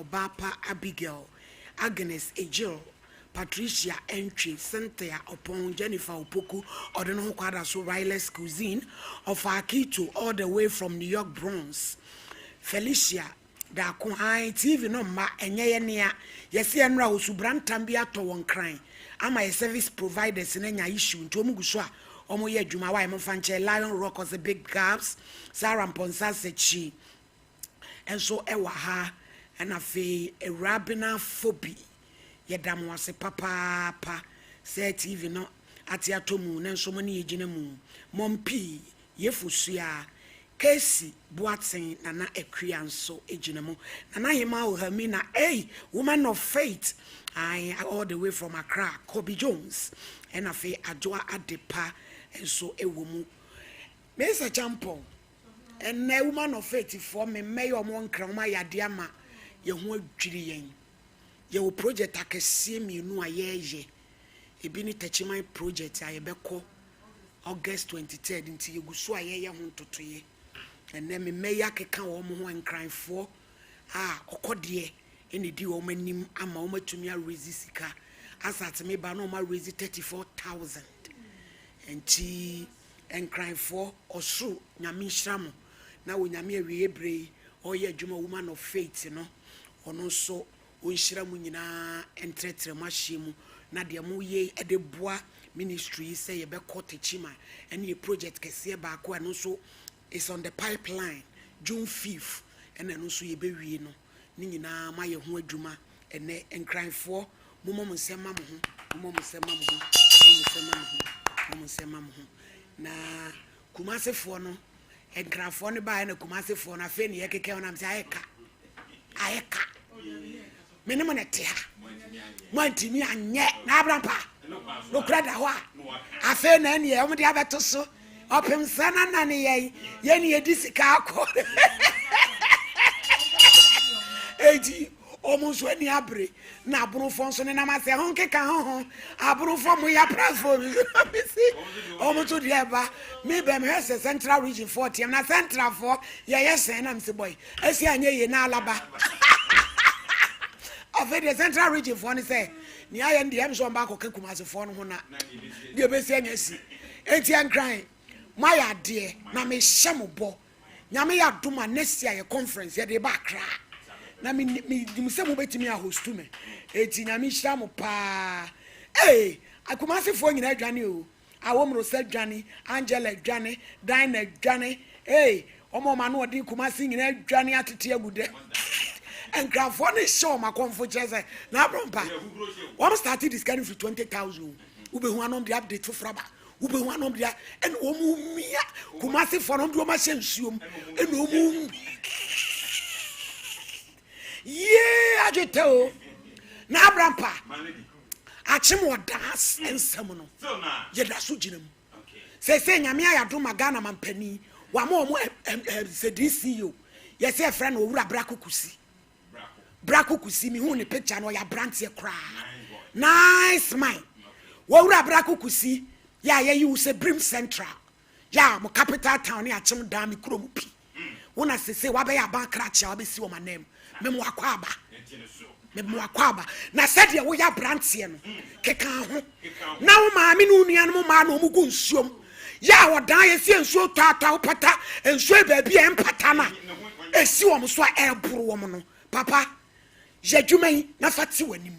Ɔbaapa Abigail, Agnes Egyil, Patricia Entwi, Cynthia Opon, Jennifer Opoku, ɔde ne ho kɔ ada so, Riley's Cuisine, Ɔfa Akito all the way from New York Bronx, Felicia Daako. Ae, TV no mma ɛnyɛ yɛ nea yɛsi ɛnora osubrantam bi atɔ wɔn kran ama yɛ service providers no anya issue, nti wɔn gu so a wɔn yɛ adwuma wa yɛ mfa nkyɛn. Lion Rock ɔsɛ big gaps. Sarah Mponsa Sekyi nso ɛwɔ ha, ɛna afei Ewurabena Fobi, yɛda mo ase papaapa sɛ TV no ate atɔ mu na nso mo ne yɛgyina mu mɔmpii yɛfo sua. Casey Boaten, Nana Akua nso gyina mu, Nana Hema Ohamina, hey, woman of faith, I, all the way from Accra, Kobe Jones, ɛna afei Adwoa Adepa nso wɔ mu. Mesa Champon, ɛnɛ woman of faith foɔ me mmɛyɛ ɔmo nkra ɔmo ayɛ adeɛ ama yɛn ho adwiri yɛn. Yɛwɔ project akɛseɛ mmienu a yɛreyɛ. Ebi ne Tɛkyiman project a yɛbɛkɔ August 23rd, nti yɛgu so a yɛyɛ ho ntotoyɛ. Ɛnɛ me mmɛyɛ akeka wɔn ho, nkranfoɔ a ɔkɔdeɛ ɛna di wɔn anim ama wɔn atumi arezi sika asate me ba na wɔn arezi 34,000. Nti nkranfoɔ, ɔsoro Nyame nhyira mo na wɔ Nyame awie bere yi ɔyɛ adwuma. Woman of faith no, ɔno nso ɔnhyira mu nyinaa, ntrɛtrɛ mu ahyia mu na deɛ moyɛ de boa ministry yi sɛ yɛbɛkɔ Tekyima, ɛne yɛ project kɛseɛ baako a ɛno nso is on the pipeline, June 5th, ɛna ɛno nso yɛbɛwie no. Ne nyinaa mayɛ ho adwuma. Ɛnɛ nkranfoɔ, mommɔ mo nsɛm ma mo ho, mommɔ mo nsɛm ma mo ho, mommɔ mo nsɛm ma mo ho, mommɔ mo nsɛm ma mo ho. Na Kumasefoɔ no, nkranfoɔ no baeɛ na Kumasefoɔ no afei ne yɛkeka wɔn nam sɛ ayɛ ka, ayɛ ka. Me ne mo ne te ha, moantumi anyɛ na abrampa nokora da hɔ a, afei na ɛneɛ ɔmde abɛto so ɔpem sa na nane yɛn yɛne yɛdi sika akɔ. Eti ɔmo nso ani abere na aborɔfoɔ nso nenam ase ho nkeka ho aborɔfoɔ mo yɛ aprasfoɔ bi so bisi ɔmo nso deɛ ɛba mi bɛn hwɛ sɛ Central Region foɔ teɛ na Central foɔ yɛyɛ sɛn nam si bɔyi esi anyɛ yie na alaba. Afei deɛ Central Region foɔ no sɛ nea ayɛ no deɛ ɛm sɛ ɔmo ba akɔka Kumasefoɔ no ho na deɛ ebesi anya si. Eti Nkran, mo ayɛ adeɛ na mehyɛ mo bɔ. Nyame yɛ adom a, next year yɛ conference yɛde ba Akra na menim sɛ mobɛtumi ahost me. Eti Nyame hyira mo paa. Ee, Akumasefoɔ nyinaa adwane o, Awomoro sɛ dwane, Angela dwane, Dina dwane. Ee, ɔmo ano ɔde Kumase nyinaa dwane atete agu dɛ. Nkrafoɔ no hyɛ ɔmo akɔmfo kyerɛ sɛ na aborɔmpa wɔn start de sika no firi 20,000 o, wobɛhu anom de update foforɔ aba, wobɛhu anom de ɛna wɔn mia Kumasefoɔ no, wɔn de wɔn ahyɛ nsuom ɛna wɔn yie adwete o. Na abrampa akyem wɔ daa nsɛm no yɛda so gyina mu sɛ Nyame ayɛ adom ma Ghana mampani wama ɔmo sɛ DCO yɛsɛ yɛfrɛ no Owura Brako Kusi. Brako Kusi, mehu ne picture no, ɔyɛ aberanteɛ koraa, nice man. Wɔwura Brako Kusi yɛ a yɛyi wo sɛ Brim Central yɛ a mo capital town ne Akyem Dan me kurom pi wona sese wabɛyɛ aban krakye a wabɛsi wɔn anan mu. Memo akɔ aba, memo akɔ aba. Na sɛdeɛ woyɛ aberanteɛ no, keka ho na wo maame ne wo nuanom mmaa na ɔmo gu nsuom yɛ a wɔdan yɛsi nsuo tɔatɔ wopata nsuo yi baabi a ɛmpata no a ɛsi wɔn so a ɛreboro wɔn no. Papa, yɛ adwuma yi na fa te w'anim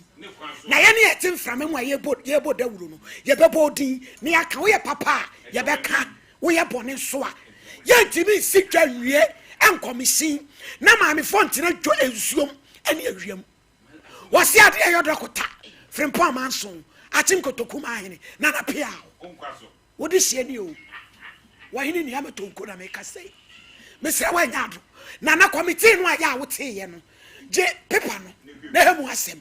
na yɛne yɛte mframa mu a yɛbɔ dawuro no, yɛbɛbɔ odin na yɛaka. Woyɛ papa a, yɛbɛka. Woyɛ bɔne nso a, yɛntumi nsi dwa nwie nkɔmihyin na maamefoɔ ntena dwa nsuom ne awiam. Wɔsi adeɛ yɛ dɔkota Frimpɔn amanso akye nkotoku ma ahene nana pia wode hyia ni o. Wɔhene nua mɛtɔ na meka sɛ mesrɛ woanya ado nana committee no a yɛ a woteeɛ no, gye pepa no na ɛhɛ mu asɛm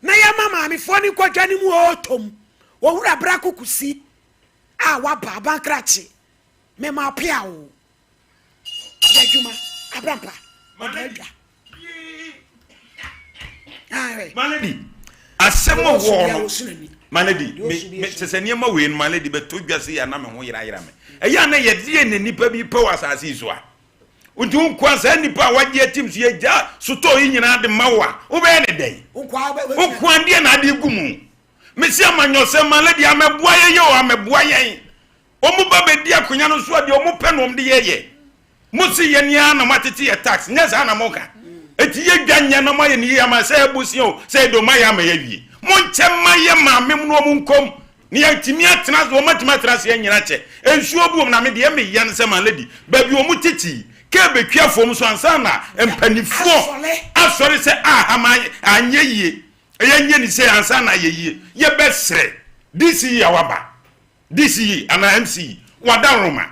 na yɛma maamefoɔ no nkɔdwa no mu ɔɔtɔm. Wɔwura Brako Kusi a waba abankrakye, mema pea o, yɛ adwuma abrampa ɔda adwa. Malady, asɛm a wɔ no, Malady, me sɛ nneɛma wei no, Malady, bɛtɔ dwa se yɛ na me ho yerayera me. Ɛyɛ a na yɛdeɛ na nipa bi pɛ wɔ asase yi so a. Nti wo nkoa saa nnipa a wagye atim so yɛgya sotɔɔ yi nyinaa de ma wo a, wobɛyɛ ne dɛn? Wo nkoa Wo nkoa deɛ na ade gu mu. Mesi amanyɔsɛm ma lady amɛboa yɛn yɛ o amɛboa yɛn. Wɔn ba bɛdi akonya no so a deɛ wɔn pɛ na wɔn de yɛyɛ. Mo se yɛn ara na mo atete yɛ tax nyɛ saa na mo ka. Eti yɛ dwa nyɛ na mo ayɛ ne yie ama sɛ ɛbosia o sɛ ɛdɔ mo ayɛ ama yɛ awie. Mo nkyɛ ma yɛ maame mo na wɔn nkɔm na yɛatumi atena ase wɔn atumi atena ase anyina kyɛ. Nsuo bu wɔn na me deɛ me ya no sɛ my lady baabi wɔn tete yi kɛ bɛtwi afɔm so ansa na mpanifoɔ asɔre sɛ aha ma anyɛ yie yɛnyɛ ne sei ansa na ayɛ yie. Yɛbɛsrɛ DC yi a waba DC anaa MC Wadaroma,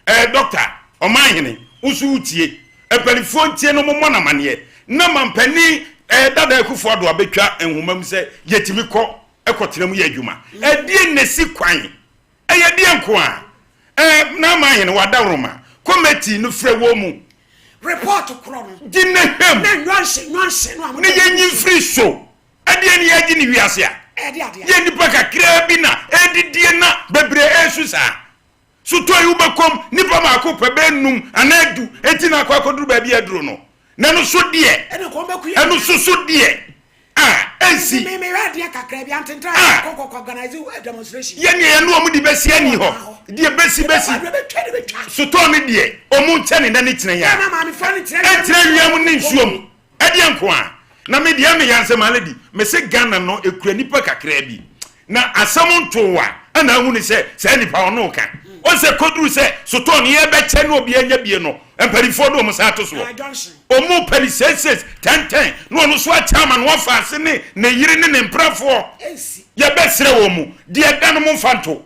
ɛɛ Dɔkta, Ɔmanhene, wo nso wotie. Mpanimfoɔ ntie no mommɔ no amaneɛ. Na mampanin ɛɛ Dada Akufo Addo abɛtwa nhoma mu sɛ yɛtumi kɔ kɔtena mu yɛ adwuma. Ɛdeɛn na ɛsi kwan? Ɛyɛ deɛn nko ara? Ɛɛ na Amanhene Wadaroma, kɔmɛtii no frɛ wɔn mu. Report korɔ no. Gye na hwɛ mu. Na nyɔnhye nyɔnhye no a. Na yɛnyi mfiri so. Ɛdeɛn ne yɛregye ne wiase a yɛ nnipa kakraa bi na ɛredidie na bebree ɛresu saa? Sotɔɔ yi wobɛkɔm nnipa baako pɛ bɛyɛ num anaa du enti na akɔ akɔduru baabi a aduro no na ɛno so deɛ ɛno so so deɛ a ɛnsi a yɛneɛ yɛne wɔn de bɛsi ani hɔ deɛ bɛsi bɛsi sotɔɔ no deɛ wɔn nkyɛ ne nna ne kyerɛ yɛ a ɛnkyerɛ wiem ne nsuo mu. Ɛdeɛ nko a na me deɛ me yansɛ ma lady me se Ghana no ekura nipa kakraa bi na asɛm ntoo a ɛna ahu ne sɛ saa nipa ɔno ka wɔn sɛ koduru sɛ sotɔɔ no yɛbɛkyɛ ne obi anya bie no mpanifoɔ de wɔn sa ato soɔ wɔn pɛ ne six ten ten na ɔno so akyɛ ama no wafa ase ne ne yere ne ne mprafoɔ yɛbɛsrɛ wɔn mu deɛ da no mo nfa nto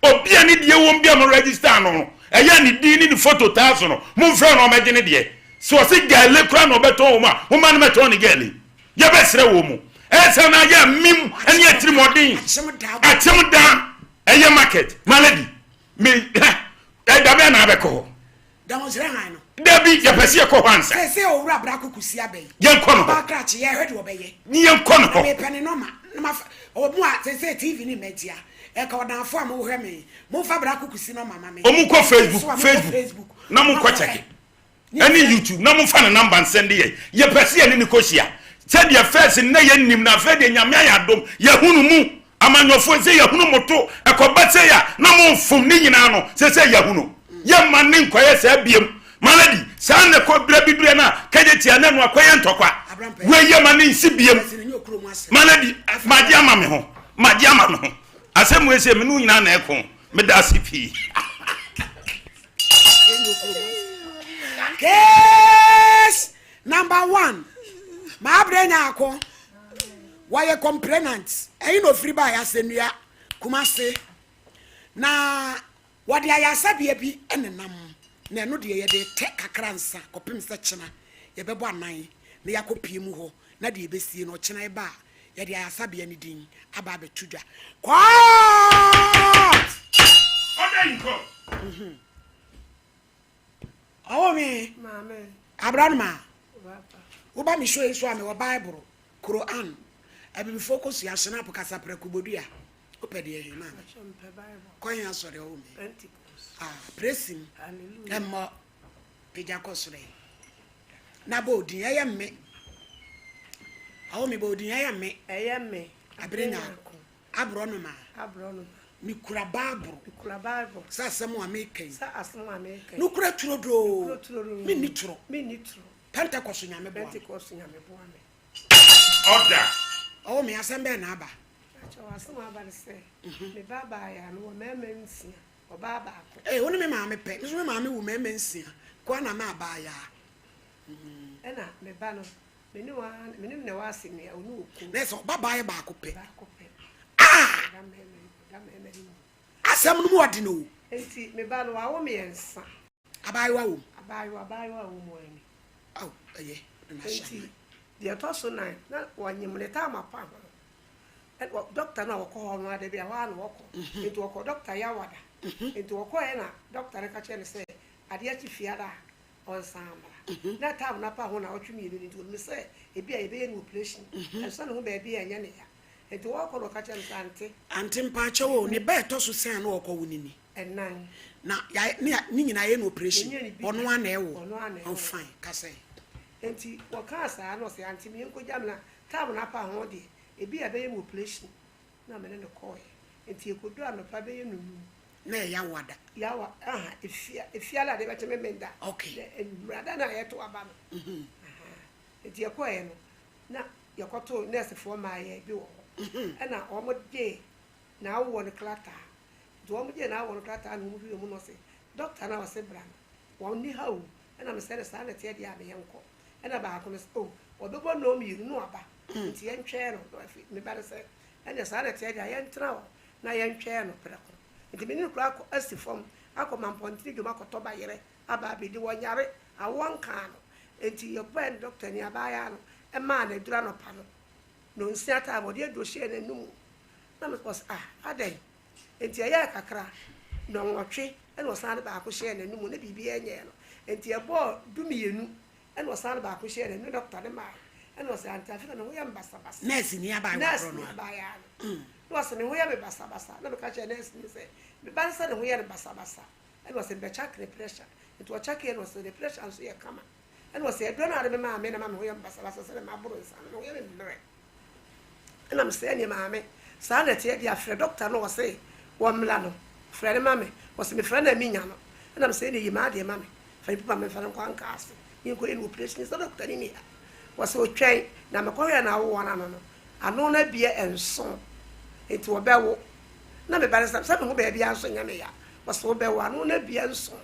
Obi a ne deɛ wom bi a mo register no no, ɛyɛ a ne din ne ne photo taa so no, momfrɛ no ɔmmɛgye ne deɛ. Sɛ ɔse gɛle koraa na ɔbɛtɔn wɔ mu a, momma no mɛtɔn ne gɛle. Yɛbɛsrɛ wɔ mu. Ɛyɛ saa na ayɛ amim ne atirimɔden. Akyem da ɛyɛ market. My lady, me, hɛ, ɛda bɛn na abɛkɔ hɔ? Damɔnsrɛ han no. Dabi, yɛpɛ sɛ yɛkɔ hɔ ansa. Seesei Owura Brako Kusi aba yi. Yɛnkɔ no hɔ. Ɔbaa krakye, yɛhwɛ deɛ ɔbɛyɛ. Ne yɛnkɔ no hɔ. Na mepɛ ne nɔma. Na mafa, ɔmo a seesei TV ne mma ntia. Ɛka ɔdanfo a mohwɛ me. Momfa Brako Kusi nɔma ma me. Ɔmo nkɔ Facebook, Facebook, na monkɔ kyɛke. Ɛne YouTube, na momfa ne namba nsɛnde yɛn. Yɛpɛ sɛ yɛne no kɔhyia. Sɛdeɛ fɛs nnɛ yɛnnim no, afei deɛ Nyame ayɛ adom, yɛahunu mu. Amanyɔfoɔ sɛ yɛhunu mo to ɛkɔba sei a na mo mfom ne nyinaa no sɛ sɛ yɛhunu yɛmma ne nkɔyɛ saa biem malady saa na ɛkɔ berɛ bi berɛ no a kɛgye tia na ɛno akɔyɛ ntɔkwa wei yɛma ne nsi biem malady magye ama me ho magye ama me ho asɛm wei sɛ me no nyinaa na ɛko meda ase pii. Case number one, Maabrɛ Nyarko. Wɔyɛ complainant, ɛhe na ofiri baeɛ? Asɛnnua, Kumasi. Na wɔde ayaresabea bi nenam, na ɛno deɛ yɛde retɛ kakra ansa kɔpem sɛ kyena yɛbɛbɔ anan na yɛakɔpue mu hɔ, na deɛ ɛbɛsie no ɔkyena ɛba a yɛde ayaresabea no din aba abɛto dwa. Court! Order in court. Ɔwɔ me. Abra no ma. Woba me show yi so a mewɔ Bible. Qur'aan, Abibifoɔ kɔ sua Schnapp kasa prɛko bodua Wopɛ deɛ he maame? Kɔ he asɔre ɔwo me? Ah, presim Ɛmmɔ pagya kɔ soro ɛ Na bɔ odin ɛyɛ mme Ɔwo me bɔ odin ɛyɛ mme Ɛyɛ mme Abere nyaako Aborɔnoma Aborɔnoma Mekura Bible Mekura Bible Sɛ asɛm a meka yi Sɛ asɛm a meka yi Nokora turodoo Nokora turodoo Menni toro Menni toro Pentecost Nyame boa me. Pentecost Nyame boa me. Order. Ɔwɔ me asɛm bɛn na aba? Pakyɛw asɛm a aba ne sɛ, me ba baeɛ a mewɔ mmarima nsia, ɔbaa baako. Ee, wo ne me maame pɛ. Me nso me maame wo mmarima nsia, koa na me abaayaa. Ɛna me ba no, me ne wɔn, me ne no na ɛwɔ asɛnnua, ɔne okunu. Na ɛsɛ ɔba baayɛ baako pɛ. Baako pɛ. Ah! Ɔda mmarima, ɔda mmarima no mu. Asɛm no mu ɔden o. Enti me ba no, wawo mmiɛnsa. Abaayewa wom. Abaayewa, abaayewa a ɔwɔ mu ara ni. Ao, ɛyɛ, na n'ahyɛ Enti, anan. deɛ ɛtɔ so nan, na wɔnyem ne taama pa ho. Ɛna wɔ, dɔkta no a wɔkɔ hɔ no ara, da bi a, ɛhɔ ara na wɔkɔ. Enti wɔkɔɔ dɔkta Yawada. Enti wɔkɔeɛ na dɔkta no ka kyerɛɛ no sɛ, adeɛ kye Fiada a, ɔnsan mmra. Na taam no apa ho nnawɔtwe mmienu no nti, ɔnim sɛ ebia yɛbɛyɛ no oprehyɛn. Ɛnsɔ ne ho baabi a ɛnyɛ ne ya. Enti wɔrekɔ na ɔka kyerɛɛ no sɛ, Ante. Ante, mpaakyɛw o, ne ba a ɛtɔ so sɛn a na ɔrekɔwo no ni? Ɛnan. Na yɛ ne ne nyinaa yɛ no operation. Yɛnyɛ no bi da. Ɔno ara na ɛwo. Ɔno ara na Oh ɛwo. fine, ka sɛ. Nti wɔkaa saa na ɔse aunty me yɛnkɔgya me na time no apa ho deɛ ebi a ɛbɛyɛ me operation na me ne no kɔɔɛ. Nti yɛkɔduru anɔpa bɛyɛ nonum. Na ɛyɛ Yawa da. Yawa aha efia efiada adeɛ bɛkye me menda. Okay. Na anwummerɛ da no a yɛto aba no. Aha nti yɛkɔɔɛ no na yɛkɔtoo nursefoɔ mmaayɛ bi wɔ hɔ ɛna wɔn gyee n'awoɔ no krataa. Nti wɔn gyee n'awoɔ no krataa na wɔn hwehwɛɛ mu na ɔse doctor no a ɔse bra no wɔn nni ha o ɛna mesɛ no saa na ɛteɛ deɛ a me yɛnkɔ ɛna baako no se oh ɔbɛbɔ nnɔn mmienu na waba nti yɛntwɛn no na afei me ba no sɛ ɛneɛ saa na ɛteɛ deɛ a yɛntena hɔ na yɛntwɛn no prɛko nti me ne no koraa akɔ asi fam akɔ Mampɔntene dwom akɔtɔ bayerɛ aba abɛdi wɔnyare awoɔ nkaa no nti yɛkɔɛ no doctor ni abaayaa no ɛmaa no aduru anɔpa no nonsia time ɔde aduro hyɛɛ n'anum na me ɔse ah adɛn Enti ɛyɛɛ kakra, nnɔnwɔtwe na ɔsan de baako hyɛɛ n'anom na biribiara nyɛɛ no. Enti ɛbɔɔ dumienu na ɔsan de baako hyɛɛ n'anom na dɔkta no mae. Ɛna ɔse, Aunty afei na me ho yɛ me basabasa. Nɛɛseni abaayewa korɔ no Nɛɛseni a. abaayewa no. Na ɔse, me ho yɛ me basabasa. Na meka kyerɛɛ nɛɛseni no sɛ, me ba no sɛ ne ho yɛ no basabasa. Ɛna ɔse, mebɛkyɛke ne pressure. Enti ɔkyɛkeeɛ na ɔse, ne pressure nso yɛ kama. Ɛna ɔse, aduro no a wode memaa me na ɛma me ho yɛ me basabasa sɛdeɛ maboro nsa no, me ho yɛ me mmerɛ. Ɛna me sɛ ɛneɛ maame saa na ɛteɛ deɛ a frɛ doctor no ɔse wɔmmra no frɛ no ma me ɔse me frɛ no a menya no ɛna me sɛ ɛneɛ yi m'adeɛ ma me fa ne paper memfa no nkɔ anka ase menkɔ yɛ no operation sɛ doctor no ni ha ɔse ɔtwɛn na mekɔ hwɛɛ no awoɔ no ano no ano no abie nson nti ɔbɛwo na me ba no sɛ sɛ me ho baabi a nso nyɛ me ya ɔse wobɛwo ano no abie nson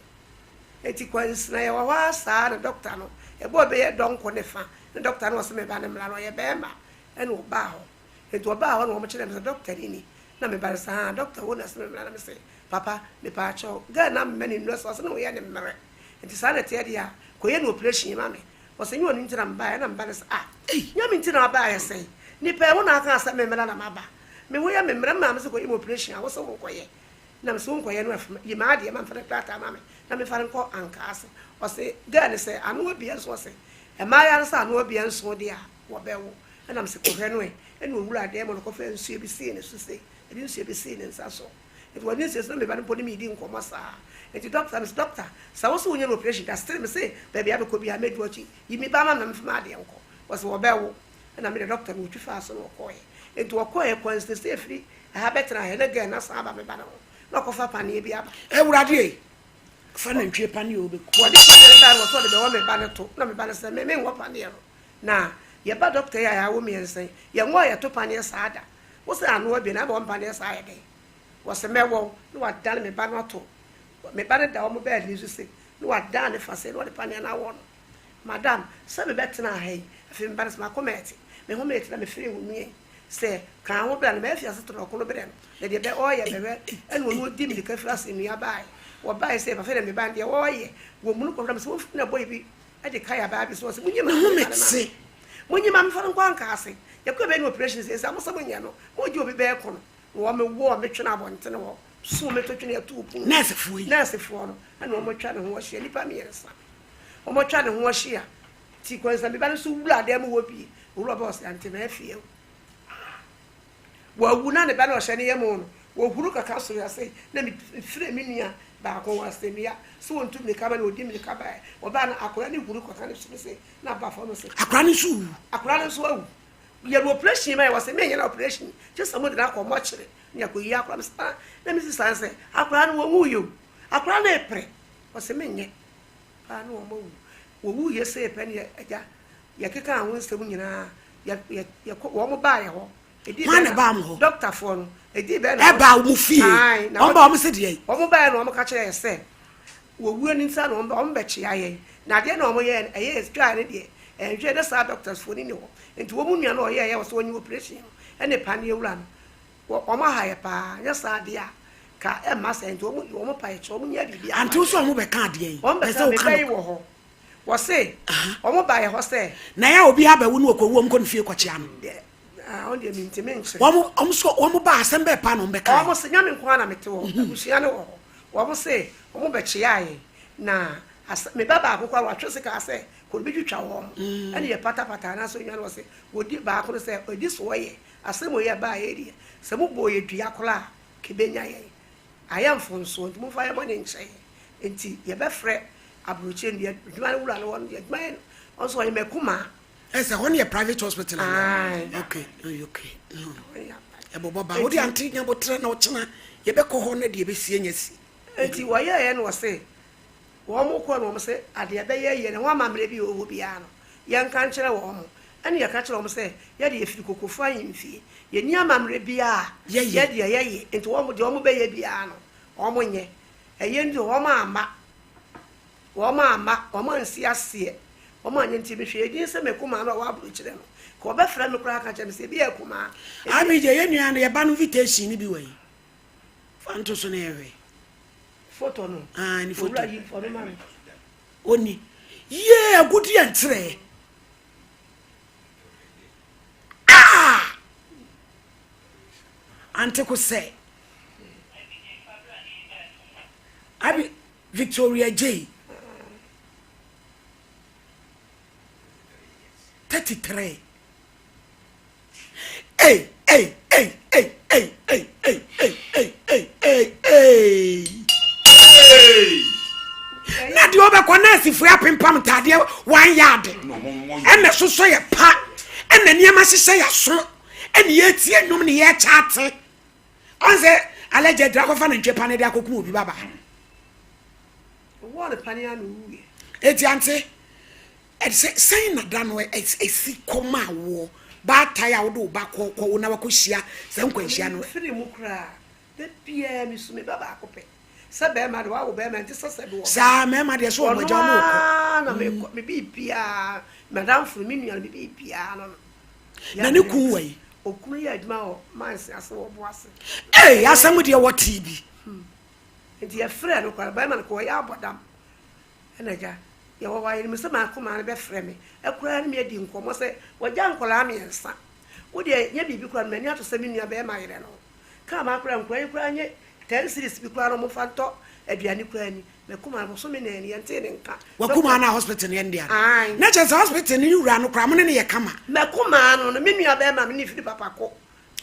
nti kwansina yɛwɔ hɔ a saa na doctor no ɛbɔɔ bɛyɛ dɔnko ne fa Ne dɔkta no ɔse me ba no mmra no ɔyɛ bɛɛma ɛna ɔbaa hɔ nti ɔbaa hɔ na wɔn kyerɛ me sɛ dɔkta ni ni na me ba no sɛ haa dɔkta wo na ɛse me mmra na me se papa mepaakyɛw girl na mma ne nnuro sɛ ɔse ne ho yɛ ne mmerɛ nti saa na ɛteɛ deɛ a kɔyɛ no operation ma me ɔse nyɛ ɔno nti na me baeɛ na me ba no sɛ ah nyɛ me nti na wabaeɛ sɛn nipa ɛwo na aka sɛ me mmra na maba me ho yɛ me mmerɛ me maame se kɔyɛ me operation a wo se wo nkɔyɛ Na mese wo nkɔyɛ no ɛfom yi m'adeɛ ma mfa no krataa ma me na memfa no nkɔ ankaa ase ɔse girl no sɛ ano abia nso ɔse mmaayaa no sɛ ano abia nso deɛ a wɔbɛwo ɛna mese kɔhwɛ no ɛ ɛna ɔwura dan mu na ɔkɔfaa nsuo bi sii ne so sei ɛde nsuo bi sii ne nsa so nti wɔde nsuo so na meba no mpo ne medi nkɔmmɔ saa nti doctor mese doctor sɛ wo so wonyɛ no operation da still mese baabi a bɛkɔ biara mɛdu akyi yi me ba ma me na memfa m'adeɛ nkɔ ɔse wɔbɛwo Ɛna me deɛ doctor no ɔtwi faa so na ɔkɔɔɛ. Nti ɔkɔɔɛ kwansin sɛ ɛfiri ɛha bɛtena ha na girl no asan aba me ba no ho na ɔkɔfa paneɛ bi aba. Awurade ei, fa nantwie paneɛ o bɛku. Wɔde paneɛ no baeɛ no wɔsɛ ɔde bɛwɔ me ba no to na me ba no sɛ me menwɔ paneɛ no na yɛba doctor yi a yɛawo mmiɛnsa yi yɛnwɔ a yɛto paneɛ saa da wo sɛ ano abien na abɛwɔ me paneɛ saa ayɛ dɛn wɔsɛ mɛwɔ wo na wadane me ba no ato me ba no da wɔn bed no so sei na wadane ne fa sei na ɔde paneɛ no awɔ no. Madam, sɛ mebɛtenaa ha yi, afei meba no sɛ m'akoma ɛte, me home ɛte na me firi ho nue sɛ kaa ho bra no m'afi ase tena ɔkono berɛ no na deɛ bɛ ɔɔyɛ bɛhwɛ ɛna ɔno ɔdi mirika firi asɛnnua baaɛ wɔbaaɛ sɛ afei na meba no deɛ ɔɔyɛ wɔ munu kɔhwɛ me sɛ wɔmfiri na bɔyɛ bi ɛde kaya baa bi so ɔsɛ monyi ma me ma monyi ma mefa no nkɔ anka ase yɛkɔ bɛyɛ no operation sɛ sɛ mo sɛ monyɛ no mogye obi bɛɛ ko no na wɔn mewɔ me twene abɔntene hɔ so me to twene ato pono nɛɛsefoɔ no ɛna wɔn atwa ne ho ahyia nnipa mmiɛnsa Wɔatwa ne ho ahyia. Nti Kwansa me ba no nso wura dan mu hɔ bi. Owura ɔba ɔsɛ ante na afie o. Wawu na ne ba no ɔhyɛ ne yam no. Wɔhuru kaka soro ase na mefrɛ me nua baako wɔ asɛnnua sɛ wɔntu mmirika ma no ɔdi mmirika baeɛ. Ɔbaa no akwadaa no huru kɔka ne so se na aba fam se. Akwadaa no nso wu. Akwadaa no nso awu. Yɛ no operation ma yɛ wɔ se menyɛ no operation gye sɛ mode no akɔ mɔkyere ne akɔyi akwadaa no saa na mesi saa sɛ akwadaa no wɔnwuiɛ o. Akwadaa no repere ɔse menyɛ. Paa ne wɔn awu. Wɔwu yɛ sei pɛ ne agya yɛkekaa ho nsɛm nyinaa yɛ yɛ yɛkɔ wɔn baa yɛ hɔ. Ɛdii Hwan bɛyɛ na na ɛbaa mo hɔ? dɔktafoɔ no ɛdii bɛyɛ na Ɛbaa wɔn fie. Ae na Wɔn baa wɔn se deɛn? wɔn baeɛ na wɔn ka kyerɛɛ yɛ sɛ wɔwuo no nti na wɔn ba wɔn bɛkyea yɛn na adeɛ na wɔn yɛɛ no ɛyɛ yɛ twaeɛ no deɛ ɛnhwɛ na saa doctors foɔ no nni hɔ nti wɔn nua no a ɔyɛɛ yɛ wɔ sɛ wɔnyɛ operation no ɛne paneɛ wura no Wɔ wɔn aha yɛ paa nyɛ saa deɛ a ka ɛmma saa nti wɔn wɔn pa yɛ kyɛ wɔn nyɛ biribi Ante wo sɛ wɔn bɛka adeɛ yi Wɔn pɛ bɛka sɛ me woka ba yi no. wɔ hɔ wɔ se wɔn ba yɛ hɔ sɛ. Na ɛyɛ a obi abɛwo ne ɔkɔwu wɔn kɔ ne fie kɔkyea no. Deɛ ah wɔn deɛ mintimi nkyerɛ. Wɔn wɔn so wɔn ba asɛm bɛɛ paa na wɔn bɛka Wɔn se nyame nko ara na mete hɔ abusua no wɔ hɔ wɔn se wɔn bɛkyea yɛn na asɛ me ba baako koraa watwe sekaa sɛ kɔ no bɛtwitwa wɔn ɛne yɛ patapata anaasɛ onua no wɔ se wɔdi baako no sɛ ɔdi so ɔyɛ Asɛm wei a ɛbaeɛ yi deɛ, sɛ mobɔɔ yɛn dua koraa a, anka ɛbɛnya yɛn. Ayɛ mfomsoɔ nti momfa yɛn bɔne nkyɛ yɛn. Nti yɛbɛfrɛ aburokyire no deɛ adwuma no wura no wɔ no deɛ adwuma yɛ no ɔno nso ɔyɛ m'akumaa. Ɛsɛ hɔ no yɛ private hospital anaa? Ae. Okay, okay. Ɛbɔbɔ ba. Wode ante nyabotrɛ na ɔkyena yɛbɛkɔ hɔ na deɛ ɛbɛsi anya si. Nti wɔyɛeɛ na wɔse wɔn kɔ na wɔn se adeɛ ɛbɛyɛ yie no ho amammerɛ bi a ɛwɔ hɔ biara no yɛnka nkyerɛ wɔn. Ɛna yɛka kyerɛɛ wɔn sɛ yɛde yɛfiri Kokofo ahemfie, yɛnni amammerɛ biara a yɛdeɛ yɛyɛ nti wɔn deɛ wɔn bɛyɛ biara no wɔn nyɛ. Ɛyɛ nti wɔn amma, wɔn amma, wɔn ansi aseɛ, wɔn anyɛ nti mehwɛɛ din sɛ m'akumaa no a ɔwɔ aburokyerɛ no, nka ɔbɛfrɛ me koraa aka akyerɛ me sɛ ebia akumaa, ebia. Abigya, yɛn nua no, yɛba no invitation no bi wɔ he? Fa nto so na yɛnhwɛ. Foto no. Ah, ne foto. Owura yi ɔno ma me. Oni. Yee, agudeɛ nkyerɛ. Ah! Ante ko sɛ. Abi Victoria J. 33. Ei, ei, ei, ei, ei, ei, ei, ei, ei, ei, ei, ei. Na deɛ ɔbɛkɔ nɛɛsefoɔ apempam ntaadeɛ one yard ɛna sosɔ yɛ pa ɛna nneɛma hyehyɛ yɛ aso ɛna yɛtie nnwom ne yɛkyɛ ate ɔn sɛ allegedly akɔfa nantwie pa no de akɔkum obi baba. Eti ante Sɛ, sɛn na da no si kɔ maa woɔ, baatan a wode wo ba kɔ kɔ wo na wakɔhyia saa nkwanhyia no? Mefiri mu koraa, da biara mesu me ba baako pɛ. Sɛ bɛrima de, wawo bɛrima nti sɛ sɛbe wɔ ba. Saa, mmarima deɛ sɛ wɔn agya wɔn wɔ kɔ. Ɔno ara na mekɔ, me biribiara, m'adamfo no, me nua no, me biribiara no no. Na ne kun wɔ yi? Okunu yɛ adwuma wɔ mines ase wɔ Boase. Ei, asɛm deɛ wɔtee bi. Nti yɛfrɛɛ no koraa, bɛrima no koraa ɔyɛ abɔdam. Ɛna agya, yɛwɔ hɔ a, yɛnim sɛ m'akomaa no bɛfrɛ me koraa ne me adi nkɔmmɔ sɛ wagya nkwadaa mmiɛnsa. Wo deɛ, nyɛ biribi koraa no, m'ani ato sɛ me nua barima yerɛ no. Kaa m'akoraa, nkwadaa yi koraa nye ten cedis bi koraa na wɔmfa ntɔ aduane koraa ni. M'akumaa no, bosome nan ni, yɛntee ne nka. W'akumaa no a hospital no yɛ ne dea no? Aane. Na kyerɛ sɛ hospital no ne wura no koraa, mo ne no yɛ kama? M'akumaa no no, me nua barima no ne firi papa ko.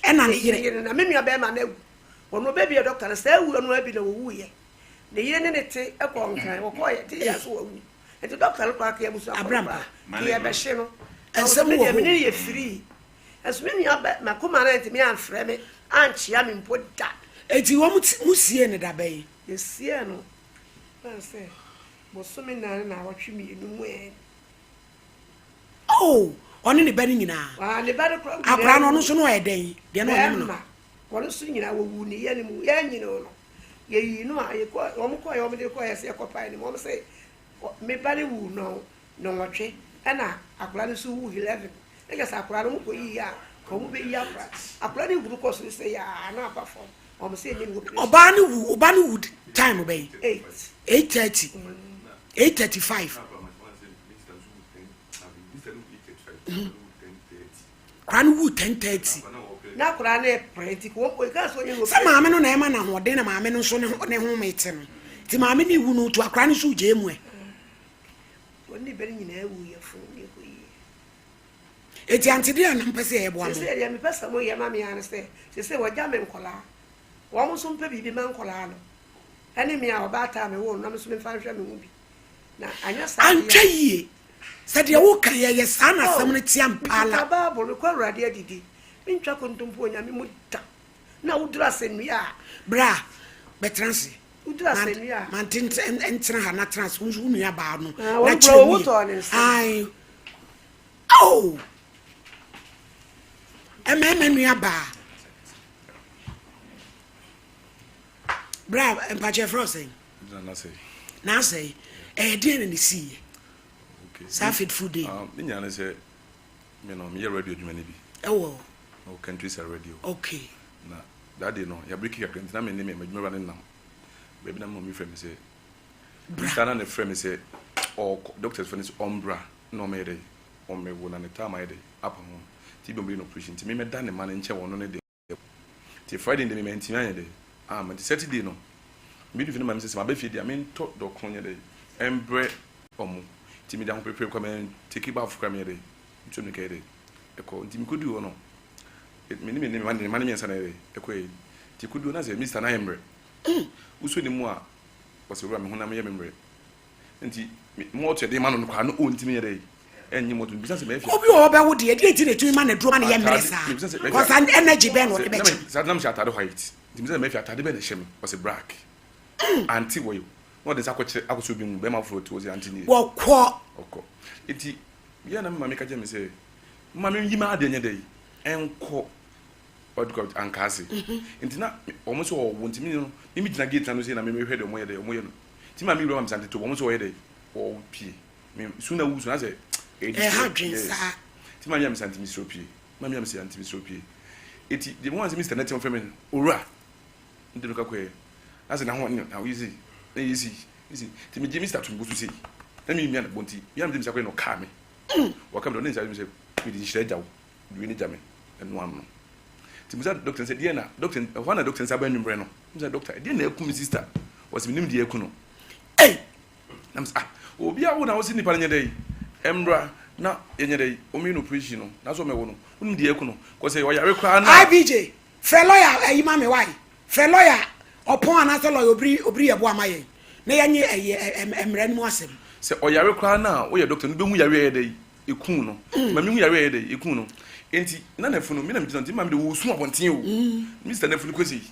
Ɛna ne yere? Ne yere, na me nua barima no awu. Ɔno ɔbɛbie dɔkta no, saa awuo no ara bi na wɔwuiɛ. Ne yere ne ne te kɔɔ Nkran, wɔkɔɔeɛ te yɛ so wawu. Nti dɔkta no koraa kea abusuafoɔ no koraa ke yɛbɛhye no. Na ɔse Nsɛm me wɔ deɛ hɔ me ne o. no yɛ firii. Nso me nua bɛ m'akumaa no antumi amfrɛ me ankyea me mpo da. Enti wɔn ti mo siee no da bɛn? Yɛsiee no bɛyɛ sɛ bosome nan ne naawɔtwe mmienu mu ɛ. Oh! Ɔne ne ba no nyinaa? Aa, ne ba no koraa nyinaa Akwadaa no ɔno wui. nso na ɔyɛ dɛn? Deɛ na ɔnim no. Bɛɛma, wɔn nso nyinaa wɔwuu ne yɛ no mu. Yɛanyini no. Yɛyii no a, yɛkɔ, wɔn kɔeɛ, wɔn de no kɔeɛ sɛ yɛkɔpae no mu. Wɔn se, me ba no wuu nnɔn, nnɔnwɔtwe, ɛna akwadaa no nso wuu eleven. Na kyerɛ sɛ akwadaa no wɔkɔyiiɛ a, nka wɔbɛyi akwadaa no. Akwadaa no huru kɔ soro sei a, na aba fam. Wɔn se ɛnyɛ ne operation. Ɔbaa no wu, ɔba no wu time bɛn? Eight. 8:30, 8:35. Akwadaa no wuu 10:30. Na akwadaa no repere nti wɔn wɔka sɛ ɔnyɛ no Sɛ maame no na ɛma no ahoɔden na maame no nso ne ho ne home te no. Nti maame no rewu no to akwadaa no nso gyae mu ɛ. Wɔn ne bɛ no nyinaa wu yɛ funu ne kɔ yie. Eti ante deɛ na mpɛ sɛ yɛboa mo. Sese deɛ mepɛ sɛ moyɛ ma me ara ne sɛ sese wɔgya me nkwadaa wɔn nso mpɛ biribi ma nkwadaa no ɛne me a ɔbaatan a mewoo no na me nso memfa nhwɛ me ho bi. Na anyɛ saa deɛ a. Antwa yie. Sɛ deɛ woka yi ɛyɛ saa na asɛm no te ampa ara. Oh, mekita Bible, mekɔ Awurade adidi. Mentwa kontompo wɔ Nyame mu da. Na woduru asɛnnua a. Bra, bɛtena ase. Woduru asɛnnua a. Mante ntena ha na tena ase, wo nso wo nua baa no. Ah, wɔn kura owu tɔɔ ne nsam. Ae. Oh! Ɛmɛɛmɛ nua baa. Bra, mpakyɛ frɛ wo sɛn? N'asɛe. Ɛyɛ deɛn na ne siiɛ? Saa fateful day. Ah, ne nyinaa ne sɛ me no meyɛ radio adwuma no bi. Ɛwɔ. Ɛwɔ Countryside Radio. Okay. Na that day no yɛabreki kakra nti na me ne me m'adwuma wura no nam baabi na me maame frɛ me sɛ Bra. Saa na ne frɛ me sɛ ɔkɔ doctors fo no sɛ ɔmbra na ɔmɛyɛ dɛ ɔmmɛwo na ne time ayɛ dɛ apa ho nti bi ɔmbɛyɛ no operation nti me mɛda ne ma no nkyɛn wɔ ɔno ne deɛ. Nti Friday no deɛ me mantumi anyɛ dɛ amma nti Saturday no me dufo no ma me sɛ sɛ maba fie deɛ a mentɔ dɔkono nyɛ dɛ ɛmbrɛ ɔmo nti mede ahopeprɛ kɔ me take bath koraa meyɛ dɛ metu mmirika yɛ dɛ ɛkɔ nti mekoduu hɔ no me ne me ne me ma ne mmiɛnsa na yɛ dɛ ɛkɔ yɛ nti koduu hɔ na sɛ mista no ayɛ mmerɛ. Wosɔ ne mu a, ɔsɛ wura me honam yɛ me mmerɛ. Nti malt yɛde ma no no koraa no ɔntumi yɛ dɛ ɛnyɛ malt. Bisa sɛ mɛfia. Obi wɔ hɔ bɛwo deɛ, deɛ nti na ɛtumi ma no aduro ma no yɛ mmerɛ saa? Cause energy bɛn na ɔde bɛkyem? Saa na mehyɛ atade white. Nti bisa sɛ mɛfia atade bɛn na ɛhyɛ me? Ɔsɛ black. Ante wɔ yi. Na ɔde nsa akɔkyerɛ akɔsɔ obi mu bɛrima foforɔ te hɔ sɛ ante nie. Wɔkɔ. Ɔkɔ. Nti yɛ na me maame ka kyerɛ me sɛ ma me yi m'adeɛ nyɛ dɛ ɛnkɔ ɔde kɔ ankaase. Nti na wɔn sɛ ɔwɔ nti mi no mi mi gyina gate ano sɛ na mi mi hwɛ deɛ wɔn yɛ dɛ wɔn yɛ no. Nti maame wura ma me sante to wɔn sɛ ɔyɛ dɛ ɔpie. Me su na wu su na sɛ ɛdi Ɛha dwen saa. Nti maame yɛ me sante mi srɛ pie. Maame yɛ me sante mi srɛ pie. Eti deɛ mo wɔn sɛ Mr. Nɛte wɔn fɛ mi owura. Nti mi kakɔ yɛ. Na sɛ na ho na ho yɛ sei na yɛ sei yɛ sei. Nti mi gye Mr. to mi bo so sei. Na mi mia ne bo nti mi a mi de mi nsa kɔ yɛ na ɔkaa mi. Wɔka mi de ɔne nsa mi sɛ mi de nhyira gya wo. Due ne gya me ɛno ano. Nti misa doctor sɛ deɛ na doctor ɛhɔ na doctor nsa bɛ anwummerɛ no. Misa doctor deɛ na aku me sister. Wɔsi menim deɛ aku no. Ei! Na misa ah obi a wo na wosi nipa no nyɛ dɛ ɛmmra na yɛnyɛ dɛ wɔn yɛ no operation no na so ɔmɛwo no wonim deɛ aku no kɔ sɛ ɔyare koraa na. IBJ frɛ lawyer ayi ma me wai frɛ lawyer ɔpɔn anaasɛ lawyer obiri obiri yɛ boa ma yɛn na yɛnye ɛyi mmara no mu asɛm. Sɛ ɔyare koraa na woyɛ doctor no bɛhu yare a ɛyɛ dɛ Ekuu no. Nti ma mehu yare a ɛyɛ dɛ, ekuu no. Enti na n'afunu, me na megyina hɔ, nti me maame de ɔresu abɔnten o. Me sista n'afunu kɔ sei,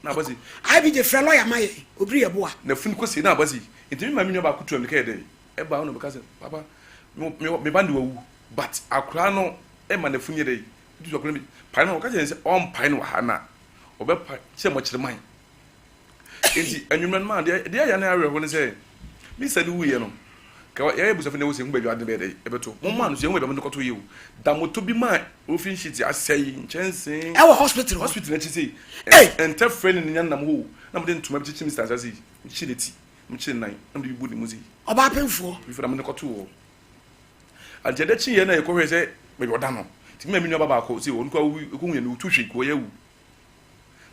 na aba sei. IBJ frɛ lɔya ma yɛn, Obiri Yeboah. N'afunu kɔ sei, na aba sei. Enti me maame nua baako tu ammirika yɛ dɛ, ɛba hɔ na ɔbɛka sɛ, Papa, me me me ba no de wawu, but akwadaa no ma n'afunu yɛ dɛ, nti akwadaa no pae no, ɔka kyerɛ no sɛ ɔmpae no wɔ ha na ɔbɛpae kyerɛ mɔkyerɛman. Enti anwummerɛ no maa deɛ deɛ ɛyɛ ne awerɛho ne sɛ me sista no wuiɛ no ka yɛyɛ abusuafo na ɛwɔ sɛ ehu baabi ade no bɛyɛ dɛ ɛbɛto mo maa no so yɛhu baabi a mo de kɔto yɛ o da moto bi maa roofing sheet asɛe nkyɛnsee ɛwɔ hospital hɔ hospital n'akyi sei ɛntɛfrɛ ne ne nya nam hɔ o na mo de ntoma bi kyekyere me sista nsa sei mo kyekyere ne ti mo kyekyere ne nan na mo de bi bu ne mu sei ɔbaa pemfoɔ bi fo na mo de kɔto hɔ ankyɛ dɛ kyeeɛ na yɛkɔhwɛ sɛ baabi ɔda no nti me ma me nua ba baako sei ɔno kɔ kɔhu yɛ no ɔtu hwee kɔ yɛ awu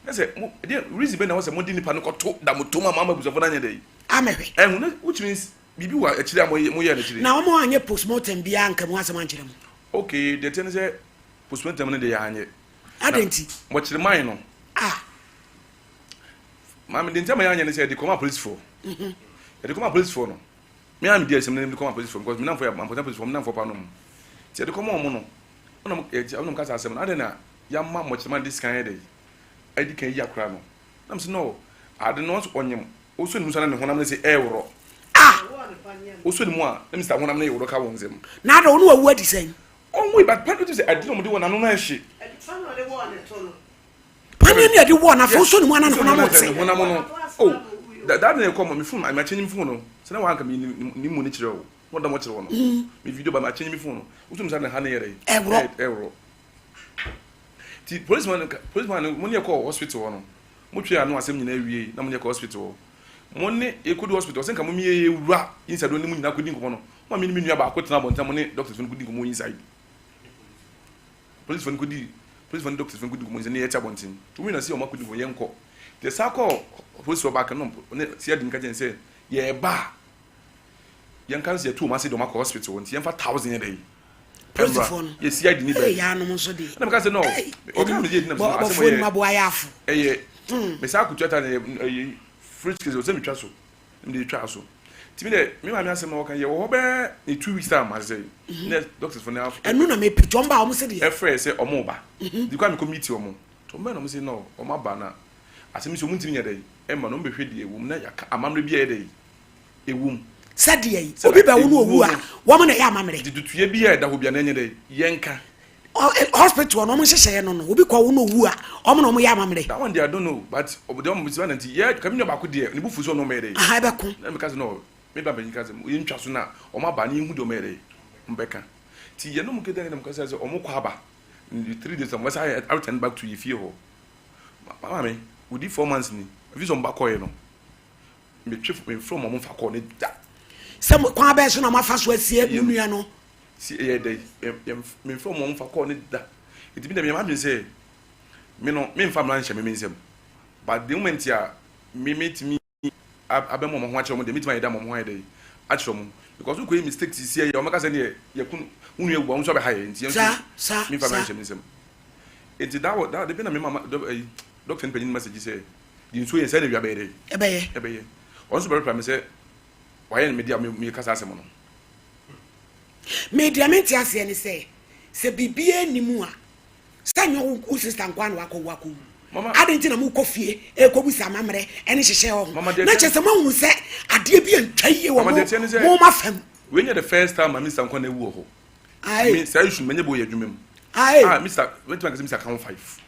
Na sɛ mo deɛ reason bɛ na wɔ sɛ mo de nipa no kɔto da mo tom ama ama abusuafo no anyɛ dɛ yi. Amɛhwɛ. Ɛho na wotumi biribi wɔ akyire a mo yɛ mo yɛ n'akyire. Na wɔn anyɛ postmortem biara nka mu asɛm ankyerɛ mo. Okay deɛ teɛ ne sɛ postmortem no deɛ yɛanyɛ. Adɛn nti? Mɔkyere man no. Ah. Maame deɛ nti ama yɛanyɛ ne sɛ yɛde kɔma apolisifoɔ. Yɛde kɔma apolisifoɔ no. Me ara medi asɛm no de kɔma apolisifoɔ because me namfoɔ yɛ ampɔtam apolisifoɔ me namfoɔ pa nom. Nti yɛde kɔma wɔn no. Ɛna wɔn kasa asɛm no adɛn na yɛama mmɔkyerɛma no de sika ayɛ dɛ adi kan yi akora no na mese no ade no nso ɔnyem wosɔ ne mu so na ne honam no sɛ ɛworɔ ah wosɔ ne mu a na mr honam no yɛ worɔ ka wɔn nsam na ada ɔno wawu adi sɛn ɔnwui but pan wotim sɛ ade na ɔmde wɔ n'ano no ɛhye paneɛ ne ɛde wɔ na afei wosɔ ne mu ana ne honam te ne honam no oh that na ɛkɔ ma me phone ma kyɛnye me phone no sɛ na wanka me ne mu ne kyerɛ o na ɔda mo kyerɛ wɔ no me video ba ma kyɛnye me phone no wosɔ mu sa ne ha ne yɛrɛ ɛworɔ ɛworɔ Ti policeman no policeman no mo ne yɛ kɔɔ hospital hɔ no mo twe ano asɛm nyinaa wie na mo ne yɛ kɔ hospital hɔ mo ne yɛkɔdu hospital ɔsɛ nka mo meyɛ yɛwura inside ne mo nyinaa kɔdi nkɔmmɔ no mo a me ne me nua baako tena abɔnten mo ne doctors no kɔdi nkɔmmɔ inside policeman no kɔdi policeman ne doctors no kɔdi nkɔmmɔ inside ne yɛte abɔnten nti mo nyinaa sɛ ɔmo akɔdi nkɔmmɔ yɛnkɔ nti ɛsan kɔɔ police back no ne sɛ yɛde nka kyɛn sɛ yɛba a Yɛnka no sɛ yɛtu wɔn ase de wɔn akɔ hospital nti yɛmfa thousand yɛ dɛ yi. Polisifoɔ no. Yɛ CID ni bɛɛ. Yaanom nso deɛ. Ɛna meka sɛ no. Ɔka mi yɛ di na mi sɛ asɛm yɛ. Bɔfoɔ ayɛ afo. Ɛyɛ. Mɛ saa akutu ata na ɛyɛ fridge case ɔsɛ mi twa so. Mi de twa so. Ti mi dɛ mi maame asɛm na ɔka yɛ wɔ hɔ bɛɛ ne 2 weeks time asɛ yi. Ne doctors fo ne afɔ. Ɛnu na mi picture ɔmo ba ɔmo sɛ deɛ. Ɛfrɛ sɛ ɔmo ba. Di kɔ a mi kɔ meet ɔmo. Ɔmo bɛn na ɔmo sɛ no ɔmo aba na asɛm sɛ ɔmo ntumi nyɛ dɛ ɛma na ɔmo bɛhwɛ deɛ ɛwɔ mu na yɛaka amammerɛ bi a ɛyɛ dɛ yi. Ɛwom. Sɛdeɛ yi, obi bɛwo no owu a, wɔn na ɛyɛ amammerɛ. Nti tutuiɛ bi a ɛda hɔ bia no ɛnyɛ dɛ yɛnka. Hospital no wɔn nhyehyɛeɛ no no, obi kɔ wo no owu a, wɔn na wɔn yɛ amammerɛ. That one deɛ I don't know but deɛ wɔn bisa na nti yɛ ka me nua baako deɛ ne bo fu sɛ ɔno ɔmɛyɛ dɛ. Aha ɛbɛko. Na meka sɛ no me ba panyin ka sɛ yɛntwa so na wɔn aba na yɛnhu deɛ wɔn yɛ dɛ wɔn bɛka. Nti yɛne wɔn kɛtɛ na meka sɛ wɔn kɔ aba 3 days wɔn bɛsa ayɛ return back to yɛ fie hɔ. Maame within 4 months ni efi sɛ wɔn ba kɔɛ no. Metwe mefrɛ wɔn a wɔmfa kɔɔ no da. Sɛ kwan bɛn so na moafa so asie mo nua no? Si ɛyɛ dɛ mefrɛ wɔn a wɔmfa kɔɔ no da. Nti me deɛ meyɛ m'adwene sɛ me no memfa mmara nhyɛ me me nsam. But the moment a me metumi abɛma wɔn ho akyerɛ wɔn deɛ metumi ayɛ dɛ ama wɔn ho ayɛ dɛ akyerɛ wɔn. Because wokɔyɛ mistake sisi ɛyɛ wɔn bɛka sɛ neɛ yɛku wo nua awu a wo nso abɛha yɛ nti yɛn nso memfa mmara nhyɛ me nsam. Nti that was that de bi na me mama doctor no panyin message sɛ. Deɛ nsuo yɛ sɛ na awia bɛyɛ dɛ. Ɛbɛyɛ. Ɛbɛyɛ. Ɔno nso bɛrepra me sɛ wayɛ no mede a meka saa asɛm no. Me deɛ mente aseɛ ne sɛ, sɛ biribiara nni mu a, sɛ nyɛ wo sister nkoa na wakɔwu akɔwu. Adɛn nti na mokɔ fie ɛkɔbusa amammerɛ ɛne hyehyɛ wɔ ho? Na kyerɛ sɛ moahunu sɛ adeɛ bi antwa yie wɔ mo ma fam. Wei nyɛ the first time ma Mr. Nkwa na ewu wɔ hɔ. Me saa issue manya bi wɔ yɛ adwuma mu. Ah, Mr. Wait man, Mr. Count five.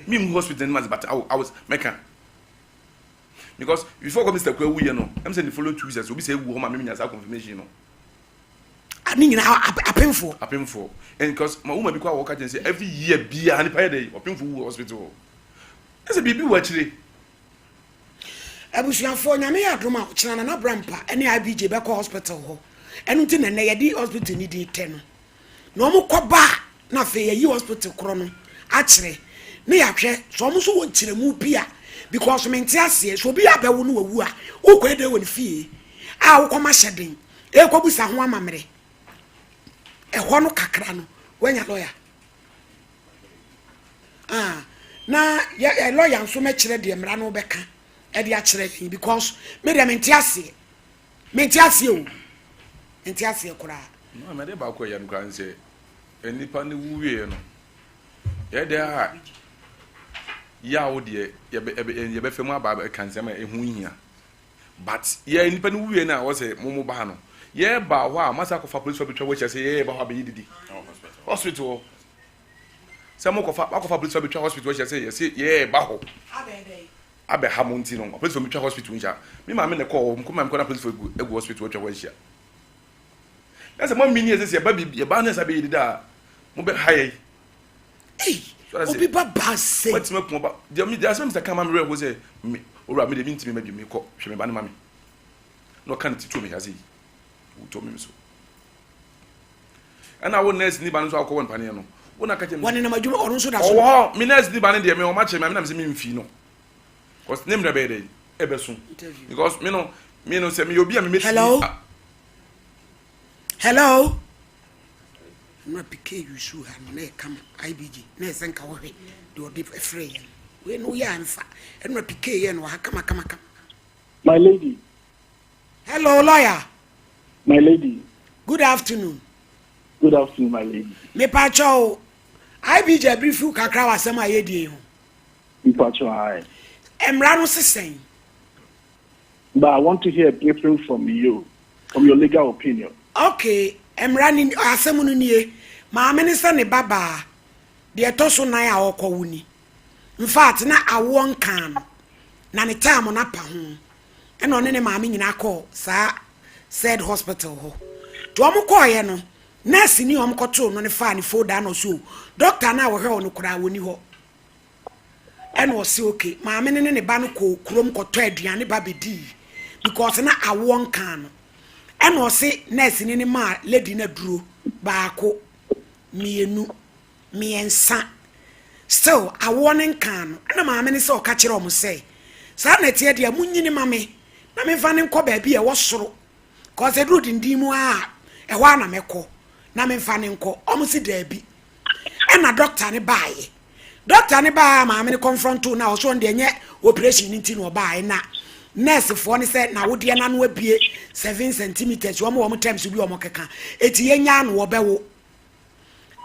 Me mu hospital ni ma but I was meka. Because before go Mr. Kwa wu yɛ no, I'm saying the following 2 weeks obi sɛ ewu hɔ ma me nya saa confirmation no. Ne nyinaa apemfoɔ. Apemfoɔ. And because my woman bi kɔ a wɔka kyɛn sɛ every year biara nipa yɛ dɛ ɔpemfoɔ wu wɔ hospital hɔ. Ɛsɛ biribi wɔ akyire. Abusuafoɔ, Nyame yɛ adom a ɔkyena Nana Brampa ne IBJ bɛkɔ hospital hɔ. Ɛno nti na nnɛ yɛde hospital no din tɛ no. Na wɔn kɔ ba a na afei yɛyi hospital korɔ no akyerɛ na yɛahwɛ sɛ wɔn nso wɔ nkyerɛmu bi a, because mente aseɛ sɛ obi abɛwo no wawu a wokɔ ɛdɛ wɔ ne fie a wokɔma hyɛ den ɛkɔbusa ho amammerɛ ɛhɔ no kakra no wanya lawyer. Ah, na yɛ ɛ lawyer nso mɛkyerɛ deɛ mmara no bɛka ɛde akyerɛ yɛn, because me deɛ mente aseɛ, mente aseɛ o, mente aseɛ koraa. Maame, adeɛ baako a ɛyɛ no koraa ne sɛ nnipa no wu wieɛ no, yɛyɛ dɛ a yaw deɛ yɛbɛfa mu aba abɛka nsɛm a ɛho hia, but yɛ nnipa no wu wieɛ no a wɔsɛ mo mo baa no, yɛba hɔ a masa akɔfa polisi abɛtwa hɔ ahyia sɛ yɛyɛ ba hɔ abɛyɛ didi hospital hɔ sɛ mokɔfa wakɔfa polisi abɛtwa hospital ahyia sɛ yɛsɛ yɛba hɔ abɛha mo, nti no polisi abɛtwa hospital nhyia. Me maame na ɛkɔɔ hɔ, mekɔ maame kɔ na polisi egu hospital atwa hɔ ahyia na sɛ mo amini ɛsɛ sɛ yɛba bi yɛba ne nsa bɛyɛ didi a mo bɛ ha yɛ. Ei, obi ba ba se. Watumi aku ɔba deɛ mi deɛ asɛm sɛ kama mi werɛ ho sɛ me owura mi deɛ mi ntumi ma bi mi kɔ hwɛ mi ba ne ma mi na ɔka ne ti to mi ha sɛ yi wotɔ mi so ɛna wo nurse ni ba no nso akɔ wɔ mpaneɛ no wo na ka kyerɛ mi. Wɔne nam adwuma ɔno nso da so. Ɔwɔ hɔ, mi nurse ni ba no deɛ mi ɔma kyerɛ mi a mi nam sɛ mi nfi no cause ne mmerɛ bɛyɛ dɛ ɛbɛ so because mi no sɛ mi yɛ obi a mi mɛ Hello. Hello. Na PK yusu ha no na yɛ kama IBG na yɛ sɛ nka wɔhwɛ deɛ ɔde frɛ yɛn wei no woyɛ amfa ɛno na PK yɛ no wɔ ha kama kama kama. My lady. Hello, lawyer. My lady. Good afternoon. Good afternoon, my lady. Mepakyɛw, IBG abirifiw kakra wɔ asɛm a yɛdie ho. Mepakyɛw, aye. Mmara no sesɛn? But I want to hear a briefing from you, from your legal opinion. Okay, mmara ni asɛm no nie. Maame ne sɛ ne babaa deɛ ɛtɔ so nan a ɔkɔwo ni. In fact, na awoɔ nkaa no na ne time no apa ho ɛna ɔne ne maame nyinaa kɔɔ saa said hospital hɔ. Nti wɔn kɔɔeɛ no, nurse ni wɔn kɔtoo no ne faa ne folder na ɔso doctor no a wɔhwɛ wɔ no koraa wɔni hɔ. Ɛna ɔse okay, maame no ne ne ba no kɔɔ kurom kɔtɔ aduane ba bɛdii because na awoɔ nkaa no. Ɛna ɔse nurse ni ne maa lady no aduro baako, mmienu, mmiɛnsa, still awoɔ ne nkaa no. Ɛna maame no sɛ ɔka kyerɛ ɔmo sɛ saa na ɛteɛ deɛ, munyini ma me na memfa ne nkɔ baabi a ɛwɔ soro kɔsɛ duro dindin mu a ɛhɔ a na mɛkɔ na memfa ne nkɔ. Ɔmo si daabi. Ɛna doctor ne baayɛ, doctor ne baa, maame ne confront na ɔso ɔno deɛ nyɛ operation ne nti na ɔbaayɛ, na nurse foɔ ne sɛ na wodeɛ n'ano abie 7 centimeters, wɔn terms bi wɔn keka eti yɛn nya ano wɔbɛwo.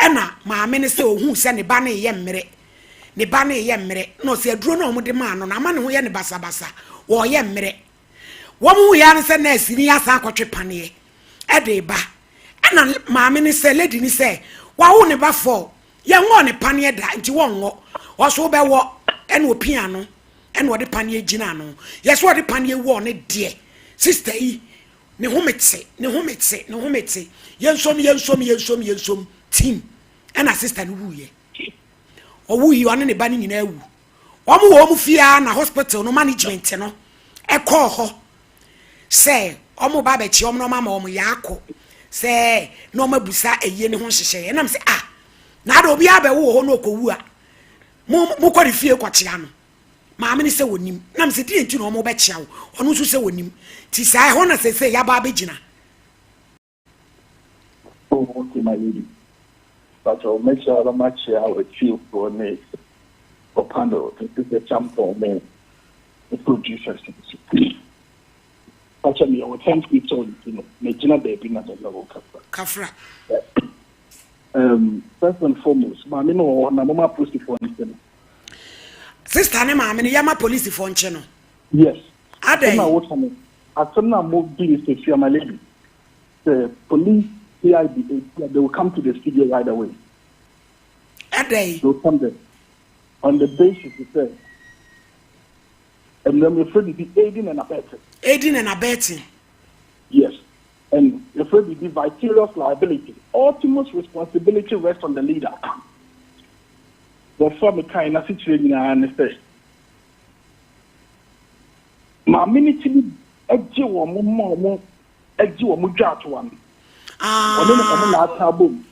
Ɛna maame ne sɛ ohun sɛ ne ba ne yɛ mmerɛ, ne ba ne yɛ mmerɛ, na ɔsɛ aduro na wɔn de maa no na ama ne ho yɛ ne basabasa, wɔɔyɛ mmerɛ. Wɔn ho yɛ ano sɛ nurse ni asan akɔtwe paneɛ ɛde ba. Ɛna maame ne sɛ lady ni sɛ wawo ne ba fɔ yɛn ngɔ ne paneɛ da nti wɔn ngɔ ɔso bɛwɔ. Ɛna opia no ɛna ɔde paneɛ gyina ano yɛsɛ ɔde paneɛ wɔ ne deɛ sister yi ne ho mete, ne ho mete, ne ho mete, yɛnsom, yɛnsom, yɛnsom, yɛnsom team. Ɛna sister no wuyɛ, ɔwu yi ɔne ne ba no nyinaa wu. Wɔn wɔ wɔn fie a na hospital no management no ɛkɔɔ hɔ sɛ wɔn ba abɛkye wɔn na wɔn ama wɔn yɛ akɔ sɛ na wɔn abusa eyie ne ho nhyehyɛ. Ɛnam sɛ ah, na ada obi abɛwo wɔ hɔ na ɔkɔwu a mo mo kɔ ne fie kɔkyea no. Maame ne sɛ wɔnim nam sɛ deɛ nti na wɔn bɛkyea wo, ɔno nso sɛ wɔnim ti saa ɛhɔ na sɛ yaba abɛgyina. Oh, okay, my lady. But I'll make sure I'm actually our chief for me for panel. This is a champion me. Me producers nso. Fakyɛ me yɛwɔ thanksgiving song nti no megyina baabi na mɛma wo kasa. Kafra. First and foremost, maame no wɔ hɔ na moma apolisifoɔ nkye no. Sister ne maame no yɛma polisifoɔ nkye no. Yes. Adɛn? Asɛm a woka no, asɛm no a modi no sɛ fia my lady, sɛ police CID eti they will come to the studio right away. Adɛn? They will come there on the basis sɛ mmerɛ mu yɛfrɛ biribi aiding and abetting. Aiding and abetting. Yes. And yɛfrɛ biribi vicarious liability. Ultimate responsibility rests on the leader. Wɔfa me kan n'asekyerɛ nyinaa ne sɛ maame no tumi gye wɔn ma wɔn gye wɔn dwa atoa no. Ɔne no ɔmo na aka abom.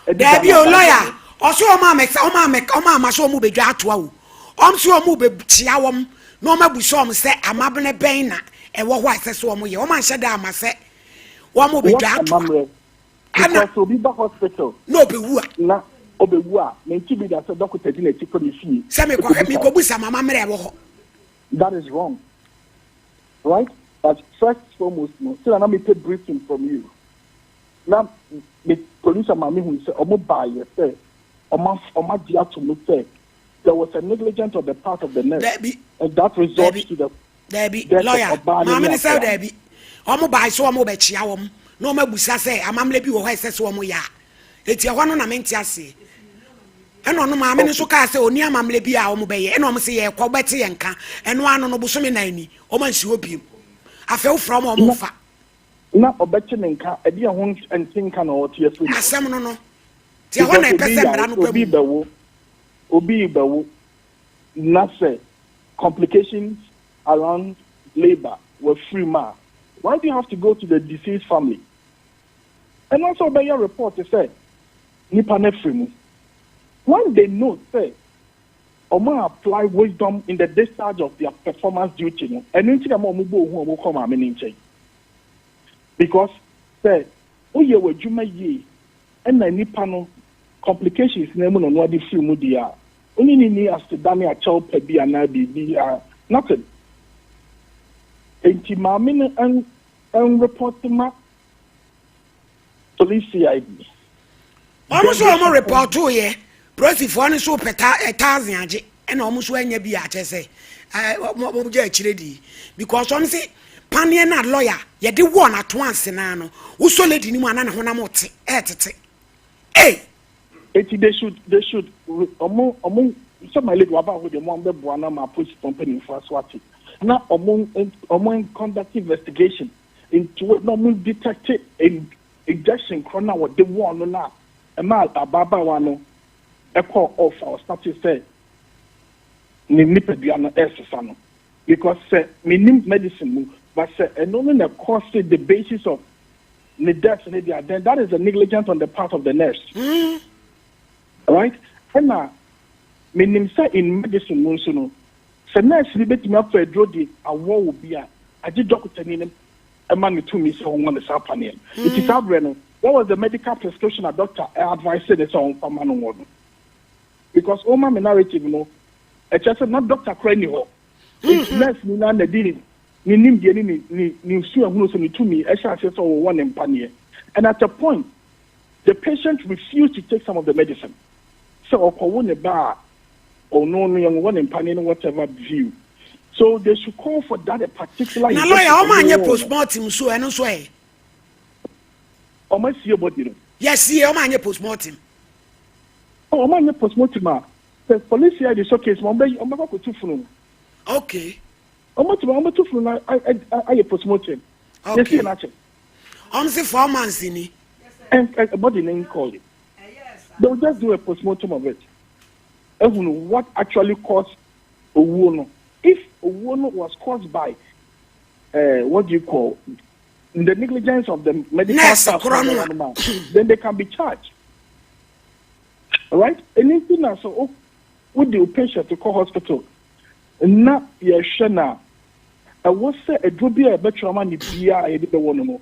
Daabi o lɔya ɔso ɔmo amɛsa ɔmo amɛ ɔmo ama so ɔmo bɛdwa atoa o ɔmo so ɔmo bɛkyia wɔm na ɔmo abu sɛ ɔmo sɛ amabene bɛn na ɛwɔ hɔ a ɛsɛ sɛ ɔmo yɛ ɔmo anhyɛ da ama sɛ wɔn bɛdwa atoa. Because obi ba hospital. Na ɔbɛwu a. Na ɔbɛwu a mente bi da sɛ dɔkota di n'akyi kɔ ne fie. Sɛ mekɔhwɛ mekɔbusa mama mmerɛ ɛwɔ hɔ. That is wrong. Right? But first foremost no, sɛ na mepɛ briefing from you. Na me producer maame hu sɛ ɔmo baayɛ sɛ ɔmo ɔmo agye ato mu sɛ there was a negligence on the part of the nurse. Dabi. And that results to the Dabi, lawyer, maame ne sɛ dabi. Ɔmo bae sɛ ɔmo bɛkyia wɔn na ɔmo abusa sɛ amammerɛ bi wɔ hɔ a ɛsɛ sɛ ɔmo yɛ a. Eti ɛhɔ no na mente aseɛ. Ɛna ɔno maame no nso kaa sɛ ɔni amammerɛ bi a ɔmo bɛyɛ. Ɛna ɔmo sɛ yɛkɔ bɛte yɛn nka. Ɛno ano no bosome nan ni ɔmo ansi hɔ biem. Afei wofrɛ ɔmo a ɔmo mfa. Na ɔbɛte ne nka, ɛdeɛ ho nte nka na ɔte afiri ne hɔ. Asɛm no no. Nti ɛhɔ na ɛpɛ sɛ mmara no ba mu. Obi bɛwo, obi rebɛwo na sɛ complications around labour wafiri mu a, why do you have to go to the deceased family? Ɛno sɛ wobɛyɛ report sɛ nipa no afiri mu. When they know sɛ ɔmo apply wisdom in the discharge of their performance duty no, ɛno nti na ma ɔmo bɔ ohun ɔmo kɔ maame ne nkyɛn. Because sɛ woyɛ w'adwuma yie ɛna nipa no complications na mu na ɔno ade firi mu deɛ a, onye ni ni aseda ne akyɛw pa bi anaa biribi a nothing. Nti maame no ɛn ɛn report ma police CID. Wɔn nso wɔn report yɛ polisifoɔ no nso pɛ ta thousand agye ɛna wɔn nso anya bi akyɛ sɛ ɛɛ wɔn wɔn gye akyire di because wɔn se paneɛ na lawyer yɛde wɔɔ n'ato ase naa no wosɔ lady no mu ana ne honam te ɛɛtete ee. Eti they should ɔmo sɛ my lady waba hɔ deɛ ɔmo bɛboa na ma apolisifoɔ mpanimfoɔ aso ate na ɔmo conduct investigation into it na ɔmo detect injection korɔ na wɔde wɔn no na ɛma ababaawa no ɛkɔ off a ɔstart sɛ ne nipadua no ɛsesa no, because sɛ menim medicine mu, but sɛ ɛno no na cause the basis of ne death ne deɛ, then that is a negligence on the part of the nurse. Right? Ɛna menim sɛ in medicine mu nso no, sɛ nurse ni bɛtumi afa aduro de awɔ wo bi a, agye dɔkota ni ne ɛma ne tumi sɛ ɔnwɔ ne saa paneɛ no. Nti saa berɛ no, what was the medical prescription a doctor advice ne sɛ ɔmfa ma no wɔ no? Because ɔma me narrative no, ɛkyerɛ sɛ na doctor kora ni hɔ. Nti nurse ni na na di ne nimdeɛ ne ne suahunu sɛ ne tumi ɛhyɛ aseɛ sɛ ɔwɔ ne mpaneɛ, and at a point the patient refused to take some of the medicine sɛ ɔkɔwo ne ba a ɔno no yɛn wɔ ne mpaneɛ no, whatever view. So they should call for that a particular. Na lawyer, ɔmo anyɛ postmortem so, ɛno nso ɛ. Ɔmo asie body no. Yɛsie, ɔmo anyɛ postmortem. Ɔmo anyɛ postmortem a, sɛ police CID sɔ case ma ɔmo bɛ kɔ akɔtu funu. Ɔmo tuma ɔmo tu funu na ayɛ postmortem. Yɛsie n'akyɛ. Ɔmo se 4 months ni. And body ne nkɔɔ yi, they will just do a postmortem of it. Ehunu what actually caused owuo no. If owuo no was caused by what do you call, the negligence of the medical nurse staff, korɔ no, then they can be charged. Alright, anything na so o wode o patient kɔ hospital na yɛhwɛ na ɛwɔ sɛ aduro bi a yɛbɛtwerɛ ama ne biara a yɛde bɛwɔ no,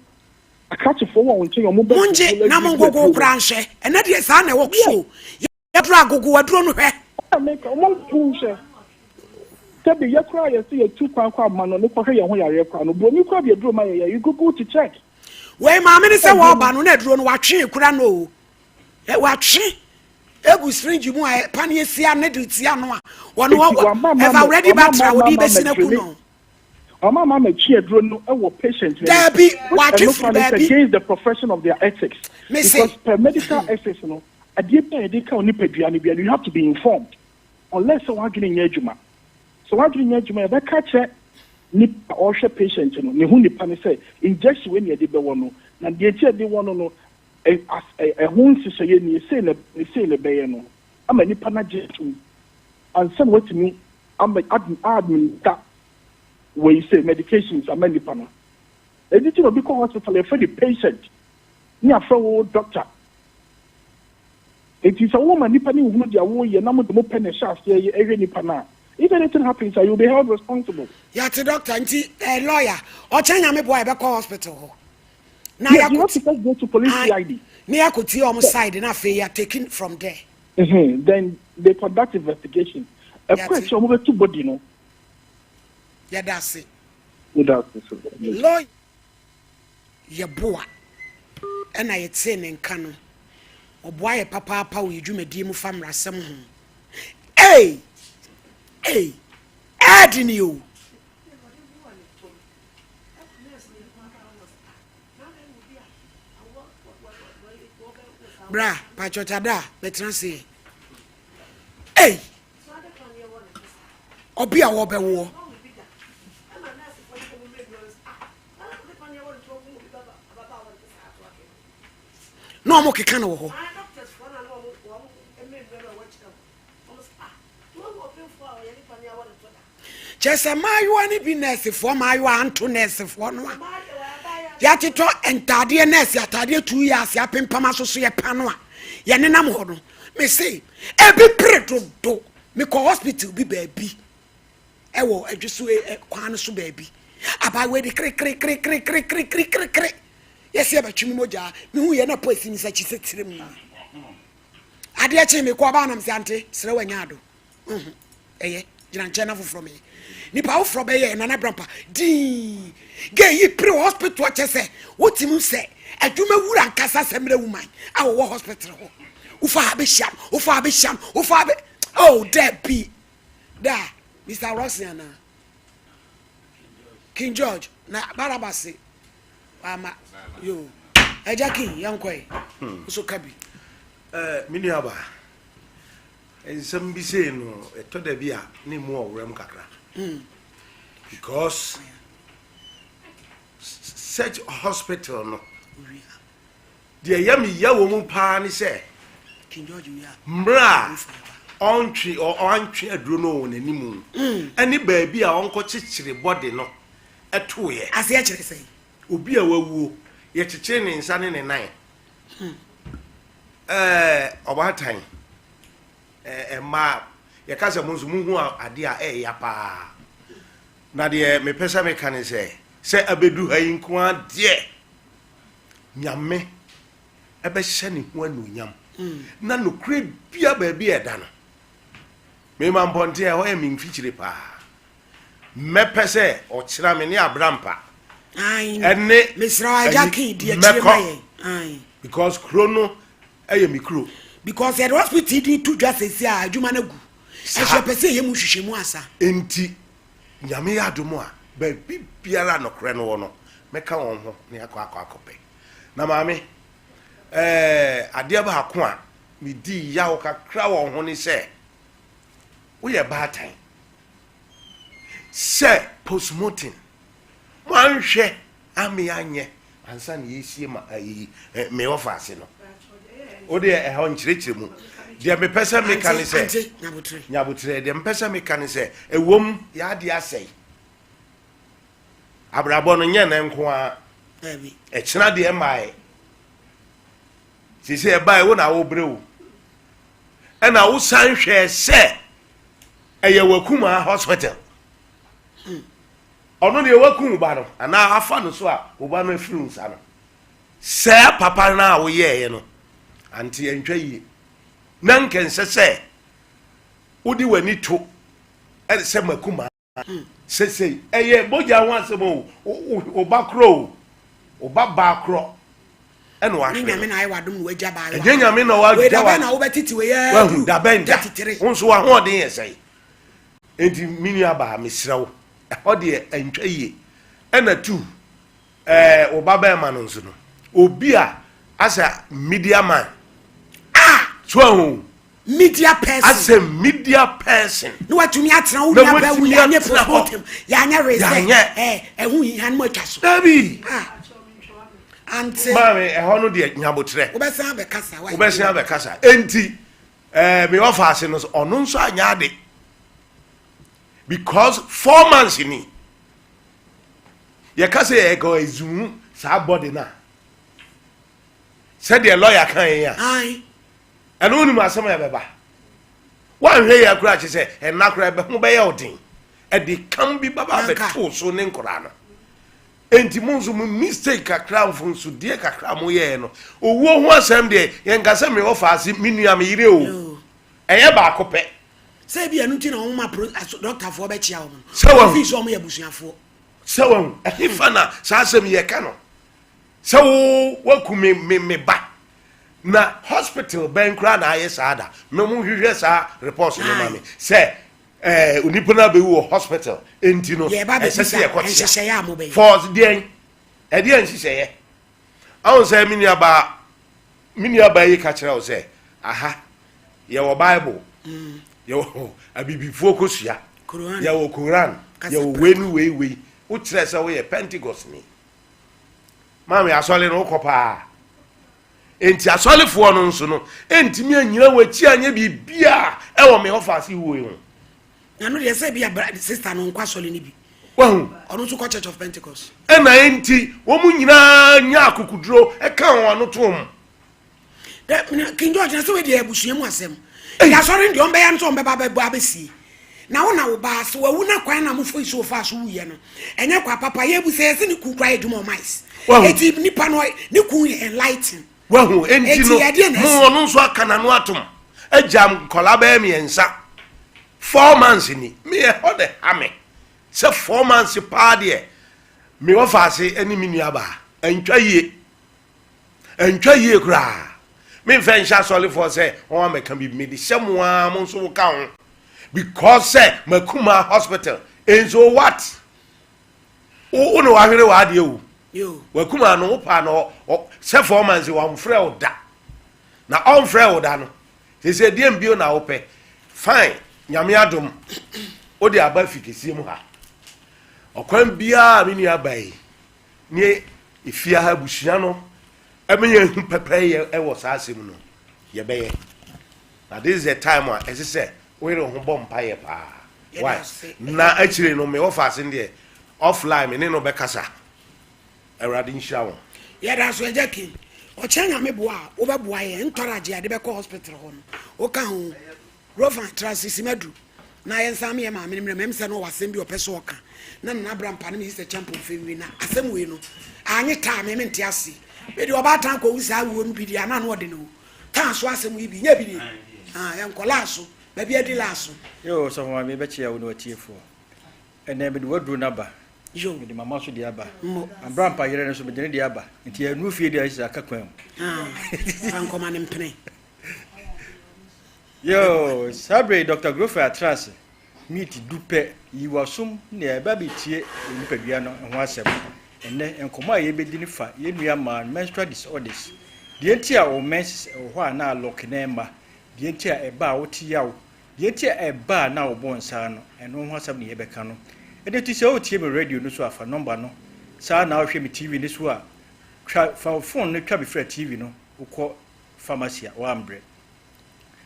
akrakyefoɔ wɔ wɔn nkyɛn, wɔn bɛ. Mongye na mongogo kora nhwɛ. Ɛnɛ deɛ saa na ɛwɔ so, yɛduro agogo aduro no hwɛ. Wɔn nko nhwɛ. Sɛbi yɛ koraa yɛse yɛtu kwan kɔ amanɔne kɔhwɛ yɛn ho yareɛ koraa no, broni koraa de aduro ma yɛn yɛ, you google to check. Wei maame no sɛ wɔɔba no na aduro no watwe kura no o, watwe egu syringe mu a paneɛ si ano de ti ano a wɔn wɔ ɛfa ready battery a wɔde bɛsi n'aku no. Wama ama matwi aduro no wɔ patient no anim. Daabi, Which watwe ɛno firi koraa no is baabi. against the profession of their ethics. Mese. Because per medical ethics no, adeɛ bi a yɛde ka wo nipadua no biara no, you have to be informed. Unless sɛ w'adwene nyɛ adwuma. Sɛ w'adwene nyɛ adwuma a, yɛbɛka akyerɛ nipa a ɔrehwɛ patient no, ne ho nipa no sɛ injection wei na yɛde bɛwɔ no, na deɛ nti a yɛde wɔ no no, ɛ, as, ɛ, ɛho nhyehyɛeɛ nie, sei na, sei na ɛbɛyɛ no, ama nipa no agye atom ansa na watumi ama, ad, administer wei sɛ medications ama nipa no. Ɛno nti na obi kɔ hospital yɛfrɛ no patient ne yɛafrɛ wo doctor. Nti sɛ woma nipa no nhunu deɛ woyɛ na mode mo pɛ na ɛhyɛ aseɛ yɛ ɛhwɛ nipa no a, if anything happens a you will be held responsible. Yɛate doctor nti eh, lawyer ɔkyɛ nyame boa yɛbɛkɔ hospital hɔ na Yes, you have yɛakɔ to first go to police ah, CID. na yɛakɔ tie ɔmo side na afei yɛ taking from there. Mm-hmm. Then they conduct investigation. Ɛkɔ Yɛate. akyire ɔmo bɛtu body no. Yɛda ase. Meda ase so. Lawyer Yeboah ɛna yɛtee ne nka no, ɔboa yɛ papaapa wɔ yɛ dwumadie mu fa mmarasɛm ho. Ei! Ei! Ɛɛde ni o! Bra, pakyɛ tada, bɛtena ase yɛ. Ei! Ɔbea a wɔbɛwoɔ. Na wɔn keka no wɔ hɔ. Kyerɛ sɛ mmaayewa no bi nɛɛsefoɔ mmaayewa anto nɛɛsefoɔ no a yɛatetɔ ntaadeɛ nɛɛse ataadeɛ tu yɛ ase apempam asoso yɛ pa no a yɛnenam hɔ no mese ebi pere dodo mekɔ hospital bi baabi ɛwɔ adwo so kwan no so baabi abaayewa di kirikirikirikirikirikirikiri yɛsi ɛbɛtwe me mogya mehu yɛ na po esi me nsa kyi sɛ tiri mu adeɛ kye mekɔ ɔbaa nam sɛ ante serɛ wanya ado Ɛyɛ, gyina nkyɛn na foforɔ meyɛ. Nipa foforɔ bɛyɛ Nana Brampa dii. Gay yi pere wɔ hospital kyɛ sɛ wotumi sɛ adwuma wura nkasa sɛ mmerɛ woman a wɔwɔ hospital hɔ. Wofa ha bɛhyia no, wofa ha bɛhyia no, wofa ha bɛ oh dabi da Mr. Rosin anaa King George na Barabas se wama yo ɛgya King yɛnkɔe nso ka bi. Eh, me nuabaa, Nsɛm bi sei no ɛtɔ da bi a na emu ɔwerɛm kakra because such hospital no deɛ ɛyɛ me ya wɔ mu paa ne sɛ mmerɛ a ɔntwe ɔantwe aduro no wɔ n'anim ɛne baabi a ɔnkɔkyekyere bɔde no ɛtoeɛ. Aseɛ kyerɛ sɛn? Obi a wawuo yɛkyekyere ne nsa ne ne nan. Ɛɛ ɔbaatan, ɛɛ mmaa, yɛka sɛ mo nso mohu adeɛ a ɛɛya paa. Na deɛ mepɛ sɛ meka ne sɛ, sɛ abɛdu ha yi nko ara deɛ, Nyame ɛbɛhyɛ ne ho anuonyam. Na nokorɛ bia baabi a ɛda no, mema mpɔnten a ɛhɔ yɛ me mfikyire paa. Mɛpɛ sɛ ɔkyena me ne Abrampa ɛne mɛkɔ because kuro no ɛyɛ me kuro. Because yɛde hospital din to dwa sɛsi a adwuma no agu. Ɛso yɛpɛ sɛ yɛyɛ mu nhwehwɛmu ansa. Nti Nyame yɛ adom a baabi biara a nɔkorɛ no wɔ no mɛka wɔn ho na yɛakɔ akɔ akɔpɛ. Na maame ɛɛ adeɛ baako a medii yaw kakra wɔ ho ne sɛ woyɛ baatan. Sɛ postmortem moanhwɛ ame anyɛ ansa na yɛsie ma ayi me ɔfaase no o deɛ ɛhɔ nkyerɛkyerɛ mu deɛ mepɛ sɛ meka ne sɛ nyabotrɛ deɛ mepɛ sɛ meka ne sɛ ɛwom yɛadeɛ asɛe abrabɔ no nyɛ nɛ nko a ɛkyena deɛ mmaeɛ sɛ ɛbaeɛ wo na wobrɛ wo ɛna wosan hwɛɛ sɛ ɛyɛ wakumaa hospital ɔno deɛ waku wo ba no anaa afa no so a wo ba no afiri wo nsa no sɛ papa no a woyɛeɛ no ante antwa yie na nkɛnsɛ sɛ wode w'ani to sɛ makumaa. Sesei ɛyɛ mogya ho asɛm o, wo ba korɔ o, wo ba baa korɔ ɛna wahwere. Nyame na ayɛ wadom na wagya baa. Ɛnyɛ Nyame na wagya wa. Dabɛn na wobɛtete wei ɛɛ. Wahu dabɛn da. Wo nso w'ahoɔden yɛ sɛn? Enti me nua baa mesrɛ wo ɛhɔ deɛ ɛntwa yie. Ɛna tu ɛɛ wo ba bɛrima no nso no obi a asɛ media man. Ah! So ahu. Media person. Asɛ media person. Na watumi atena wo nua bɛ wu yɛanyɛ postmortem yɛanyɛ resɛ ɛ ɛho hia no mu atwa so. Dabi. Ah. Ante. Maame ɛhɔ no deɛ nyabotrɛ. Wobɛsan abɛkasa. Wobɛsan abɛkasa. Enti ɛɛ me ɔfa ase no so ɔno nso anyɛ ade because 4 months ni yɛka sɛ yɛkɔ ezumu saa body na sɛdeɛ lawyer kan yi a. Ɛno wonim asɛm a ɛbɛba. Woanhwɛ yie koraa kyerɛ sɛ ɛnna koraa ɛbɛ ho bɛyɛ wo den. Ɛde kam bi bɛba abɛto so ne nkwadaa no. Enti mo nso mo mistake kakra mfomsodeɛ kakra a moyɛɛ no owuo ho asɛm deɛ yɛnka sɛ me ɔfa ase me nua me yere o. Ɛyɛ baako pɛ. Sɛ ebi ɛno nti na wɔn ma pro aso dɔktafoɔ bɛkyia wɔn no. Sɛ wɔn. Fi sɛ wɔn yɛ abusuafoɔ. Sɛ wɔn ɛhefa na saa asɛm yɛ ka no. Sɛ wo waku me me me ba. Na hospital bɛn koraa na ayɛ saa da? Me mo hwehwɛ saa reports no ma me sɛ ɛɛ eh, onipa no abɛwu wɔ hospital enti no ɛsɛ sɛ yɛkɔ tia for deɛn ɛdeɛ nhyehyɛeɛ ahun sɛ me nuabaa me nuabaa yi ka kyerɛ wo sɛ aha yɛwɔ bible mm. yɛwɔ abibifoɔ kosua yɛwɔ koran yɛwɔ wei ne wei wei wokyerɛ sɛ woyɛ pentecost ni Maame, asɔre no wokɔ paa. Enti asɔrefoɔ no nso no ntumi anyina wɔn akyi anyɛ biribiara ɛwɔ me ɔfaase wuo yi ho. Na no deɛ sɛ bi a sista no nkɔ asɔre no bi. Wahu. Ɔno nso kɔ Church of Pentecost. Ɛna enti wɔn nyinaa nya akokoduro ɛka wɔn ano toom. Dɛ King George na sɛ wei deɛ abusua mu asɛm. Yɛ asɔre no deɛ ɔmbɛyɛ no sɛ ɔmbɛba abɛbɔ abɛsie. Na wo na wo ba sɛ wawu na kwan na mofo yi so ɔfaa so wuyɛ no ɛnyɛ kwa papa yɛbu sɛ yɛse ne kun koraa yɛ adwuma ɔmice. Eti nipa no ne kun yɛ enlighten. Wahu enti no mo ɔno nso aka n'ano atom agya nkɔla bɛyɛ mmiɛnsa 4 months ni me ɛhɔ de ha me sɛ 4 months paa deɛ me wɔfa ase ne me nua baa antwa yie. Ɛntwa yie koraa. Memfa nhyɛ asɔrefoɔ sɛ wɔn amɛka biribi. Mede hyɛ mo ara mo nso woka ho. Because sɛ makuma hospital. And so what? Wo na wahwere w'adeɛ o. Wakuma no wo paa no sɛ 4 months wɔmfrɛ wo da. Na ɔmfrɛ wo da no. Sɛ sɛ deɛ mbio na wopɛ. Fine. Nyame adom. Wode aba fi kɛseɛ mu ha. Ɔkwan biara me nua ba yi. Ne efie ha abusua no ɛma yɛn hu pɛpɛɛyɛ ɛwɔ saa asɛm no yɛbɛyɛ na this is the time a ɛsɛ sɛ woyere ho bɔ mpaeɛ paa why na akyire no me wɔfa ase deɛ offline me ne no bɛkasa. Awurade nhyira wɔn. Yɛda so agya King. Ɔkyerɛ Nyame boa a wobɛboa yɛn ntɔre agye ade bɛkɔ hospital hɔ no woka ho. Rovan, tra ase, si m'aduru na yɛnsan me yɛ maame no mmerɛ mu. Ɛm sɛ na ɔwɔ asɛm bi a ɔpɛ sɛ ɔka na Nana Abrampah ne me Sister Champon mfɛnwie na asɛm wei no anye taa me mente ase. Me deɛ ɔbaatan kɔwu saa wuo no bi deɛ a na ano ɔden o. Taa so asɛm yi bi nyɛ bi nie. Ah, yɛnkɔ laa so, baabi adi laa so. Yoo, Ɔsɔfo Maame, mebɛkyea wo ne w'atiefoɔ. Ɛnnɛ mede w'aduro no aba. Yoo. Mede mama nso deɛ aba. Mmɔ. Abrampa yerɛ no nso mede ne deɛ aba. Nti yɛnuru fie deɛ ayɛ sɛ aka kwan mu. Ah, fa nkɔma no mpene. Yoo, saa berɛ yi Dɔkta Grofe atra ase miniti du pɛ, yi w'asom na yɛreba abɛtie yɛn nipadua no ho asɛm. Ɛnnɛ, nkɔmmɔ a yɛrebɛdi no fa yɛn nua mmaa no menstrual disorders, deɛ nti a wo menses wɔ hɔ a na alɔke na ɛmma, deɛ nti a ɛba a wote yaw, deɛ nti a ɛba a na wobɔ nsa ano, ɛno ho asɛm na yɛbɛka no. Ɛno nti sɛ woretie me radio no so a, fa nɔmba no, saa ara na wohwɛ me TV no so a, twa, fa wo phone no twa me fra TV no, wokɔ pharmacy a, woambrɛ.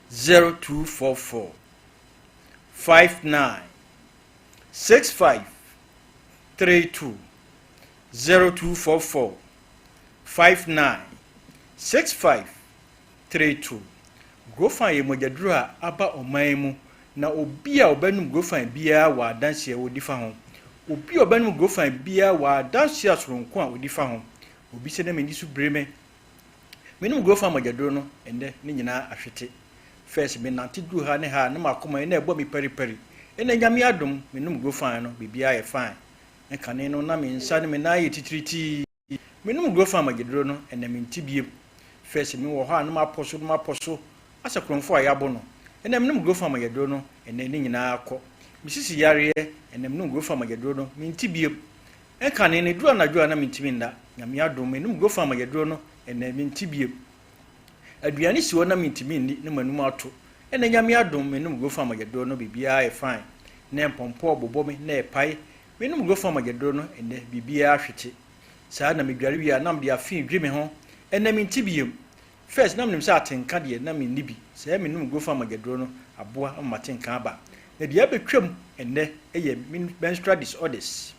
0244 59 65 32 0244 59 65 32 Grofan yɛ mogyaduro a aba ɔman mu na obi a ɔbɛnom Grofan biara wɔ adanseɛ a ɔdi fa ho. Obi a ɔbɛnom Grofan biara wɔ adanseɛ a soronko a ɔdi fa ho. Obi sɛ na m'ani so biri me. Menom Grofan mogyaduro no ɛnnɛ ne nyinaa ahwete. First me nante duru ha ne ha a na m'akoma yi na ɛbɔ me paripari. Ɛnnɛ Nyame adom, menom Grofine no, biribiara yɛ fine. Nkane no na me nsa ne me nan yɛ titiritii. Menom Grofine mogyaduro no, ɛnnɛ mente biem. First me wɔ hɔ a na mapɔ so na mapɔ so asɛ korɔmfoɔ a yɛabo no. Ɛnnɛ menom Grofine mogyaduro no, ɛnnɛ ne nyinaa kɔ. Me sisi yareɛ, ɛnnɛ menom Grofine mogyaduro no, mente biem. Nkane no, ɛduru anadwo a na mentumi nna. Nyame adom, menom Grofine mogyaduro no, ɛnnɛ mente biem. Aduane si hɔ na mentumi nni na m'anum ato. Ɛnnɛ Nyame adom menom Grofam agyaduro no biribiara yɛ fine. Nnɛ mpɔmpɔ bobɔ me na ɛpae. Menom Grofam agyaduro no ɛnnɛ biribiara hwete. Saa na medware wie a na mede afe dwi me ho. Ɛnnɛ mente biom. First na menim sɛ atenka deɛ na menni bi. Sɛɛ menom Grofam agyaduro no aboa ama m'atenka aba. Na deɛ abɛtwam ɛnnɛ yɛ menstrual disorders.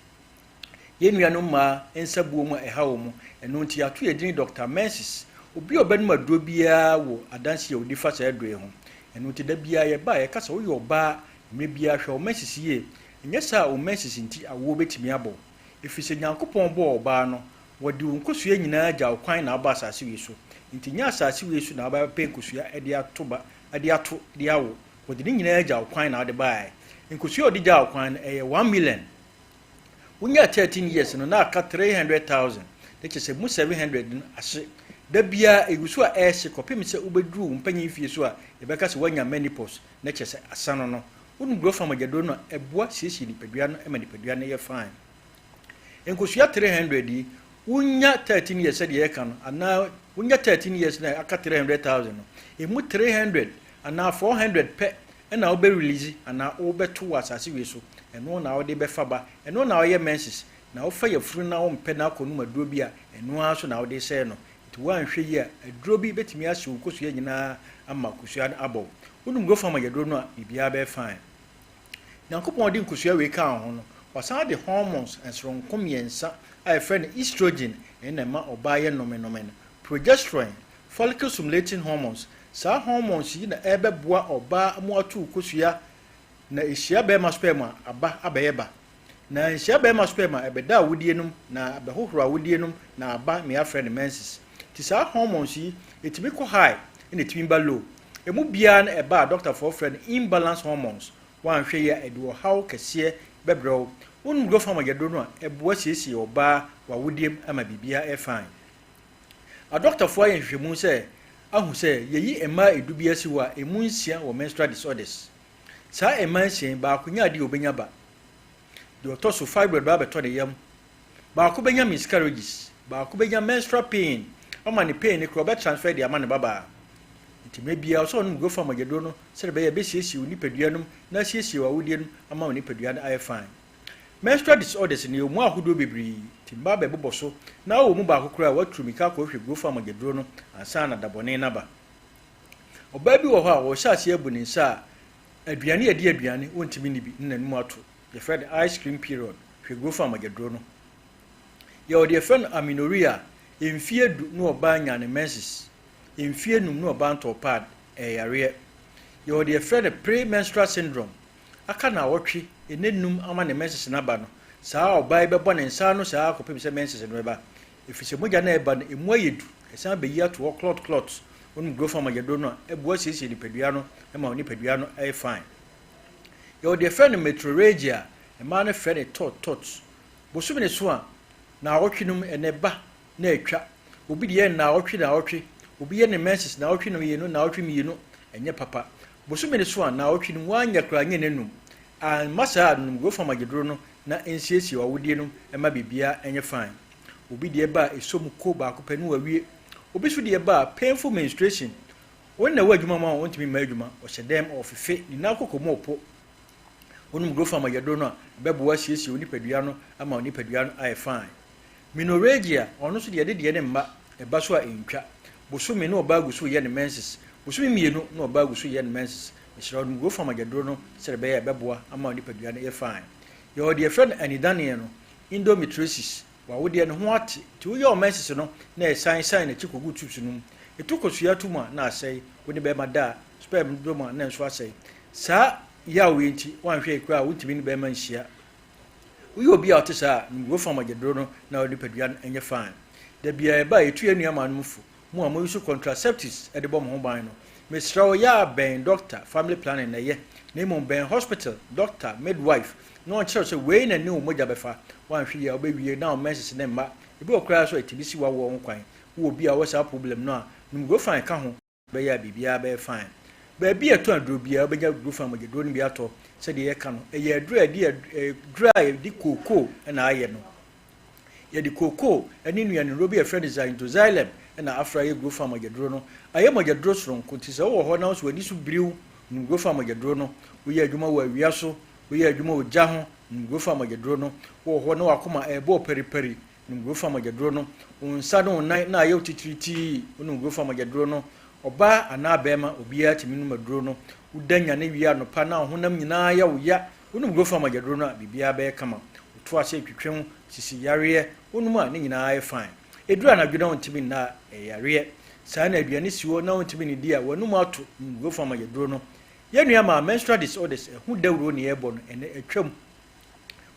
Yɛn nuanom mmaa nsabuo mu a ɛha wɔn, ɛno nti yɛato yɛn din Dɔkta Menses. Obi a ɔbɛnom aduro biara wɔ adanseɛ a ɔdi fa saa aduro yi ho. Ɛno nti da biara yɛba a yɛka sɛ woyɛ ɔbaa mmerɛ biara hwɛ wo menses yie, ɛnyɛ saa a wo menses nti awoɔ bɛtumi abɔ wo. Ɛfiri sɛ Nyankopɔn bɔɔ ɔbaa no, wɔde wo nkosua nyinaa gya wo kwan na waba asase wei so. Nti nyɛ asase wei so na wobɛpɛ nkosua de ato ba de ato de awo. Wɔde ne nyinaa gya wo kwan na wode baeɛ. Nkosua a wɔde gyaa wo kwan no ɛyɛ 1,000,000. Wonyaa 13 years no na aka 300,000 na kyerɛ sɛ mu 700 no ahye. Da biara egu so a ɛrehye kɔpem sɛ wobɛduru wo mpanyin mfie so a yɛbɛka sɛ woanya menopause na kyerɛ sɛ asa no no. Wonom Growth Farm agyaduro no a ɛboa siesie nipadua no ma nipadua no yɛ fine. Nkosua 300 yi wonya 13 years sɛdeɛ yɛka no anaa wonya 13 years na aka 300,000 no emu 300 anaa 400 pɛ na wobɛ release anaa wobɛto wɔ asase wei so, ɛno na wode bɛfa ba, ɛno na woyɛ menses, na wofa yafunu na wompɛ na akɔnom aduro bi a, ɛno ara nso na wode resɛe no. Nti woanhwɛ yie a, aduro bi bɛtumi ahye wo nkosua nyinaa ama kosua no abɔ wo. Wonom Grofam aduro no a, biribiara bɛyɛ fine. Nyankopɔn de nkosua wei kaa ho no, wasan de hormones nsoronko mmiɛnsa a yɛfrɛ no estrogen, ɛno na ɛma ɔbaa yɛ nomenome no, progesterone, Follicle stimulating hormones, Saa hormones yi na ɛbɛboa ɔbaa ma watu kosua na ɛhyia barima sperm a, aba abɛyɛ ba. Na ɛnhyia barima sperm a, ɛbɛda awodie nom na abɛhohoro awodie nom na aba ma yɛafrɛ no menses. Nti saa hormones yi, ɛtumi kɔ high ɛna ɛtumi ba low. Ɛmu biara no ɛba a dɔktafoɔ frɛ no imbalance hormones. Woanhwɛ yie a ɛde ɔhaw kɛseɛ bɛbrɛ wo. Wonom Growth Hormone aduro no a, ɛboa siesie ɔbaa wɔ awodiem ma biribiara yɛ fine. Adɔktafo ayɛ nhwehwɛmu sɛ ahu sɛ yeyi mmaa edu bi asi hɔ a, emu nsia wɔ menstrual disorders. Saa mmaa nsia yi, baako nya ade a obenya ba. Deɛ ɔtɔ so, fibroid ba abɛtɔ ne yam. Baako benya miscarriages, baako benya menstrual pain, ama ne pain no koraa ɔbɛ transfer de ama ne babaa. Nti mmerɛ biara ɔsɛ ɔnom Growth Farm mogyaduro no sɛdeɛ ɛbɛyɛ a ɛbɛsiesie wo nipadua no mu na asiesie w'awodeɛ no mu ama wo nipadua no ayɛ fine. Menstrual disorders no yɛwɔ mu ahodoɔ bebree nti mmaa bɛbobɔ so na wowɔ mu baako koraa a woaturu mmirika akɔhwehwɛ growth mogyaduro no ansa na da bɔne no aba. Ɔbaa bi wɔ hɔ a ɔhyɛ aseɛ abu ne nsa a aduane a ɛdi aduane ɔntumi nni bi na n'anum ato. Yɛfrɛ no ice cream period. Hwɛ growth mogyaduro no. Yɛwɔ deɛ yɛfrɛ no amenorrhea a mfeɛ du na ɔbaa nya ne menses, mfeɛ num na ɔbaa ntɔɔ pad, ɛyɛ yareɛ. Yɛwɔ deɛ yɛfrɛ no pre-menstrual syndrome Aka naawɔtwe ne num ama ne menses no aba no, saa ɔbaa yi bɛbɔ ne nsa ano saa ara kɔpem sɛ menses no bɛba. Ɛfiri sɛ mogya no a ɛba no, ɛmu ayɛ du, ɛsan bɛyi ato hɔ clot clot. Wonom Grofam agyaduro no a, ɛboa siesie nipadua no ma wo nipadua no yɛ fine. Yɛwɔ deɛ yɛfrɛ no metrorrhagia, mmaa no frɛ no tot tot. Bosome no so a, naawɔtwe no mu ɛna ɛba na atwa. Obi deɛ yɛ naawɔtwe naawɔtwe, obi yɛ ne menses naawɔtwe mmienu naawɔtwe mmienu, ɛnyɛ papa. Bosome no so a, naawɔtwe no mu, woanyɛ koraa nyɛ n'anum. Amma saa a, nom Grofam agyeduro no na ɛnsiesie w'awodeɛ no mma biribiara nyɛ fine. Obi deɛ ba a, ɛsɔ mu ko baako pɛ na wawie. Obi nso deɛ ba a, painful menstruation. Wo na ɛwɔ adwuma mu a, ɔntumi mma adwuma, ɔhyɛ dɛm, ɔfefe, ne nan koko mu ɔpo. Wonom Grofam agyeduro no a, ɛbɛboa asiesie wo nipadua no ama wo nipadua no ayɛ fine. Menorrhagia, ɔno nso deɛ ɛde deɛ ne mma, ɛba so a ɛntwa. Bosome na ɔbaa gu so reyɛ ne menses. Bosome mmienu na ɔbaa gu so reyɛ ne menses. Mesrɛ wo, nom Grofam agyaduro no sɛdeɛ ɛbɛyɛ a ɛbɛboa ama wo nipadua no yɛ fine. Yɛwɔ deɛ yɛfrɛ no anidaneɛ no, endometriosis, w'awodeɛ no ho ate, nti woyɛ wo menses no na ɛsan san n'akyi kɔgu tubes no mu. Ɛtu kosua to mu a na asɛe, wo ne bɛrima da a, sperm no dɔ mu a na nso asɛe. Saa yaw yi nti, woanhwɛ yie koraa a wontumi ne bɛrima nhyia. Woyɛ obi a ɔte saa a, nom Grofam agyaduro no na wo nipadua no nyɛ fine. Da biara ɛba a yɛtu yɛn nuammaa nom fo, mo a mo use contraceptives de bɔ mo ho ban no. Mesrɛ wo yɛ a bɛn doctor, family planning na ɛyɛ, na mmom bɛn hospital, doctor, midwife, na ɔnkyerɛ wo sɛ wei na ɛne wo mogya bɛfa. Woanhwɛ yie a wobɛwie na wo menses no mma. Ebi wɔ koraa nso a ɛtumi si w'awoɔ ho kwan. Wowɔ obi a ɔwɔ saa problem no a, nom Grofine ka ho. Bɛyɛ a biribiara bɛyɛ fine. Baabi a yɛtɔn aduro biara, wobɛnya Grofine mogyaduro no bi atɔ. Sɛdeɛ yɛka no, ɛyɛ aduro a yɛde aduro a yɛde kookoo na ayɛ no. Yɛde kookoo ne nnuanennuro bi a yɛfrɛ no xanthoxylem na afra ayɛ Grofine mogyaduro no. Ayɛ mogyaduro soronko nti sɛ wowɔ hɔ na wo nso w'ani so biriw, nom Grofine mogyaduro no. Woyɛ adwuma wɔ awia so, woyɛ adwuma wɔ gya ho, nom Grofine mogyaduro no. Wowɔ hɔ na w'akoma ɛrebɔ paripari, Nom Grofa mogyaduro no. Wo nsa ne wo nan na ayɛ wo titiritii, wonom Grofa mogyaduro no. Ɔbaa anaa barima, obiara tumi nom aduro no. Woda nyane wie anɔpa na wo honam nyinaa yɛ wo ya, wonom Grofa mogyaduro no a, biribiara bɛyɛ kama. Wo to ase retwetwe wo, sisi yareɛ, wonom a, ne nyinaa yɛ fine. Ɛduru anadwo na wontumi nna a, ɛyɛ yareɛ. Saa na aduane si hɔ na wontumi nnidi a, w'anum ato, nom Grofa mogyaduro no. Yɛn nua maa menstrual disorders, ɛho dawuro na yɛrebɔ no, ɛnnɛ atwam.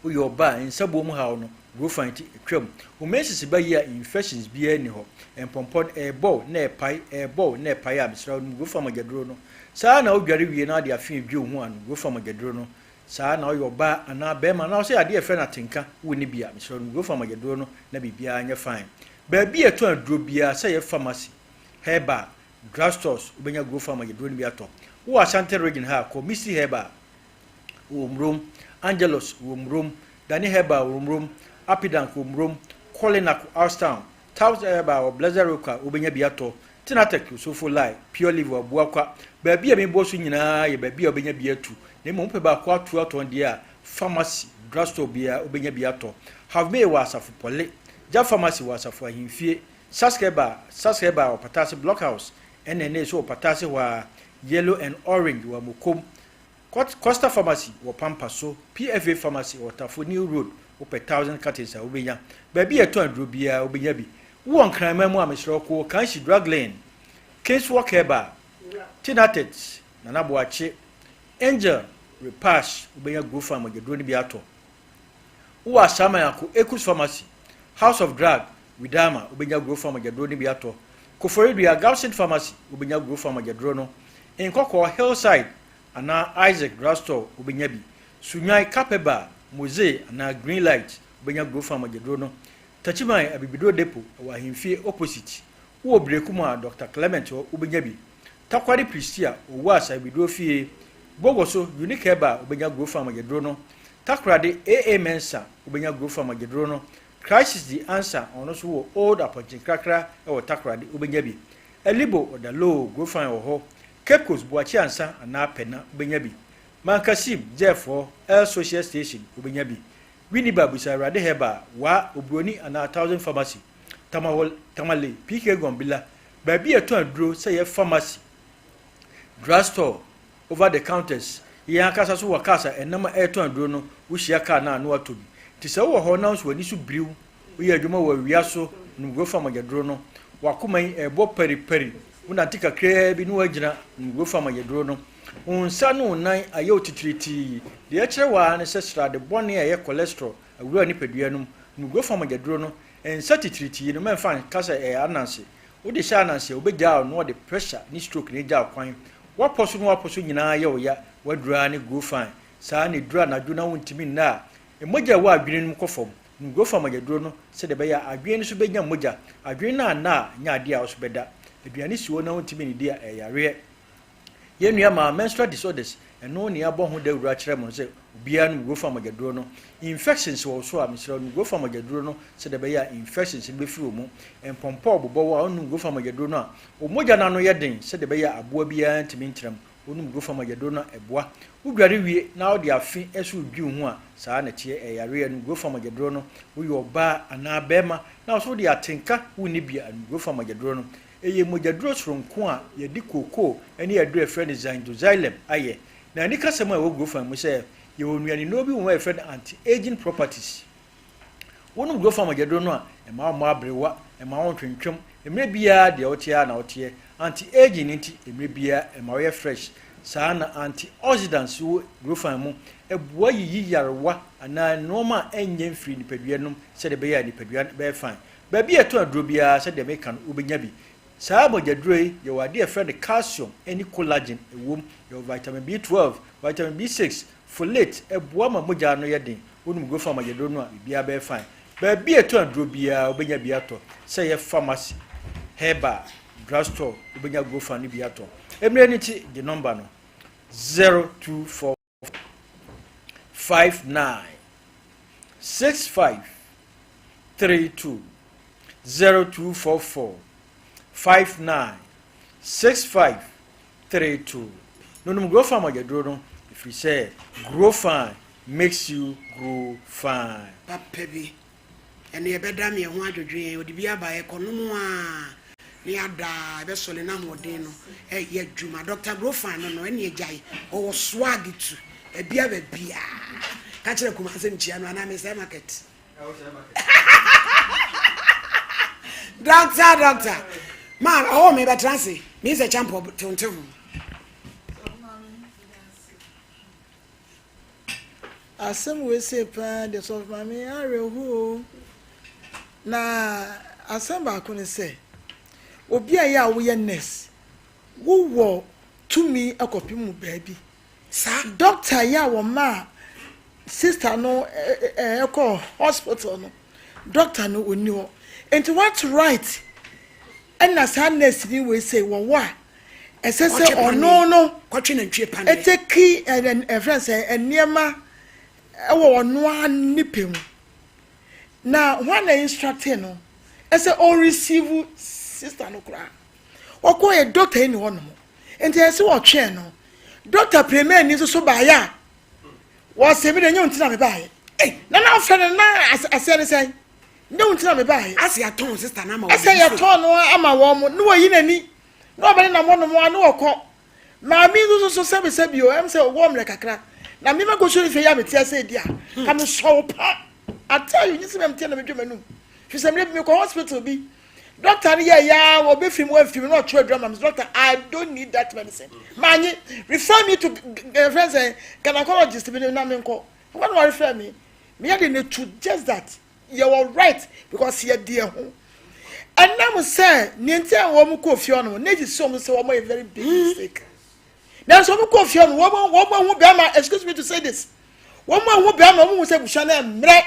Woyɛ ɔbaa a, nsabuo mu haw no, growth nti, atwam. Wo menses ba yie a, infections biara nni hɔ. Mpɔmpɔ no, ɛrebɔ wo na ɛrepae, ɛrebɔ wo na ɛrepae a, mesrɛ wo, nom growth mogyaduro no. Saa ara na wodware wie na wode afe redwi wo ho a, nom growth mogyaduro no. Saa ara na woyɛ ɔbaa anaa barima na wo sɛ adeɛ a yɛfrɛ no atenka, wonni bi a, mesrɛ wo, nom growth mogyaduro no na biribiara nyɛ fine. Baabi a yɛtɔn aduro biara, sɛ ɛyɛ pharmacy, herbal, drugstores, wobɛnya growth mogyaduro no bi atɔ. Wowɔ Ashanti region ha a, kɔ Misty Herbal. wɔ Murom, Angelus wɔ Murom, Dani Herbal wɔ Murom, Apidank wɔ Murom, Kolinak wɔ Austown, Taos Herbal wɔ Blessed Rock a wobenya bi atɔ, Tinatek wɔ Sofo Lai, Pure Live wɔ Abuakwa. Baabi a mebɔ so nyinaa yɛ baabi a wobenya bi atu, na mmom wopɛ baako atu atɔn deɛ a, pharmacy, drugstore biara wobenya bi atɔ. Havmei wɔ Asafo Pɔle, Gya Pharmacy wɔ Asafo Ahemfie, Sask Herbal, Sask Herbal wɔ Patase Blockhouse, NNA nso wɔ Patase hɔ ara, Yellow and Orange wɔ Amokom, Costa Pharmacy wɔ Pampa so, PFA Pharmacy wɔ Tafo New Road, wopɛ thousand cartons a wobɛnya. Baabi a yɛtɔn aduro biara wobɛnya bi. Wowɔ Nkranman mu a mesrɛ wo kɔ Okanshi Drug Lane, Kingswalk Herbal, Tinatet, Nana Boakye, Angel Repash wobɛnya Grofan mogyaduro no bi atɔ. Wowɔ Asaman a kɔ Ekus Pharmacy, House of Drug, Widama wobɛnya Grofan mogyaduro no bi atɔ. Koforidua Gabson Pharmacy wobɛnya Grofan mogyaduro no. Nkɔkɔɔ Hillside anaa Isaac Drugstore wobɛnya bi. Sunyani Kapeba, Mozee anaa Green Light wobɛnya Grofan mogyaduro no. Takyiman Abibiduro Depot ɛwɔ Ahemfie opposite. Wowɔ Bereku mu a Doctor Clement hɔ wobɛnya bi. Takoradi Priscia, Owuas Abibiduro Fie, Bogoso Unique Herbal wobɛnya Grofan mogyaduro no. Takoradi AA Mensah wobɛnya Grofan mogyaduro no. Crisis The Answer ɔno nso wɔ Old Apɔnkyenkrakra wɔ Takoradi wobɛnya bi. Elibo Odaloo Grofan wɔ hɔ. Cape Coast, Boakye Ansa anaa Pɛna, wobɛnya bi. Mankasim, Jeff hɔ, El Social Station, wobɛnya bi. Winneba, Bisa Awurade Herbal, Wa, Oburoni anaa Thousand Pharmacy, Tamahol, Tamale, PK Gombila, baabi a yɛtɔn aduro sɛ yɛ pharmacy, drug store, over the counters. Yɛn ankasa nso wɔ cars a ɛnam a ɛretɔn aduro no, wohyia car no a na woatɔ bi. Nti sɛ wowɔ hɔ na nso w'ani so biriw Woyɛ adwuma wɔ awia so nom gurofa mogyaduro no. W'akoma yi ɛrebɔ paripari. Wonante kakraa bi na woagyina nom gurofa mogyaduro no. Wo nsa ne wo nan ayɛ wo titiritii. Deɛ ɛkyerɛ wo ara ne sɛ srade bɔne a ɛyɛ cholesterol awura wo nipadua no mu. Nom gurofa mogyaduro no. Nsa titiritii no mɛmfa nka sɛ ɛyɛ ananse. Wode hyɛ ananse a, wobɛgyaa wo na wɔde pressure ne stroke na agya wo kwan. Woapɔ so ne woapɔ so nyinaa yɛ wo ya. W'aduro ara ne Grofine. Saa ara na ɛduru anadwo na wontumi nna a, mogya a ɛwɔ adwene no mu kɔ fam. Nnuro fa mogyaduro no sɛdeɛ ɛbɛyɛ a adwene no nso bɛnya mogya. Adwene no anna a, nyɛ adeɛ a wo nso bɛda. Aduane si hɔ na wontumi nnidi a, ɛyɛ yareɛ. Yɛn nua maa menstrual disorders, ɛno na yɛabɔ ho dawuro akyerɛ mo no sɛ obiara nom nnuro fa mogyaduro no. Infections wɔ wo so a, mesrɛ wo nom nnuro fa mogyaduro no sɛdeɛ ɛbɛyɛ a infections no bɛfiri wo mu. Mpɔmpɔ a ɔbobɔ wo a, wonnom nnuro fa mogyaduro no a, wo mogya no ano yɛ den sɛdeɛ ɛbɛyɛ a aboa biara ntumi ntena mu. Wonom guro fam agyaduro no a, ɛboa. Wodware wie na wode afe nso redwi wo ho a, saa ara na ɛteɛ. Ɛyɛ yareɛ. Nom guro fam agyaduro no. Woyɛ ɔbaa anaa barima na wo nso wode atenka wonni bi a, nom guro fam agyaduro no. Ɛyɛ mogyaduro soronko a yɛde kookoo ne aduro a yɛfrɛ no xanthoxylem ayɛ. Na anikasɛm a ɛwɔ guro fam mu sɛ, yɛwɔ nnuanennuro bi wɔ mu a yɛfrɛ no anti-aging properties. Wonom Grofam agyaduro no a, ɛma wommɔ aberewa, ɛmma wontwentwam, mmerɛ biara deɛ woteɛ ara na woteɛ. Anti-aging no nti, mmerɛ biara ɛma woyɛ fresh. Saa ara na anti-oxidants wɔ Grofam mu, ɛboa yiyi yarewa anaa nnoɔma a ɛnyɛ mfiri nipadua no mu sɛdeɛ ɛbɛyɛ a nipadua no bɛyɛ fine. Baabi a yɛtɔn aduro biara, sɛdeɛ meka no, wobɛnya bi. Saa mogyaduro yi, yɛwɔ adeɛ a yɛfrɛ no calcium ne collagen wɔ mu. Yɛwɔ vitamin B12, vitamin B6, folate, ɛboa ma mogya ano yɛ den. Wonom Grofan mogyaduro no a, biribiara bɛyɛ fine. Baabi a yɛtɔn aduro biara, wobɛnya bi atɔ. Sɛ ɛyɛ pharmacy, herbal, drugstore, wobɛnya Grofan no bi atɔ. Mmerɛ no nti, gye nɔmba no, 0244 59 65 32 0244 59 65 32. Nonom Grofan mogyaduro no, ɛfiri sɛ Grofan makes you grow fine. Papa bi, ɛno yɛbɛda me ɛho adwodwo yɛn, ɔde bi aba yɛkɔnom a na yɛada a ɛbɛsɔle na ahoɔden no ɛyɛ adwuma. Doctor Grofan no no ɛne agyae, ɔwɔ swag tu, baabi a baabiaa. Ka kyerɛ Kumase mekyia no anaa mesɛe market. Doctor, doctor, ma ɔwɔ me bɛtena ase, me sɛ champɔ te ho. Asɛm wei sei paa deɛ sɔfo maame awerɛhoɔ o. Na asɛm baako ne sɛ, obi a ɛyɛ a woyɛ nurse, wowɔ tumi kɔpem mu baabi. Saa. Doctor yi a wɔmaa sister no ɛkɔ hospital no, doctor no ɔnni hɔ. Nti what right ɛna saa nurse ni wei sei wɔwɔ a ɛsɛ sɛ ɔno no ɛtɛki ɛfrɛ sɛ nneɛma ɛwɔ ɔno ara ne pɛ mu na hwan na instructing no ɛsɛ ɔreceive sister no koraa ɔkɔ yɛ doctor yi ni hɔ nom nti ɛsɛ ɔtwɛn no doctor premani nso so baayɛ a wɔsɛ mi de nyɛ ntina mi baayɛ na na afɛ no na aseɛ ne sɛn. Nyɛ wo nti na mebaeɛ. Ase yɛatɔn sista no ama wɔn. Ɛsɛ yɛtɔn no ama wɔn mo na wɔyi n'ani na ɔbɛne nam hɔnom a na wɔkɔ. Maame yi nso so sɛbisɛbi o, ɛm sɛ ɔwɔ mmerɛ kakra. Na me mɛkɔ sɔre fie yi a mete ase yi di a, ka mesɔ wo pa. I tell you, nyɛ sɛ mɛmteɛ na medwe m'anum. Firi sɛ mmerɛ bi mekɔ hospital bi, doctor no yɛɛ yaa ɔbɛfiri mu amfiri mu na ɔtwerɛ aduro ama me. Doctor, I don't need that medicine. Manye, refer me to ɛfrɛ sɛ gynecologist bi na menkɔ. Hɔ na wɔrefer me. Meyɛ de ne to just that. Yɛwɔ right because yɛde yɛn ho. Ɛnam sɛ nea nti a wɔn kɔ fie no, na esisi wɔn sɛ wɔn yɛ very big mistake. Nanso wɔn kɔ fie no, wɔn wɔn ahu bɛrima, excuse me to say this, wɔn ahu bɛrima, wɔn hu sɛ abusua no mmerɛ,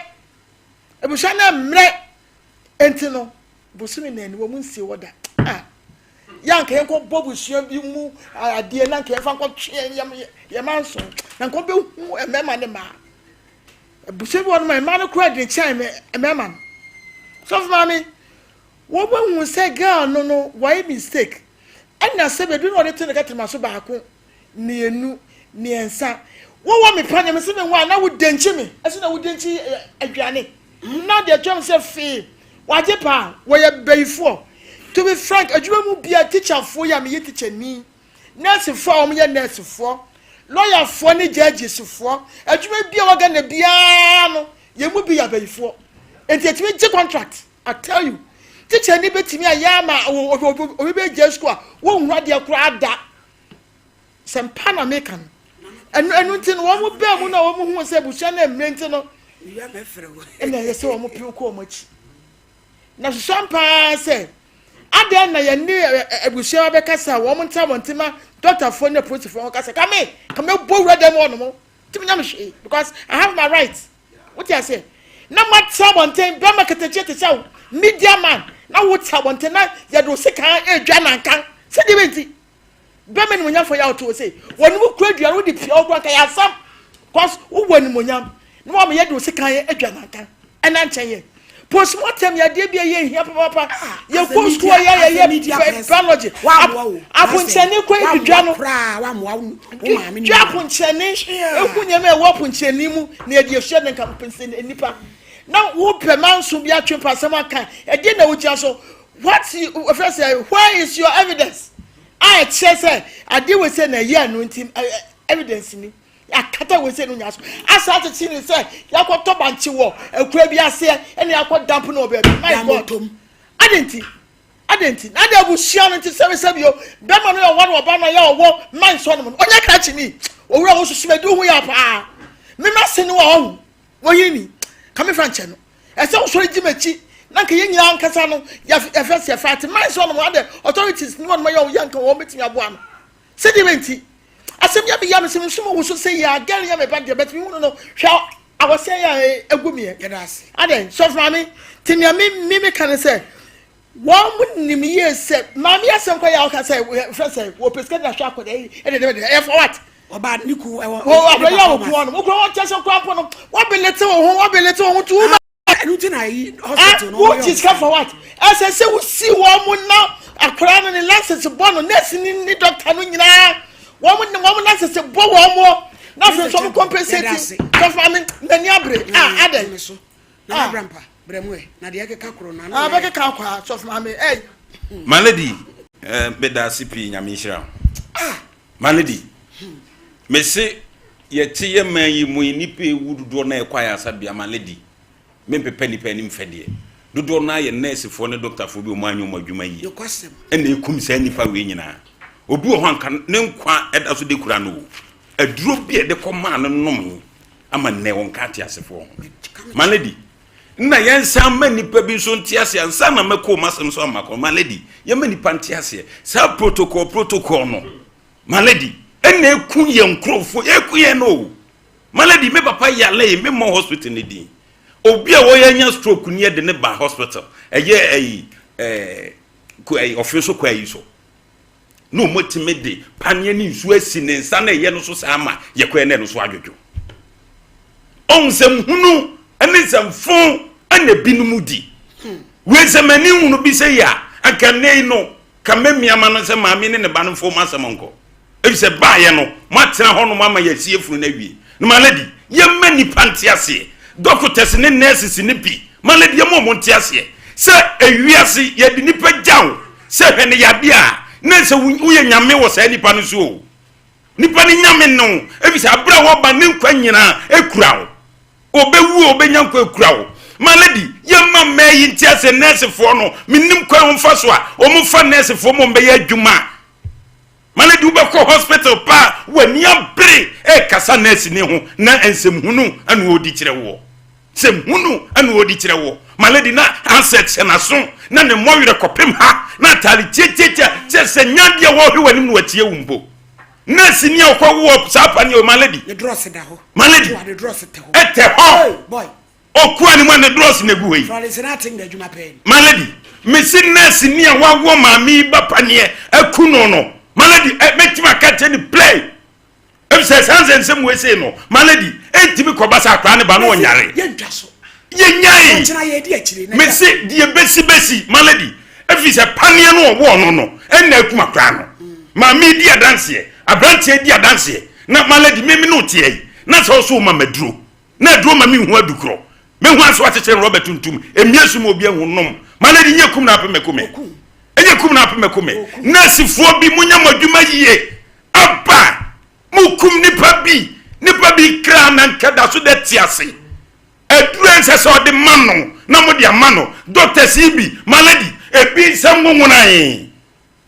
abusua no mmerɛ, nti no bosomi na ani wɔn nsie wɔ da. Ah, yɛ anka yɛn kɔ bɔ busua bi mu adeɛ na anka yɛn fa nkɔ twe yɛn yɛn manso na nka wɔn bɛ hu mmarima ne mmaa. Abusua bi wɔ hɔ nom a mmaa no koraa de kyɛn mmarima no. Sɔfo maame, wɔbɛhu sɛ girl no no wɔayɛ mistake. Ɛna sɛ bɛdu na ɔde to ne kɛtɛma so baako, mmienu, mmiɛnsa. Wowɔ me pa nyame sɛ mehu a na wodenkyi me. Ɛsɛ na wodenkyi aduane. Na deɛ twɛm sɛ fee wagye paa wɔyɛ bayifoɔ. To be frank, adwuma mu bia teacherfoɔ yi a meyɛ teacher ni. Nɛɛsefoɔ a wɔyɛ nɛɛsefoɔ, lɔyafoɔ ne gyɛɛgyesefoɔ, adwuma bi a ɛwɔ Ghana biara no, yɛn mu bi yɛ abayifoɔ. Nti yɛtumi gye contract, I tell you. Tikyani bɛtumi ayɛ ama obi bɛgyae sukuu a wɔnhunu adeɛ koraa da. Sɛ mpa na meka no. Ɛno ɛno nti no wɔn baa mu na wɔn hu sɛ abusua no mmerɛ nti no ɛna ɛyɛ sɛ wɔn pew kɔ wɔn akyi. Na susuan paa sɛ Adɛn na yɛne abusua bɛkasa a wɔn ntra wɔn nti ma dɔktafoɔ ne apolisifoɔ ho kasa? Ka me, ka mɛbɔ wura dɛm hɔ nom, tumi nya me hwee because I have my right. Wote aseɛ? Na moatra abɔnten, bɛrima katakyie te sɛ wo, media man, na wote abɔnten na yɛde wo sekan redwa nanka. Sɛdeɛ bɛn nti? Bɛma animuonyamfoɔ yɛ awoto wɔ sei. Wɔne wo kura dua no wode pia wo kora nka yɛ asam. Cause wowɔ animuonyam. Na wɔama yɛde wo sekan adwa nanka. Ɛna nkyɛn yɛ. Postmortem yɛ adeɛ bi a ɛyɛ hia papaapa. Ah, Yɛ kɔ sukuu a yɛ yɛ yɛ biology. Aponkyerɛne kɔ yɛ dwa no. Dwa aponkyerɛne. Ehu nneɛma ɛwɔ aponkyerɛne mu na yɛde esua ne nka nipa. Na wopɛ manso bi atwe mpasɛm aka. Ɛdeɛ na wogyina so. What you, where is your evidence? A ɛkyerɛ sɛ adeɛ wei sɛ na ɛyɛ ɛno nti evidence ni akata wei sɛ no nya so asa akyekye ne sɛ yɛakɔtɔ bankye wɔ akura bi aseɛ ɛna yɛakɔ damp no wɔ baabi my god adɛn nti adɛn nti na adɛn abusua no nti sɛbisɛbi o bɛrima no yɛ ɔwɔ no ɔba no yɛ ɔwɔ man sɔ no mu no ɔnyɛ krakye ni owura wo soso mɛdi ho yɛ paa mema se no wɔ ɔho wɔyi ni ka mefa nkyɛ no ɛsɛ wosɔre gye m'akyi. Na nka yɛn nyinaa ankasa no yɛfɛ sɛ yɛfɛ ate man sɛ ɔnom adɛ authorities ne wɔnom yɛ yɛ nka wɔn bɛtumi aboa no. Sɛdeɛ bɛ nti asɛm yɛ meyɛ me sɛ mesom wo so sɛ yɛ agɛre yɛ me ba deɛ bɛtumi hunu no hwɛ awɔsɛ yɛ a ɛgu meɛ. Adɛn sɔfo maame te nea me me meka ne sɛ wɔn nim yie sɛ maame asɛm kɔ yɛ a ɔka sɛ fɛ sɛ wɔpɛ sika de ahwɛ akɔda yi ɛde de ɛyɛ for what? Ɔba ne ku ɛwɔ wɔ akɔda yi a wɔku ɔnom wokura wɔn kyɛ sɛ kura mpo no wɔbelete wo ho wɔbelete wo ho tu ma ɛnu ti na ayi hospital no wɔyɛ wɔn sika for what ɛsɛ sɛ wosi wɔn mo na akwadaa no ne license bɔ no nurse ne ne doctor no nyinaa wɔn ne wɔn license bɔ wɔn mo na afei nso wɔn compensate sɔfo maame n'ani abere a adɛ na abrampa brɛ mu ɛ na deɛ ɛkeka koro no ano bɛkeka akɔ a sɔfo maame ɛ. My lady, eh, meda ase pii nyame nhyira wo. Ah. My lady, mese yɛte yɛ man yi mu yi nnipa ewu dodoɔ na ɛkɔ ayaresabea my lady. Mempepa nnipa anim fɛdeɛ. Dodoɔ no ara yɛ nɛɛsefoɔ ne dɔktafoɔ bi a wɔn anyɛ wɔn adwuma yie. Ɛna ekum saa nnipa wei nyinaa. Obi wɔ hɔ anka ne nkwa ɛda so de kura no o. Aduro bi a ɛde kɔ maa no nom yi ama nnɛ wɔn ka ateasefoɔ ho. My lady, nna yɛnsan mma nnipa bi nso nte aseɛ ansa na mɛkɔ wɔn asɛm so ama kɔ. My lady, yɛma nnipa nte aseɛ. Saa protocol protocol no, my lady, ɛna eku yɛn nkurɔfoɔ, eku yɛn no o. My lady, me papa yale, me mmɔ hospital ne din. Obi a wɔyɛ anya stroke ni yɛde ne ba hospital. Ɛyɛ ɛyi ɛɛ ɛyi ɔfe so kɔ ayi so. Na wɔn atumi de paneɛ ne nsuo asi ne nsa na ɛyɛ no so saa ma yɛkɔ yɛ na ɛno so adwodwo. Ɔnsɛmhunu ne nsɛmfo na ebinom di. Wei sɛ m'ani hunu bi sɛ yi a, anka nnɛ yi no, ka mɛmia ma no sɛ maame ne ne ba no mfo mo asɛm nkɔ. Efisɛ baayɛ no, moatena hɔnom ama yɛasie funu no awie. No my lady, yɛmma nnipa nte aseɛ. Doctors ne nurses no bi, my lady, yɛmma wɔn nte aseɛ sɛ ewiase yɛde nipa gya wo sɛ hwɛ ne yadeɛ a, na sɛ woyɛ nyame wɔ saa nipa no so o. Nipa no nyame ne wo, efisɛ abere a wɔba ne nkwa nyinaa ekura wo. Obewu o, obenya nkwa ekura wo. My lady, yɛmma mmaa yi nte aseɛ, nursefoɔ no, mennim kwan wɔn fa so a wɔn fa nursefoɔ ma wɔn bɛyɛ adwuma. My lady, wobɛkɔ hospital paa, w'ani abere ɛrekasa nurse ni ho na nsɛmhunu ɛna ɔredi kyerɛ woɔ. Nsɛmhunu ɛna ɔredi kyerɛ woɔ. My lady, na handset hyɛ n'aso na ne mmɔwerɛ kɔpem ha na ataare tiatiatia kyerɛ sɛ nya adeɛ wɔrehwɛ w'anim na watie wo mpo. Nurse ni a ɔkɔ woɔ saa pa ni o, my lady. Ne drɔs da hɔ. My lady, ɛtɛ hɔ. Boy. Okua ne mu a ne drɔs na egu hɔ yi. Florence na aten na adwuma pɛɛ ni. My lady, mesi nurse ni a wawoɔ maame yi ba paneɛ aku no no. My lady, ɛ mɛtumi aka kyerɛ ne play. Efisɛ saa nsɛnsɛm wei sei no, my lady, ɛntumi kɔba sɛ akwadaa ne ba no ɔnyare. Yɛntwa so. Yɛnyae. Ɔkyena yɛdi akyire. Mesi deɛ besi besi, my lady, efisɛ paneɛ no ɔwɔɔ no no ɛna akum akwadaa no. Maame yi di adanseɛ, aberanteɛ di adanseɛ. Na my lady, me me ne wo teɛ yi, na sɛ ɔso ma maduro. Na aduro ma menhu adukorɔ. Mehu ase wakyekyere rɔba tuntum. Emie so ma obi ahu nom. Ma lady nyɛ kum na ape mɛko me. Ɛnyɛ kum na ape mɛko me. Nɛɛsefoɔ bi monyɛ mo adwuma yie. Aba mo kum nipa bi. Nipa bi kra na nka da so dɛ te ase. Aduro ɛnsɛ sɛ ɔde ma no na mo de ama no. Doctors yi bi ma lady ebi nsɛm nwonwonae.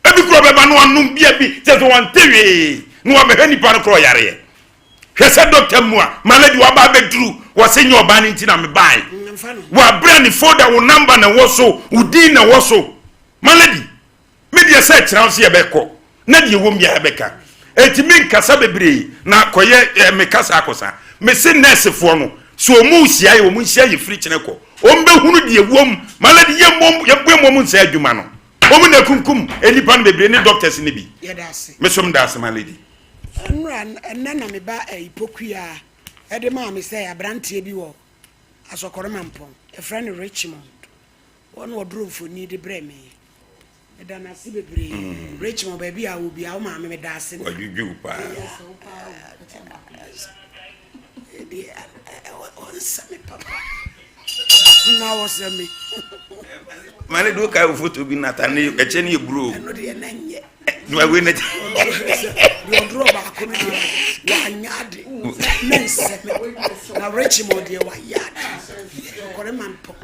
Ebi kura ɔbɛba na wanom bia bi kyɛ sɛ wɔnte hwee na wabɛhwɛ nipa no korɔ ɔyareɛ. Hwɛ sɛ dɔkta mu a malady waba abɛduru wɔse nyɛ ɔbaa no nti na mebae. Wabrɛ ne folder wo number na ɛwɔ so wo din na ɛwɔ so. Malady me deɛ sɛ kyerɛ wo sɛ yɛbɛkɔ na deɛ ɛwɔ mu biara bɛka. Enti menkasa bebree na kɔyɛ eh, me kasa akɔsa. Mese nɛɛsefoɔ no sɛ wɔn rehyia yɛ wɔn nhyia yɛ firi kyene kɔ. Wɔn bɛhunu deɛ ɛwɔ mu. Malady yɛmmɔ yɛmmɔ mu nsa adwuma no. Wɔn na ekunkum nnipa no bebree ne doctors no bi. Yɛda ase. Me so meda ase my lady. Nnora ɛnnɛ na me ba ɛyi pokuya ɛde maa me sɛ abranteɛ bi wɔ Asɔkɔre Mampɔn yɛfrɛ no Richmond wɔn na ɔdoro mfoni de brɛ me meda no ase bebree mm. Richmond baabi a wɔ bia wo maame meda ase na wadwudwu paa ɔnsɛ me papa na wɔsɛ me mane de wokae wo foto bi nata ne ɛkyɛ ne yɛ buro ɛno deɛ na nyɛ wei na deɛ ɔdorɔ baako no deɛ wanyɛ ade na nsɛ me na Richmond deɛ wayɛ ade ɔkɔre ma mpɔ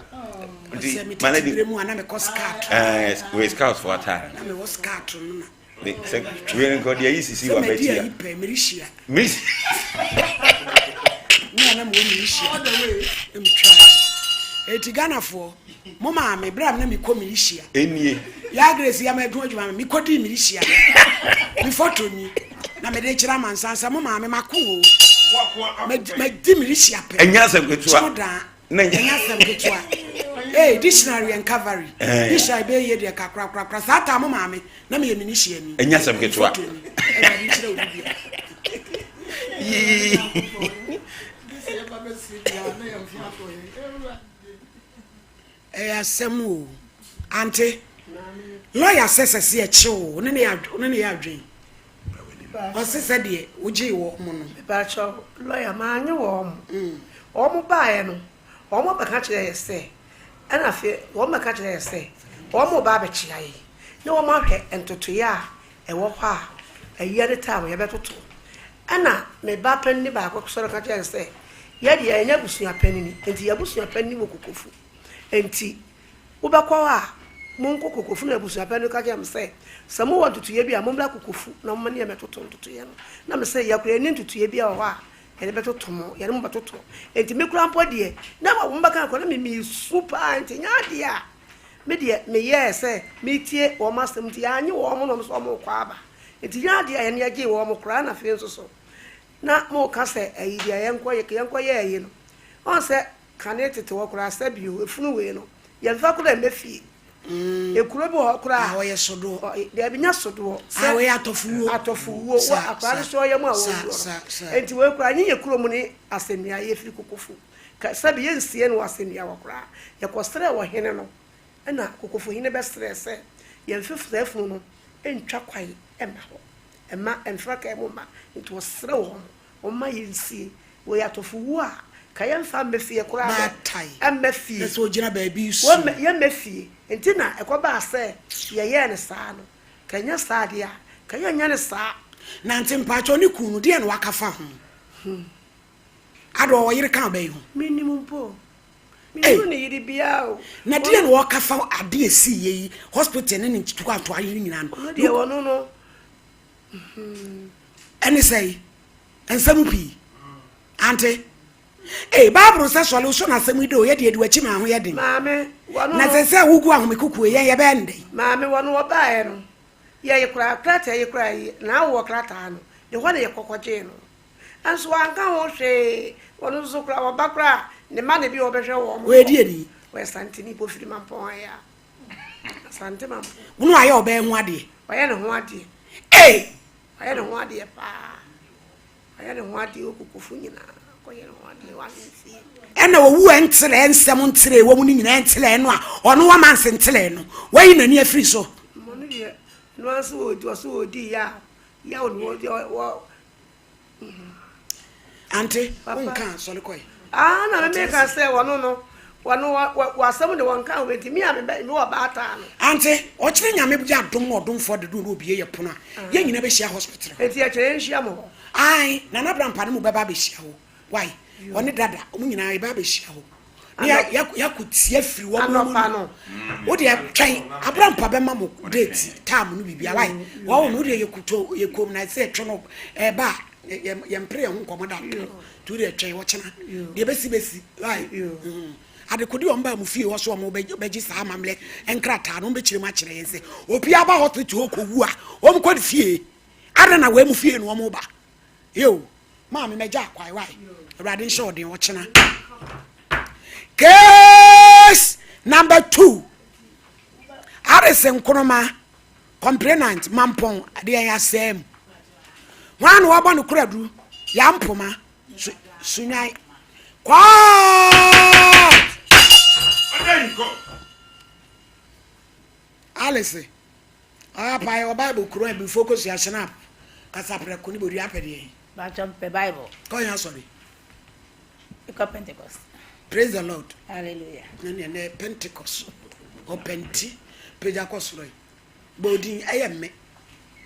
ɔsɛ me tete berɛ mu a na mekɔ scout wei scout fo atare na mewɔ scout no na sɛ wei nka ɔde ayi sisi wɔ abɛkyi a sɛ madi ayi pɛ merehyia merehyia ne a na mewɔ merehyia na metwa. Eti Ghanafoɔ, mo maame, berɛ a na mekɔ militia. Enie. Yaa Grace ya ma adwuma adwuma me, mekɔdii militia no. Me photo ni, na mede kyerɛ amansan sɛ mo maame mako o. Madi militia pɛ. Ɛnyɛ asɛm ketewa. Kyerɛ daa. Ɛnyɛ asɛm ketewa. Ee, dictionary and cavalry. Eh. Dictionary bɛyɛ yie deɛ ka korakorakora. Saa taa mo maame, na meyɛ militia ni. Ɛnyɛ asɛm ketewa. Photo ni, ɛna de kyerɛ obi bia. Yii. Ɛyɛ asɛm o. Ante, lɔya sɛ sɛ sɛ yɛkye wo, wo ne ne yɛ adwen. Ɔse sɛ deɛ wogyee wɔ mo no. Mepakyɛw, lɔya, mannye wɔn. Wɔn baeɛ no, wɔn bɛka kyerɛɛ yɛ sɛ, ɛna afei wɔn bɛka kyerɛɛ yɛ sɛ, wɔn reba abɛkyea yɛn, na wɔn ahwɛ ntotoeɛ a ɛwɔ hɔ a, ayie ne time yɛbɛtoto. Ɛna me ba panini baako sɔre ka kyerɛɛ no sɛ, Yɛ deɛ yɛnyɛ abusua panini, enti yɛn abusua panini wɔ Kokofu. Enti wobɛkɔ hɔ a, monkɔ Kokofu. Na abusua panini no ka kyerɛɛ me sɛ, Sɛ mowɔ ntotoeɛ bi a, mommra Kokofu na momma ne yɛn mmɛtoto ntotoeɛ no. Na mese, Yɛ koraa yɛnni ntotoeɛ biara wɔ hɔ a yɛde bɛtoto mo, yɛne mo bɛtoto. Enti me koraa mpo deɛ, na wɔbɛka koraa na me meresu paa, enti ɛnyɛ adeɛ a me deɛ meyɛɛ sɛ meretie wɔn asɛm nti yɛannye wɔn na wɔn nso wɔrekɔ aba. Nti nyɛ adeɛ a yɛne yɛgyee wɔn koraa na afei nso so na moka sɛ ayi deɛ yɛnkɔ yɛnkɔ yɛ ayi no. Ɔn sɛ kane tete hɔ koraa sɛ bio efunu wei no yɛnfa koraa mmɛ fie. Ekuro bi wɔ hɔ koraa a wɔyɛ sodoɔ. Daabi nyɛ sodoɔ. Sɛ wɔyɛ atɔfowuo. Atɔfowuo wɔ akwadaa no so ɔyɛ mu a wɔwuo no. Nti wei koraa nye yɛ kurom ne asɛnnua yɛfiri kokofo. Ka sɛbi yɛnsie no wɔ asɛnnua hɔ koraa. Yɛkɔsrɛɛ ɔhene no Ɛnna Kokofohene bɛsrɛɛ sɛ, Yɛmfa saa funu no ntwa kwan mma hɔ, mma ɛmfra kaa mu mma. Enti ɔsrɛɛ wɔn, wɔmma yɛnsie. Wei atɔfowuo a, ka yɛmfa mmɛ fie koraa dɛ, ɛmmɛ fie. Na sɛ ɔgyina baabi su. Wɔmmɛ, yɛmmɛ fie. Enti na ɛkɔbaa sɛ yɛyɛɛ no saa no, ka ɛnyɛ saa deɛ a, ka yɛnyɛ no saa. Nante mpakyɛw ne kunu no, deɛn na waka fa ho? Ada ɔwɔ yere ka ɔbɛ yi ho? Mennim mpo. Menhunu ne yere biara o. Na deɛ na ɔka fa ade a ɛsii yɛ yi, hospital ne ne ntoantoa yi nyinaa no. Ɔno deɛ ɔno no. Ɛne sɛe, nsɛm pii. Ante? Ee, Bible sɛ sɔle wo so na asɛm yi de o, yɛ deɛ di w'akyi ma ho yɛ den. Maame, wɔno no. Na sɛ sɛ wogu ahome kukuo yɛn yɛbɛyɛ no dɛn? Maame, wɔno wɔbaeɛ no, yɛyi koraa, krataa yi koraa yi, na awowɔ krataa no, ne hɔ na yɛkɔkɔgyee no. Nso wanka ho hwee. Ɔno nso koraa ɔba koraa a, ne mma na bi a ɔbɛhwɛ wɔn. Ɔyɛ deɛ ni? Ɔyɛ Asanteni, Bofiri Mampɔn ayɛ a. Asante Mampɔn. Wo na wayɛ ɔbaa ho adeɛ? Wayɛ ne ho adeɛ. Ei! Wayɛ ne ho adeɛ paa. Wayɛ ne ho adeɛ wɔ Kokofo nyinaa. Kɔyɛ ne ho adeɛ wɔ ahemfie. Ɛna owu ɛnterɛ nsɛm nterɛ ɛwɔ mu no nyinaa nterɛ no a ɔno wama nse nterɛ no wayi n'ani afiri so. Ɔno deɛ, ɛno ara nso ɔdi ɔso ɔdi yaw. Yaw no ɔdi ɔ Ante, wonka a, sɔre kɔe. Ah, na me meka sɛ wɔno no, wɔno wɔ asɛm de wɔnka ho nti me a me wɔ baataa no. Ante, ɔkyerɛ Nyame yɛ adom na ɔdomfoɔ dodoɔ na obie yɛ pono a, yɛn nyina bɛhyia hospital hɔ. Nti ɛkyerɛ yɛnhyia mo hɔ? Ae, Nana Brampa ne mo bɛba abɛhyia hɔ. Wai, ɔne Dada, ɔmo nyinaa yɛbɛ abɛhyia hɔ. Ne yɛakɔ tie afiri wɔn mu Anɔpa no. Wo deɛ twɛn, Abrampa bɛma mo date, time no biribiara. Wai, wɔn wo deɛ yɛkuto yɛkom na ɛsɛ yɛtwe no ɛba a, yɛmpere yɛn ho nkɔmmɔ da nti wo deɛ twɛn ɔkyena. Deɛ bɛsi bɛsi, wai. Adekode wɔn baa mo fie hɔ so wɔn bɛgye saa amammerɛ nkrataa no, wɔn bɛkyerɛ mu akyerɛ yɛn sɛ obiara ba hospital hɔ kɔwu a, wɔn kɔ ne fie. Adɛn na wɔn mu fie no wɔn ba? Yo, maame mɛgya akwae wae. Awurade nhyɛ ɔden ɔkyena. Case number 2. Aris Nkrumah, complainant, Mampɔn, adeɛ yɛn asɛm. Hwan na wabɔ no koradu? Yampoma, Sunyan. Court! Alice. Ɔapa yɛwɔ bible kuro a ebifo kosua snap kasaprɛko ne bodua apɛ deɛ. Bàtchɔ mpɛ bible. Kɔ yɛn asɔre. Ekɔ pentecost. Praise the lord. Hallelujah. Na nea nɛ pentecost ɔpɛnti pagya kɔ soro yi. Bɔ odin ɛyɛ mme.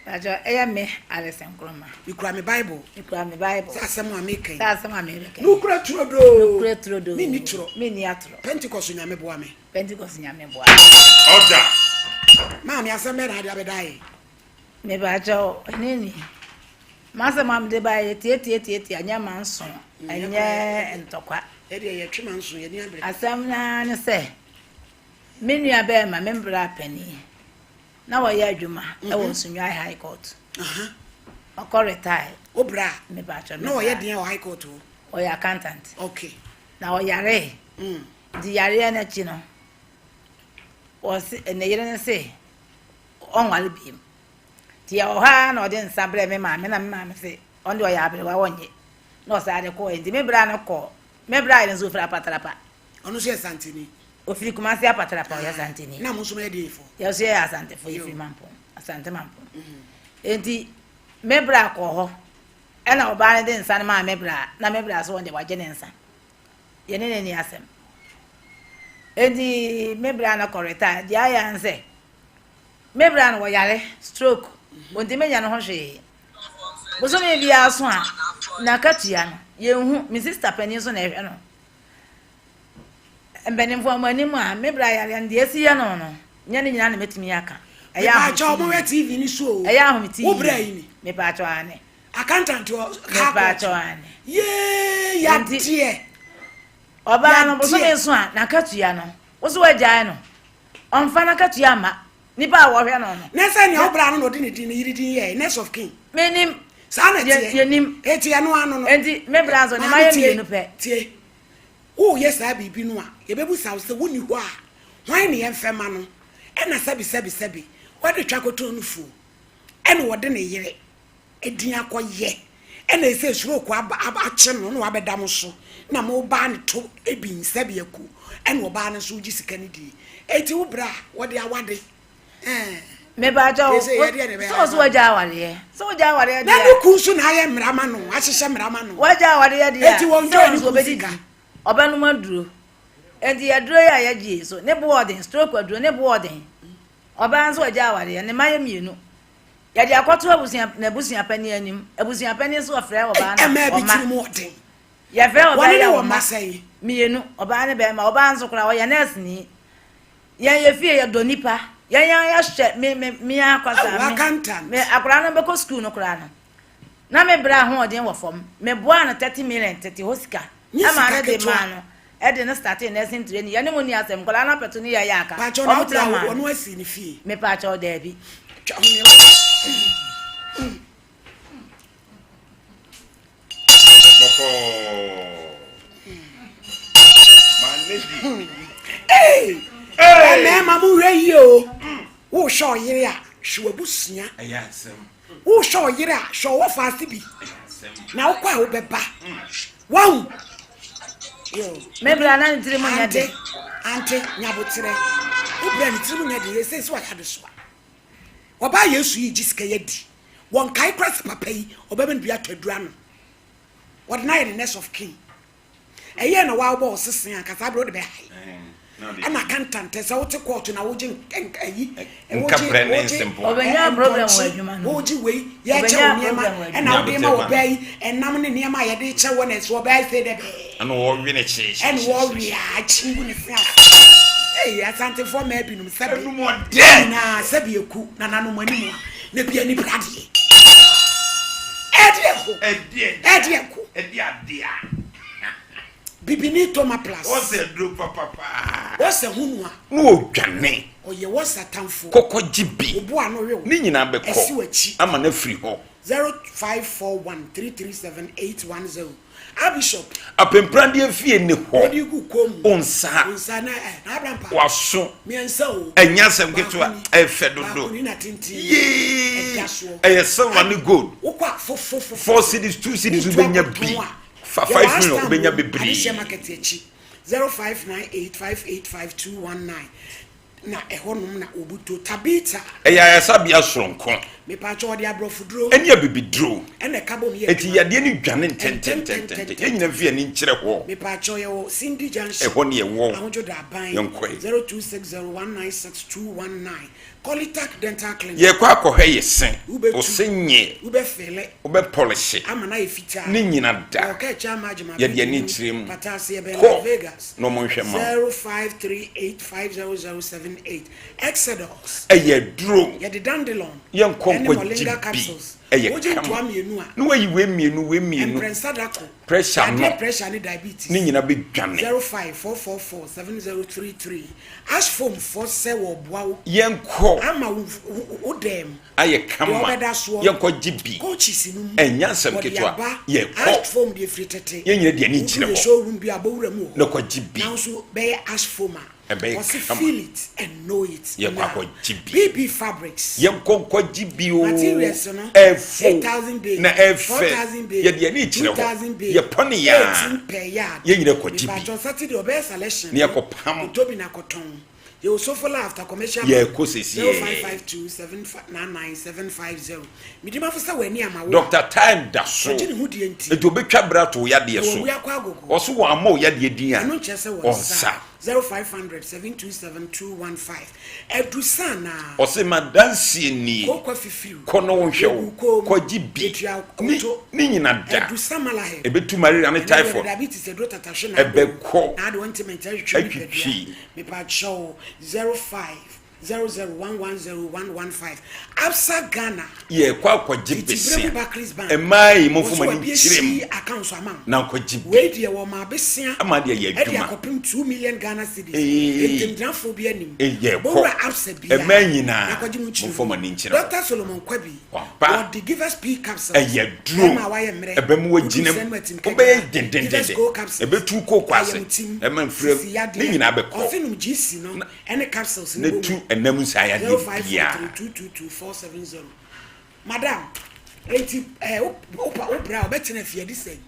Bàtchɔ ɛyɛ me Alice Nkrumah. Mekura me bible. Mekura me bible. Sɛ asɛm a meka yi. Sɛ asɛm a meka yi. Nokura turodoo. Nokura turodoo. Menni torɔ. Menni atorɔ. Pentecost nyame boa me. Pentecost Nyame boa. Order. Maame asɛm bɛn na ade abɛda yɛ? Mebakyɛw, ɛne ni. M'asɛm a mede baeɛ yɛ tiatiatiatia, ɛnyɛ manso, ɛnyɛ ntɔkwa. Yɛdeɛ yɛtwe manso, yɛni abere. Asɛm no ara ne sɛ, me nua bɛɛma, me bra panin, na ɔyɛ adwuma wɔ Sunyani High Court. Ɔkɔ retire. Wo bra? Mepakyɛ, me Na bra. ɔyɛ deɛn wɔ High Court hɔ? Ɔyɛ accountant. Okay. Na ɔyaree. Nti yareɛ no akyi no, ɔse, ne yere no se ɔnware biom. Nti yɛwɔ hɔ ara na ɔde nsa brɛɛ me maame na me maame se ɔno deɛ ɔyɛ aberewa ɔnnye. Na ɔsan de kɔɔɛ. Nti me bra no kɔɔ, me bra yere nso ɔfiri Apatrapa. Ɔno nso yɛ Santini? Ɔfiri Kumasi Apatrapa, ɔyɛ Santini. Na mo nso moyɛ deɛn foɔ? Yɛn nso yɛyɛ Asantefoɔ, yɛfiri Mampong, Asante Mampong. Nti me bra kɔɔ hɔ, ɛna ɔbaa no de nsa no maa me bra, na me bra nso ɔno deɛ wagye ne nsa. Yɛne no nni asɛm. Enti me bra no kɔ retire, deɛ ayɛ ara ne sɛ, me bra no ɔyare, stroke, ɔntumi nyɛ ne ho hwee. Bosome biara so a, n'akatua no, yɛnhu. Me sista panin nso na ɛhwɛ no. Mpanimfoɔ mo anim a, me bra yareɛ no, deɛ asi yɛ no no, nyɛ ne nyinaa na mɛtumi aka. Ɛyɛ Mepaakyɛw, mohwɛ TV no so o. Ɛyɛ ahomete Wo bra yi ni? Mepaakyɛw, aane. Accountant wɔ car court. Mepaakyɛw, aane. Yee, yadeɛ. Ɔbaa no bosome nso a, n'akatua no, wo so wagyae no, ɔmfa n'akatua mma nipa a wɔhwɛ no no. Ne sɛ nea ɔbra no na ɔde ne din ne yere din yɛɛ next of kin. Menim. Saa na ɛteɛ. Yɛnim. Eti ɛno ano no. Enti me bra nso ne ma yɛ mmienu pɛ. Tie, woyɛ saa biribi no a, yɛbɛbusa wo sɛ wonni hɔ a, hwan ne yɛmfɛ ma no? Ɛna sɛbi sɛbi sɛbi, wɔde twa kɔtɔn no fuo, ɛna wɔde ne yere din akɔyɛ ɛna ɛsɛ stroke aba akye no na wabɛda mo so na mo baa no to ebi nsa bi aku ɛna ɔbaa no nso gye sika no die eti wo bra wɔde awade ɛɛ. Mepaakyɛ wo sɛ ɔso wagya awareɛ sɛ wagya awareɛ deɛ na ne kun nso na ayɛ mmara ma no ahyehyɛ mmara ma no wagya awareɛ deɛ eti wɔn sɛ ɔno nso ɔbɛdidi ɔbɛnom aduro eti aduro yi a yɛgye so ne bo ɔden stroke aduro ne bo ɔden ɔbaa nso wagya awareɛ ne mma yɛ mmienu Yɛde akɔto abusua n'abusua panin anim. Abusua panin nso ɔfrɛ ɔbaa no a, Mmaa bi ɔma. tirim ɔden. Yɛfrɛ ɔbaa Wɔne yi ne a wɔ ɔma. mma sɛn? Mmienu, ɔbaa ne bɛrima. Ɔbaa nso koraa ɔyɛ nɛɛseni. Yɛn yɛ fie yɛdɔ nipa. Yɛn ara yɛhwɛ me me me ara kwasa Awo me. accountant. Me akwadaa no bɛkɔ sukuu no koraa no, na me brɛ ahoɔden wɔ fam. Meboaa no 30 million tete hɔ sika. Nyɛ Ɛmaa sika no de ketewa. maa no. Ɛde no startee nursing training. Yɛne mo nni asɛm. Nkwadaa no apɛto ne yɛyɛ aka. Pakyɛw na Wɔn wo tena bra maa wo no. ɔno asi ne fie. Mepaakyɛw daabi. Twa ho nneɛma. Bɔkɔɔ. My lady. Hey! Mmarima mo hwɛ yie o. Wohwɛ ɔyere a, hwɛ w'abusua. Ɛyɛ asɛm. Wohwɛ ɔyere a, hwɛ ɔwɔ faase bi. Na wokɔ a wobɛba. Wahu? Me bra na ne tirim nyɛ den. Ante, nyaboterɛ. Wo bra ne tirim nyɛ den, yɛsɛ sɛ wayɛ adesoa. Ɔbaa Yesu yi gye sika yi adi. Wɔnkae kora sɛ papa yi, ɔbɛma no bi atɔ aduru ano. Wɔde no ayɛ ne next of kin. Ɛyɛɛ na waa wobɔ wo sese anka saa berɛ wode bɛhae. Ɛna akantantɛ sɛ wote kɔɔto na wogye ayi Nkaprɛ ne nsɛmpoa. Ɔbɛnya problem wɔ adwuma no mu. Wogye wei yɛkyɛ wo nneɛma ɛna wode ma ɔbaa yi ɛnam ne nneɛma a yɛde kyɛ wɔ na ɛsɛ ɔbaa yi sɛ dɛ bɛɛ. Ɛna wɔwe ne kyeehyee. Ɛna wɔwe a akyi gu ne se ase. Ee Asantefoɔ mmaa binom sɛbe nyinaa sɛbe eku nananom anim a na bi ani bra deɛ. Ɛdeɛ ko. Ɛdeɛ ko. Ɛdeɛ adeɛ a. Bibini Toma Plus. Wɔsɛ duro papapaa. Wɔsɛ hunu a. Na ɔdwane. Ɔyɛ wɔsɛ atamfoɔ. Kɔkɔ gye bi. Obo ano we wo. Ne nyinaa bɛkɔ. Ɛsi w'akyi. Ama no afiri hɔ. 0541 337 810 Archbishop. Apempradeɛ fie nni hɔ. Wɔde gu kɔn mu. Wo nsa. Wo nsa na ɛ na abrampa. W'aso. Mmiɛnsa o. Ɛnyɛ asɛm ketewa. Baako ni. Ɛyɛ fɛ dodo. Baako ni na tenten. Yee. Ɛda soɔ. Ɛyɛ silver ne gold. Wokɔ a fofofofo. 4 cedis, 2 cedis Wotu wobɛnya akɔtɔn bi. a. Fa Yɛwɔ 5 million Astan wobɛnya wom, bebree. Adehyɛ Market akyi, 0598585219 na ɛhɔnom na wɔbuto. Tabitha. Ɛyɛ ayaresabea soronko. Mepaakyɛw, ɔde aborɔfoduro. Ɛne abibiduro. Ɛna ɛka bom yɛ Enti adwuma. yadeɛ no dwane ntɛntɛntɛntɛm. Yɛn nyinaa mfi yɛn ani nkyerɛ hɔ. Mepaakyɛw, yɛwɔ Cindy Junction. Ɛhɔ ne yɛwɔ. Ahodwo Daban. Yɛnkɔe. 0260196219. Kolitak Dental Clinic. Yɛrekɔ akɔhwɛ yɛ se. Wobɛtu. Wo se nyɛ. Wobɛfele. Wobɛ pɔlehye. Ama no ayɛ fitaa. Ne nyina da. Wɔka akyi ama agye ma Yɛde ani bɛdi kyerɛ mu. Pata ase yɛbɛn Kɔ Las Vegas. na ɔmo nhwɛ ma wo. 05385007. 78. Exodus. Ɛyɛ duro. Yɛde dandelion Yɛnkɔ ɛne nkɔgye moringa bi. capsules. Ɛyɛ Wogye kama. ntoa mmienu a. Na wayi wei mmienu, wei mmienu. Mprɛnsa da ko. Pressure Yadeɛ no. pressure ne diabetes. Ne nyina bɛdwane. 05444 7033. Ash foam foɔ sɛ wɔboa wo. Yɛnkɔ. Ama wo wo dɛm. Ayɛ Deɛ kama. ɔbɛda soɔ. Yɛnkɔgye bi. Coaches no mu. Ɛnyɛ asɛm Wɔde ketewa. aba. Yɛkɔ. Ash foam deɛ firi tete. Yɛn nyina de ani Woduru kyerɛ yɛ hɔ. showroom bi a bɔwura mu wɔ hɔ. Na kɔgye bi. Nanso bɛyɛ ash foam a. Ɛbɛyɛ Wɔse kama. feel it and know it. Yɛkɔ Now, akɔgye bi. BB Fabrics. Yɛnkɔ nkɔgye bi oo. Materials no. Ɛfo. 8,000 bay. Na ɛfɛ. 4,000 bay. Yɛde ani kyerɛ hɔ. 2,000 bay. Yɛpɔ ne yaa. 18 per yard. Yɛn nyina kɔgye bi. Mepatwɔ Saturday ɔbɛyɛ selection. Na yɛkɔ pam. Kɔtɔ bi na kɔtɔn. Yɛwɔ Sofola after commercial. Yɛkɔ sesie. 0552 799 750. Midimafo sɛ w'ani ama wo. Doctor Time da so. Ɔgye ne ho die nti. Nti obetwa bra to wo yadeɛ so. Wɔwu akɔ agogo. Ɔso wɔn ama wo yadeɛ din a. Ɛno nkyerɛ sɛ wɔn Ɔnsa. 0500 727 215. Ɛdu na. Ɔse ma dansie nie. Kɔkɔ fifiri. Kɔ na wɔnhwɛ wo. Yɛgu koom. Kɔgye bi. Yɛtua Ne koto. ne nyina da. Ɛdu sa malahɛ. Ebetu malaria ne Ɛnɛ deɛ typhoid. Diabetes ɛduro tatahwe na Ɛbɛkɔ. Na ade wɔn ntoma nkyɛn twitwi nipadua. Atwitwi. Mepakyɛw 05 00110115. Absa Ghana. Yɛkɔ akɔgye Titi bere mu besia. Barclays Bank. Mmaa yi mo Wɔso mfoma wɔabie ni nkyerɛ mu. hyii accounts ama wo. Na nkɔgye bi. Wei deɛ wɔ maa besia. Ama deɛ yɛ Ɛde adwuma. akɔpem 2 million Ghana cedis. Ee. Ntemgyinafoɔ bi anim. Yɛkɔ. Bowura Absa bia. Mmaa nyinaa. Na kɔgye mu nkyerɛ Mo mfoma ni nkyerɛ hɔ. Dr. Solomon Kwabi. Waba. Wɔde give us P capsules. Ɛyɛ duro. Ɛma wayɛ mmerɛ. Ɛbɛmu wagyina Wodu sɛn mu. mu atim kɛkɛ. Wobɛyɛ Give us dendendenden. gold capsules. Ɛbɛtu kooko ase. Ayamtim. Ɛma mfiri Sisi yadeɛ. ne nyinaa bɛkɔ. Ɔse nom GC no ɛne capsules Ne no bɔ tu mu. ɛnam nsaa yadeɛ biara. 0543222470. Madam, enti eh, wo wo wo bra wobɛtena fie adi sɛn?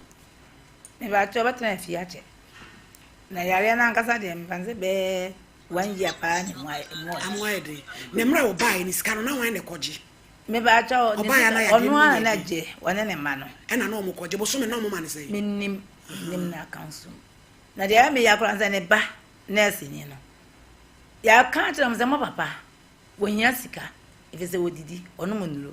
Mepakyɛw bɛtena fie akyɛ. Na yareɛ no ankasa deɛ mefa no sɛ bɛyɛ one year paa na emu ayɛ emu ɔden. Amu ayɛ den. Na mmerɛ a wɔbaeɛ no sika no na hwan na ɛkɔgye? Mepakyɛw ne Ɔbaeɛ na sika yadeɛ ɔno no mu ara yɛ na den. gye ɔne ne mma no. Ɛna na ɔmo kɔgye bosome na ɔmo ma no sɛn? Menim menim na aka nso. Na deɛ ɛyɛ me ya koraa ne sɛ ne ba nurse ni no. Yɛaka akyerɛ mo sɛ mo papa wɔhia sika ɛfiri sɛ wɔdidi ɔnom nnuro.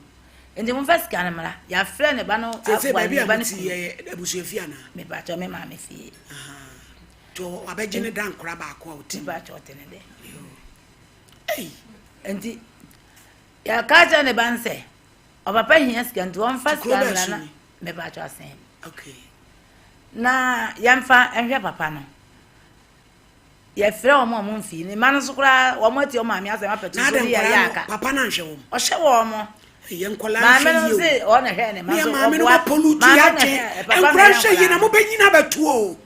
Nti momfa sika no mmra. Yɛafrɛ ne ba no Seesei aboa baabi ne a ba no mote kunu. yɛ abusua fie anaa? Mepakyɛw me maame fie. Nti wabɛgye ne da nkora baako a ɔte mu. Mepakyɛw ɔte ne dɛ. Ei! Nti yɛka kyerɛ ne ba no sɛ ɔpapa hia sika nti wɔmfa Nti kuro sika bɛn mmra so na ni? mepakyɛw asɛn. Okay. Na yɛmfa nhwɛ papa no. Yɛfrɛ wɔn a wɔn mfii ne mma no nso koraa wɔn ati wɔn maame asɛm apɛto Na so adɛn ne yɛyɛ nkwadaa no aka. papa no anhwɛ wɔn? Ɔhwɛ wɔn mo. Yɛ nkwadaa Maame nhwɛ no yie o. se ɔno na hwɛ ne mma Ne so maame no ɔboa. bɛ pollute Maame yɛ na adwen. hwɛ papa na Nkwadaa hwɛ nhwɛ yie na nkwadaa. mobɛnyina abɛto o.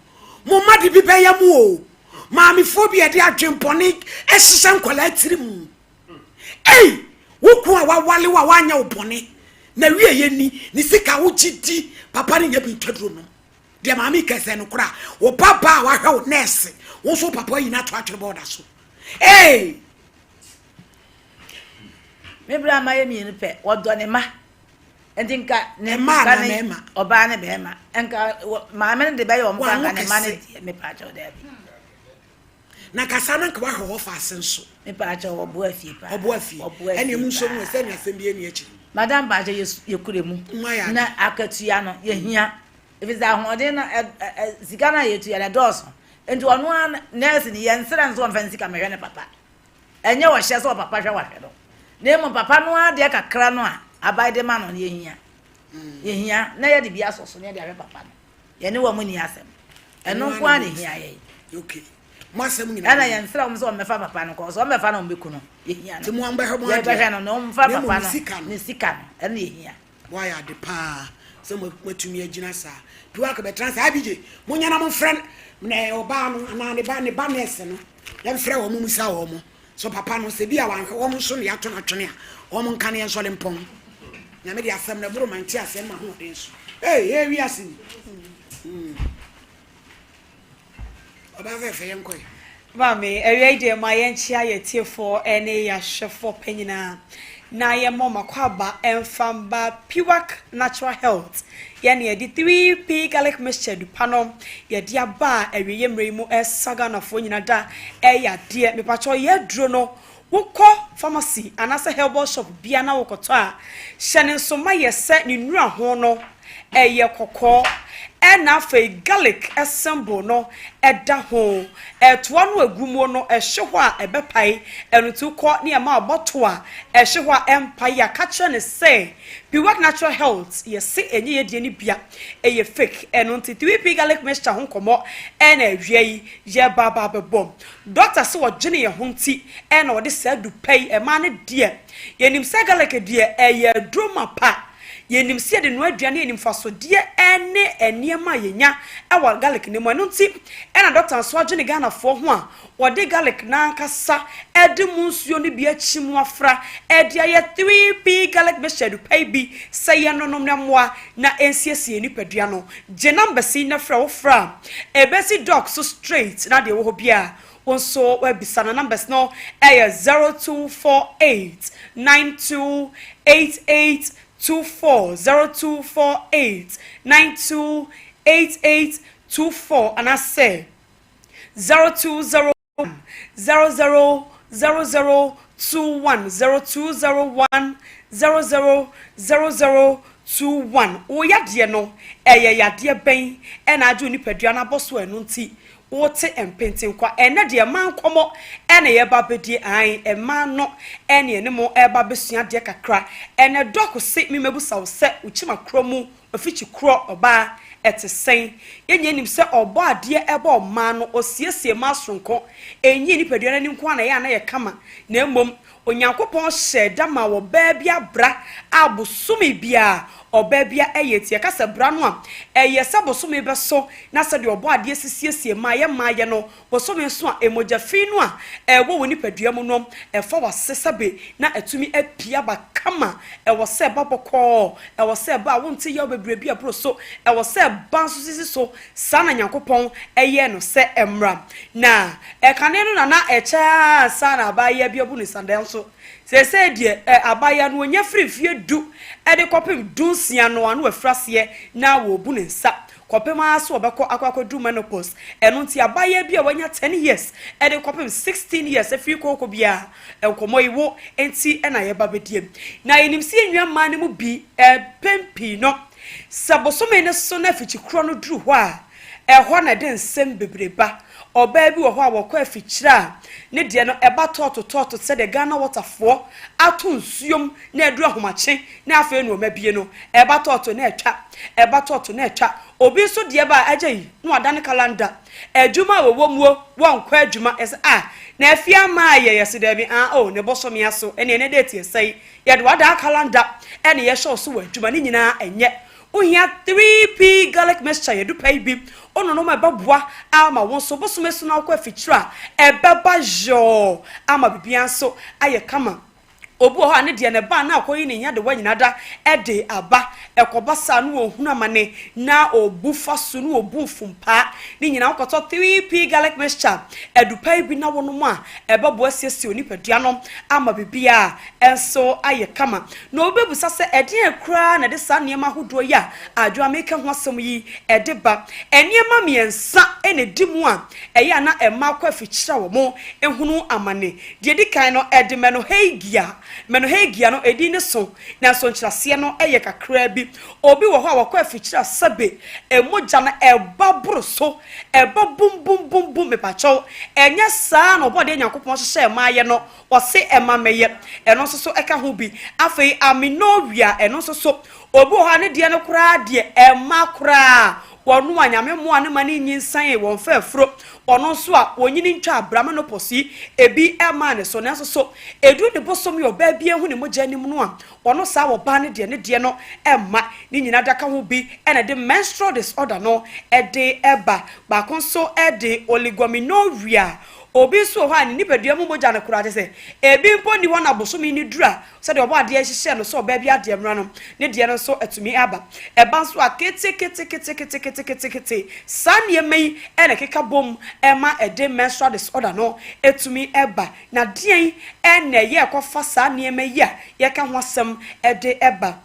Mo mma de bi bɛyɛ mo o. Maamefoɔ bi yɛde adwenbɔne ɛhyehyɛ nkwadaa tiri mu. Ei! Wo ko a wawale wo a wanyɛ wo bɔne. Na wie yɛ ni ne sika wogye di papa no nya bi ntwaduro nom. Deɛ maame kɛsɛ no koraa wo ba ba a wahwɛ wo nɛɛse wo nso wo papa ayi no ato atwere bɔɔda so. Ei! Me bra ma yɛ mmienu pɛ wɔdɔ ne ma. Nti nka ne Mmaa nka anaa ne mmarima? ɔbaa ne bɛrima. Nka maame no de bɛyɛ wɔn kora Wanwo nka ne mma no kɛse. deɛ mepakyɛw daabi. Na kasa na nka wahwɛ hɔ fa ase nso. Mepakyɛw ɔboa fie paa. Ɔboa fie. Ɔboa Ɛne fie mu nso mu paa. sɛ ne asɛm bi ani akyi. Madam pakyɛw yɛkura mu. Mma yɛ Na akatua no yɛhia. Ɛfiri sɛ ahoɔden no sika no a yɛtua no ɛdɔɔso. Nti ɔno ara nɛɛse no yɛnsrɛ nso ɔmfa ne sika mɛhwɛ ne papa. Ɛnyɛ ɔhyɛ sɛ ɔpapa hwɛ wahwɛ no. Na mmom papa no ara deɛ kakra no a aban de ma no no yɛhia. Yɛhia na yɛde bi asɔ so na yɛde ahwɛ papa no. Yɛne wɔn ni asɛm. Ɛno nko ara na ɛhia yɛn. Okay. Mo asɛm nyinaa. Ɛna yɛnsrɛ wɔn sɛ wɔmmɛfa papa no kɔ. Sɛ wɔmmɛfa no wɔmmɛku no. Yɛhia no. Nti mo ambɛhwɛ mo adeɛ. Yɛbɛhwɛ no na wɔmfa Na mmom papa ne no. sika no. Ne sika no. Ɛno yɛhia. Wayɛ ade paa sɛ moatumi agyina saa. Piwa ka bɛtena saa abigye. Monyɛ na momfrɛ na ɔbaa no anaa ne ba ne ba nɛɛse no. Yɛmfrɛ wɔn mu sa wɔn. So papa no sɛ bi a wanhwɛ wɔn nso na yɛato no atwene a wɔn nka ne yɛnsɔre mpɔn. Nyame de asɛm na ɛboro ma nte asɛm ma ahoɔden so. Ee, ee wiase ni. Ɔbaa fɛfɛ yɛnkɔ yi. Maame, awia yi deɛ ma yɛnkyea yɛ tiefoɔ ne yɛahwɛfoɔ pɛ nyinaa na yɛmmɔ makɔ aba ɛmfa mba Piwak Natural Health. Yɛne yɛde 3P garlic mixture dupa no yɛde aba a awieɛ mmerɛ yi mu ɛsa Ghanafoɔ nyina da ɛyɛ adeɛ. Mepakyɛw yɛaduro no wokɔ pharmacy anaasɛ herbal shop bia na wokɔtɔ a hyɛ ne nso ma yɛ sɛ ne nnura ho no ɛyɛ kɔkɔɔ. Ɛna afei garlic symbol no da ho. Ɛtoa no a ɛgu muo no, ɛhye hɔ a ɛbɛpae. Ɛno nti wokɔ ne ɛma wo bottle a ɛhye hɔ a ɛmpae a, ka kyerɛ no sɛ Piwak Natural Health yɛse ɛnyɛ yɛ deɛ no bia, ɛyɛ fake. Ɛno nti 3P garlic mixture ho nkɔmmɔ ɛna awia yi yɛreba aba abɛbɔ. Doctor se wɔdwene yɛn ho nti ɛna wɔde saa du pa yi ɛmaa no deɛ. Yɛnim sɛ garlic deɛ ɛyɛ aduro mapa. Yɛnim sɛ yɛde noa aduane a, yɛnim mfasodeɛ ne nneɛma a yɛnya wɔ garlic no mu. Ɛno nti na dɔkta nso adwene Ghanafoɔ ho a wɔde garlic no ankasa de mu nsuo no bi akyi mu afra de ayɛ 3P garlic mixture adupa yi bi sɛ yɛnonom na mmoa na ɛnsiesie yɛn nipadua no. Gye numbers yi na frɛ, wofrɛ a ɛbɛsi doc so straight na deɛ ɛwɔ hɔ biara Wo nso woabisa no numbers no ɛyɛ 0248 92 88 24 0248 92 88 24 anaasɛ 0201 00 00 21 0201 00 00 21. Wo yadeɛ no ɛyɛ yadeɛ bɛn ɛna agye wo nipadua no abɔ so ɛno nti Wote mpentenkwa. Ɛnnɛ deɛ mmaa nkɔmmɔ na yɛreba abɛdie, ae, mmaa no na yɛne mo reba abɛsua adeɛ kakra. Ɛnnɛ Doc se memmɛbusa wo sɛ wo kyima korɔ mu ofikyi korɔ ɔbaa ɛte sɛn? Yɛn nyinaa nim sɛ ɔbɔ adeɛ bɔ mmaa no, ɔsiesie mmaa soronko. Ɛnyɛ nipadua no ani nko ara na ɛyɛ a na ɛyɛ kama, na mmom Onyankopɔn hyɛɛ da maa ɔbaa bi abra a bosome biara ɔbaa bi yɛ. Nti yɛka sɛ bra no a, ɛyɛ sɛ bosome bɛso na sɛdeɛ Ɔbɔadeɛ si siesie mmaeɛ mmaeɛ no, bosome nso a, mogya fi no a ɛwɔ wo nipadua mu no, ɛfa w'ase sɛbe na atumi apue aba kama. Ɛwɔ sɛ ɛba bɔkɔɔ, ɛwɔ sɛ ɛba a wonte yaw bebree bi a ɛboro so, ɛwɔ sɛ ɛba nso sisi so. Saa na Nyankopɔn yɛɛ no sɛ ɛmmra. Na ɛkane no na na ɛkyɛ ara ansa na abaayewa bi abu ne nsa, nanso seesei deɛ ɛ, abaayewa no ɔnya firi mfeɛ du de kɔpem dunsia no a na wafiri aseɛ na wɔrebu ne nsa kɔpem ara sɛ ɔbɛkɔ akɔ akɔduru menopause. Ɛno nti abaayewa bi a wanya ten years de kɔpem 16 years afiri kooko biara, nkɔmmɔ yi wo nti na yɛba bɛdie. Na yɛnim sɛ yɛn nua mmaa no mu bi mpɛn pii no, Sɛ bosome no so na afikyikorɔ no duru hɔ a, ɛhɔ na ɛde nsɛm bebree ba. Ɔbaa bi wɔ hɔ a wɔkɔ afikyire a, ne deɛ no ɛba tɔɔto tɔɔto sɛdeɛ Ghana Water foɔ ato nsuom na aduru ahomakye na afei na wɔabie no. Ɛba tɔɔto na atwa, ɛba tɔɔto na atwa. Obi nso deɛ ba a, agya yi na wadane kalanda. Adwuma a wɔwɔ muo, wɔnkɔ adwuma. Yɛsɛ ah, na afie ama ayɛ? Yɛse daabi, ah oh, ne bosome aso, ɛneɛ ne date yɛ sɛe. Yɛde w'adaa kalanda ɛna yɛhyɛ wo so wɔ adwuma ne nyinaa ɛnyɛ. Wohia 3P garlic mixture yɛdu pɛ yi bi wononom a ɛbɛboa ama wo nso bosome so na wokɔ afikyire a ɛbɛba yɔɔ ama biribiara nso ayɛ kama. Obi wɔ hɔ a ne deɛ no ɛba a na akɔyi ne nyadewa nyinaa da ɛde aba ɛkɔba saa na ɔhunu amane na ɔbu fa so na ɔbu mfumpaa ne nyinaa wokɔtɔ 3P garlic mixture adupa yi bi na wonom a ɛbɛboa asiesie wo nipadua no ama biribiara nso ayɛ kama. Na obi bɛbisa sɛ, ɛdeɛn koraa na ɛde saa nneɛma ahodoɔ yi a Adwoa mereka ho asɛm yi de ba? Nneɛma mmiɛnsa na ɛdi mu a ɛyɛ a na mmaa kɔ afikyire a wɔhunu amane. Deɛ ɛdi kan no, ɛde menorrhagia. Menorrhagia no, edin no so, nanso nkyerɛaseɛ no yɛ kakraa bi. Obi wɔ hɔ a wakɔ afikyire a sɛbe mogya no ɛba boro so, ɛba bum bum bum bum, mepakyɛw, ɛnyɛ saa na Ɔbɔadeɛ Nyankopɔn hyehyɛɛ mmaayɛ no. Ɔse ɛma mɛyɛ, ɛno nso so ɛka ho bi. Afei amenorrhea, ɛno nso so, obi wɔ hɔ a ne deɛ no koraa deɛ ɛmma koraa, wɔno a Nyame mmoa no ma no nyinsɛn, wɔmfa afuro, ɔno nso a ɔnyini ntwa abira, menopause yi, ebi ɛmmaa ne so, nanso so ɛduru ne bosome a ɔbaa bi ahu ne mogya anim no a, ɔno saa ɔbaa no deɛ ne deɛ no ɛmma, ne nyinaa da ka ho bi ɛna ɛde menstrual disorder no ɛde ɛba. Baako nso ɛde oligomenorrhea, Obi nso wɔ hɔ a, ne nipadua mu mogya no koraa, kyerɛ sɛ, ebi mpo nni hɔ na bosome no duru a, sɛdeɛ Ɔbɔadeɛ hyehyɛɛ no sɛ ɔbaa bi adeɛ mmra no, ne deɛ no nso atumi aba. Ɛba nso a, keteketeketeketekete. Saa nneɛma yi na ɛkeka bom ma ɛde menstrual disorder no tumi ba. Na deɛn na ɛyɛ ɛkɔfa saa nneɛma yi a yɛreka ho asɛm de ba?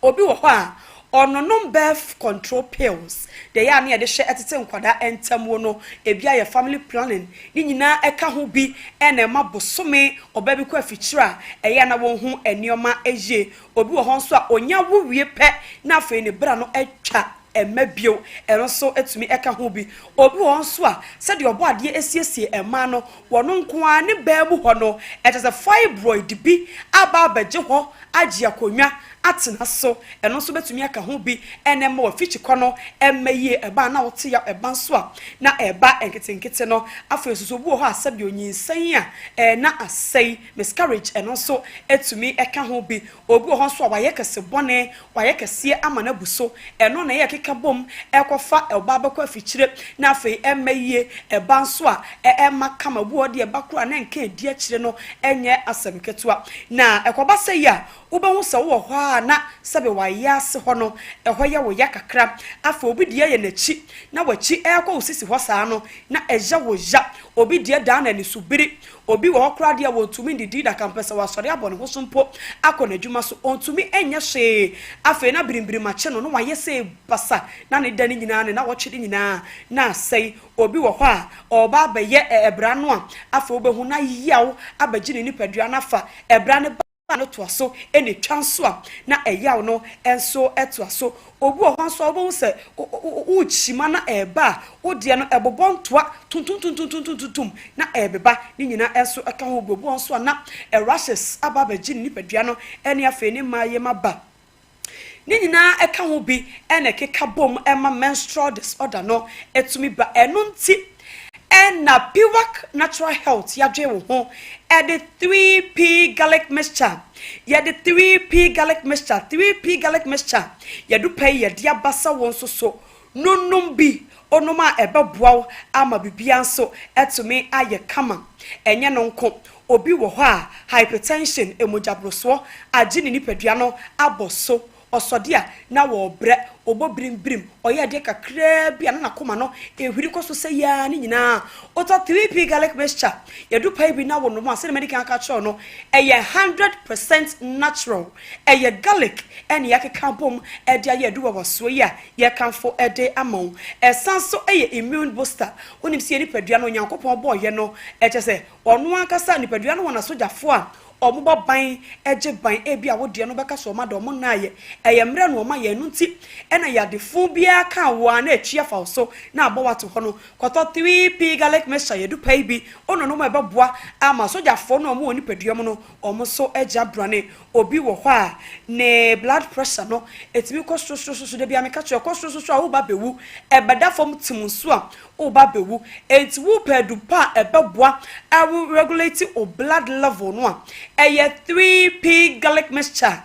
Obi wɔ hɔ a, ɔnonom birth control pills, deɛ ɛyɛ a na yɛde hyɛ tete nkwadaa ntam wo no, ebi ayɛ family planning, ne nyinaa ɛka ho bi na ɛma bosome ɔbaa bi kɔ afikyire a, ɛyɛ a na wɔnhu nneɛma yie. Obi wɔ hɔ nso a, ɔnya wo wie pɛ na afei ne bra no atwa. ɛmma bio. Ɛno nso tumi ka ho bi. Obi wɔ hɔ nso a, sɛdeɛ Ɔbɔadeɛ asiesie mmaa no, wɔn nko ara ne baa mu hɔ no, ɛkyerɛ sɛ fibroid bi aba abɛgye hɔ agye akonnwa atena so. Ɛno nso bɛtumi aka ho bi na ɛma w'afikyikɔ no mma yie. Ɛba a na wote yaw, ɛba nso a na ɛba nketenkete no. Afei nso, obi wɔ hɔ a sɛdeɛ onyinsɛn a na asɛe, miscarriage, ɛno nso tumi ka ho bi. Obi wɔ hɔ nso a wayɛ kɛse bɔne, wayɛ kɛseɛ ama no abu so. Ɛno na ɛyɛ keka bom kɔfa ɔbaa bɛkɔ afikyire na afei ɛmma yie. Ɛba nso a, ɛmma kama. Obi wɔ hɔ deɛ ɛba koraa na nka ɛdi akyire no nyɛ asɛm ketewa. Na ɛkɔba sɛ yi a, wobɛhu sɛ wowɔ hɔ a na sɛbe wayɛ ase hɔ no, ɛhɔ yɛ wo ya kakra. Afei obi deɛ yɛ n'akyi, na w'akyi rekɔ wo sisi hɔ saa no, na ɛyɛ wo ya. Obi deɛ daa no anisobiri. Obi wɔ hɔ koraa deɛ wɔntumi ndidi da kampɛ sɛ wasɔre abɔ ne ho so mpo akɔ n'adwuma so, ɔntumi nyɛ hwee. Afei na birimbirim akye no na wayɛ sei basa na ne da no nyinaa ne nawɔtwe no nyinaa na asɛe. Obi wɔ hɔ a ɔreba abɛyɛ ɛbra no a afei wobɛhu na yaw abɛgye ne nipadua no afa. Ɛbra no ba. no toa so na etwa nso a, na ɛyaw no nso toa so. Obi wɔ hɔ nso a, wobɛhu sɛ worekyima na ɛreba a, wo deɛ no ɛbobɔ ntoa tuntumtuntumtuntum na ɛrebeba. Ne nyinaa nso ka ho bi. Obi wɔ hɔ nso a, na rashes aba abɛgye ne nipadua no ne afei ne mmaa yam aba. Ne nyinaa ka ho bi na ɛkeka bom ma menstrual disorder no tumi ba. Ɛno nti na Piwak Natural Health yɛadwen wo ho de 3P Garlic Mixture, yɛde 3P Garlic Mixture, 3P Garlic Mixture, yɛdu pɛ yi yɛde aba sɛ wo nso so no nom bi, wonom a ɛbɛboa wo ama biribiara nso atumi ayɛ kama. Ɛnyɛ no nko, Obi wɔ hɔ a, hypertension, mogyaborosoɔ, agye ne nipadua no abɔ so. Ɔsɔde a, na ɔrebrɛ, ɔbɔ birimbirim, ɔyɛ adeɛ kakraa bi a na n'akoma no rehuri kɔ so sɛ yaa ne nyinaa. Wotɔ 3P garlic mixture, yɛdu pae bi na wonom a, sɛdeɛ madi kan aka akyerɛ wo no, ɛyɛ 100% natural. Ɛyɛ garlic na yɛakeka abom de ayɛ aduwawasoɔ yi a yɛrekamfo de ama wo. Ɛsan nso yɛ immune booster. Wonim sɛ yɛn nipadua no, Onyankopɔn bɔeɛ no, kyerɛ sɛ, Ɔno ankasa nipadua no wɔ n'asogyafoɔ a wɔbɔ ban gye ban. Ebia wo deɛ no bɛka sɛ wɔn ada wɔn nna ayɛ. Ɛyɛ mmerɛ na wɔma yɛn. Ɛno nti na yade fo biara ka wo a na atwi afa wo so na abɔ wo ato hɔ no. Kɔtɔ 3P garlic mixture yɛdu pa yi bi wononom a ɛbɛboa ama asogyafoɔ no a wɔwɔ nipadua mu no wɔn nso agye abrane. Obi wɔ hɔ a ne blood pressure no ɛtumi kɔ sorosorosoro da biara meka kyerɛ wo ɛkɔ sorosorosoro a woreba abɛwu. Ɛbɛda fam tim nso a Woreba abɛwu. Enti wopɛ adu pa a ɛbɛboa a regulate wo blood level no a, ɛyɛ 3P garlic mixture.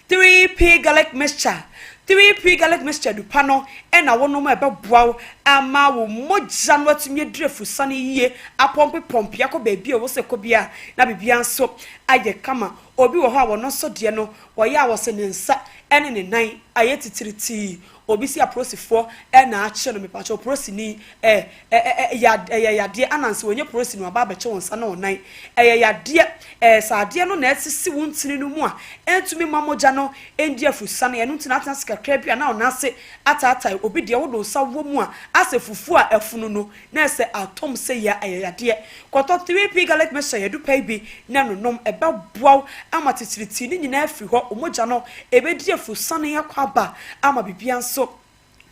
3P garlic mixture. 3P garlic mixture adu pa no na wonom a ɛbɛboa wo ama wo mogya no atumi aduru afusane yie, apɔmpepɔmpe akɔ baabi a ɛwɔ sɛ ɛkɔ biara na biribiara nso ayɛ kama. Obi wɔ hɔ a ɔno nso deɛ no, ɔyɛ a ɔse ne nsa ne ne nan ayɛ titiritii. Obi se apolisifoɔ na akye no, mepakyɛw polisini ɛ ɛ ɛ ɛ ɛyɛ yadeɛ ananse ɔnyɛ polisini waba abɛkye wo nsa ne wo nan. Ɛyɛ yadeɛ ɛ sɛ adeɛ no na asisi wo ntini no mu a ɛntumi mma mogya no ndi afusane ɛno nti na atena ase kakra bi a na wo nan ase ataatae. Obi deɛ wode wo nsa wɔ mu a asɛ fufuo a afunu no na ɛsɛ atom sɛ yia ɛyɛ yadeɛ. Kɔtɔ 3P garlic mixture yɛ dupa yi bi na no nom ɛbɛboa wo ama titiritii no nyinaa afiri hɔ, wo mogya no ɛbɛdi afusane akɔ aba ama biribiara nso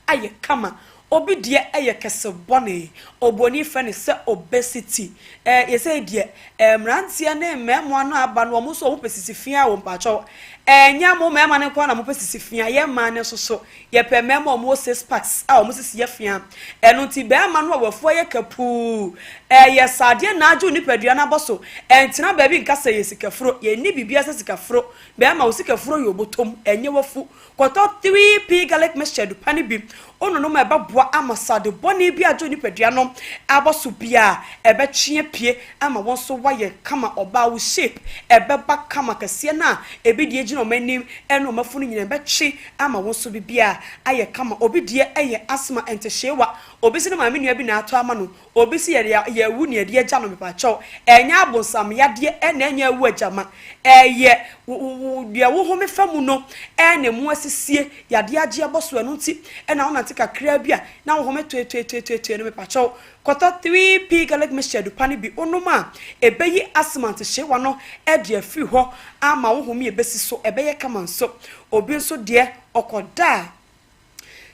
ayɛ kama. Obi deɛ ɛyɛ kɛse bɔne, oburoni frɛ no sɛ obesity. Ɛɛ yɛsɛ deɛ ɛɛ mmeranteɛ ne mmaamua no aba no wɔn nso wɔn pɛ sisi fia o mpakyɛw. Ɛnyɛ mo mmarima no nko ara na mopɛ sisi fia, yɛn mmaa no nso so Yɛpɛ mmarima a wɔwɔ six packs a wɔn sisi yɛ fea. Ɛno nti barima no a wafu ayɛ kapuu, ɛyɛ sradeɛ na agye wo nipadua no abɔ so. Ɛntena baabi nka sɛ ɛyɛ sikafuro. Yɛnni biribiara sɛ sikafuro. Barima, wo sikafuro yɛ obotom, ɛnyɛ w'afu. Kɔtɔ 3P garlic mixture adupa no bi, wononom a ɛbɛboa ama srade bɔne bi a agye wo nipadua no abɔ so biara, ɛbɛtwe apue ama wo nso woayɛ kama. Ɔbaa, wo shape ɛbɛba kama kɛseɛ no a ebi deɛ gyina wɔn anim ne wɔn afunu nyinaa ɛbɛtwe ama wo nso biribiara ayɛ kama. Obi deɛ yɛ asthma ntehyeewa, obi se ne maame nua bi na atɔ ama no, obi se yɛde yɛawu na yɛde agya no, mepakyɛw ɛnyɛ abonsam yadeɛ na ɛnyɛ awu agyama, ɛyɛ wo wo deɛ wo home fa mu no na emu asisie, yadeɛ agye abɔ so ɛno nti na wo nante kakraa bi a na wo home toetoetoetoetoe no, mepakyɛw kɔtɔ 3P garlic mixture adupa no bi wonom a ɛbɛyi asthma ntehyeewa no de afiri hɔ ama wo home ɛbɛsi so ɛbɛyɛ kama nso. Obi nso deɛ, ɔkɔda a,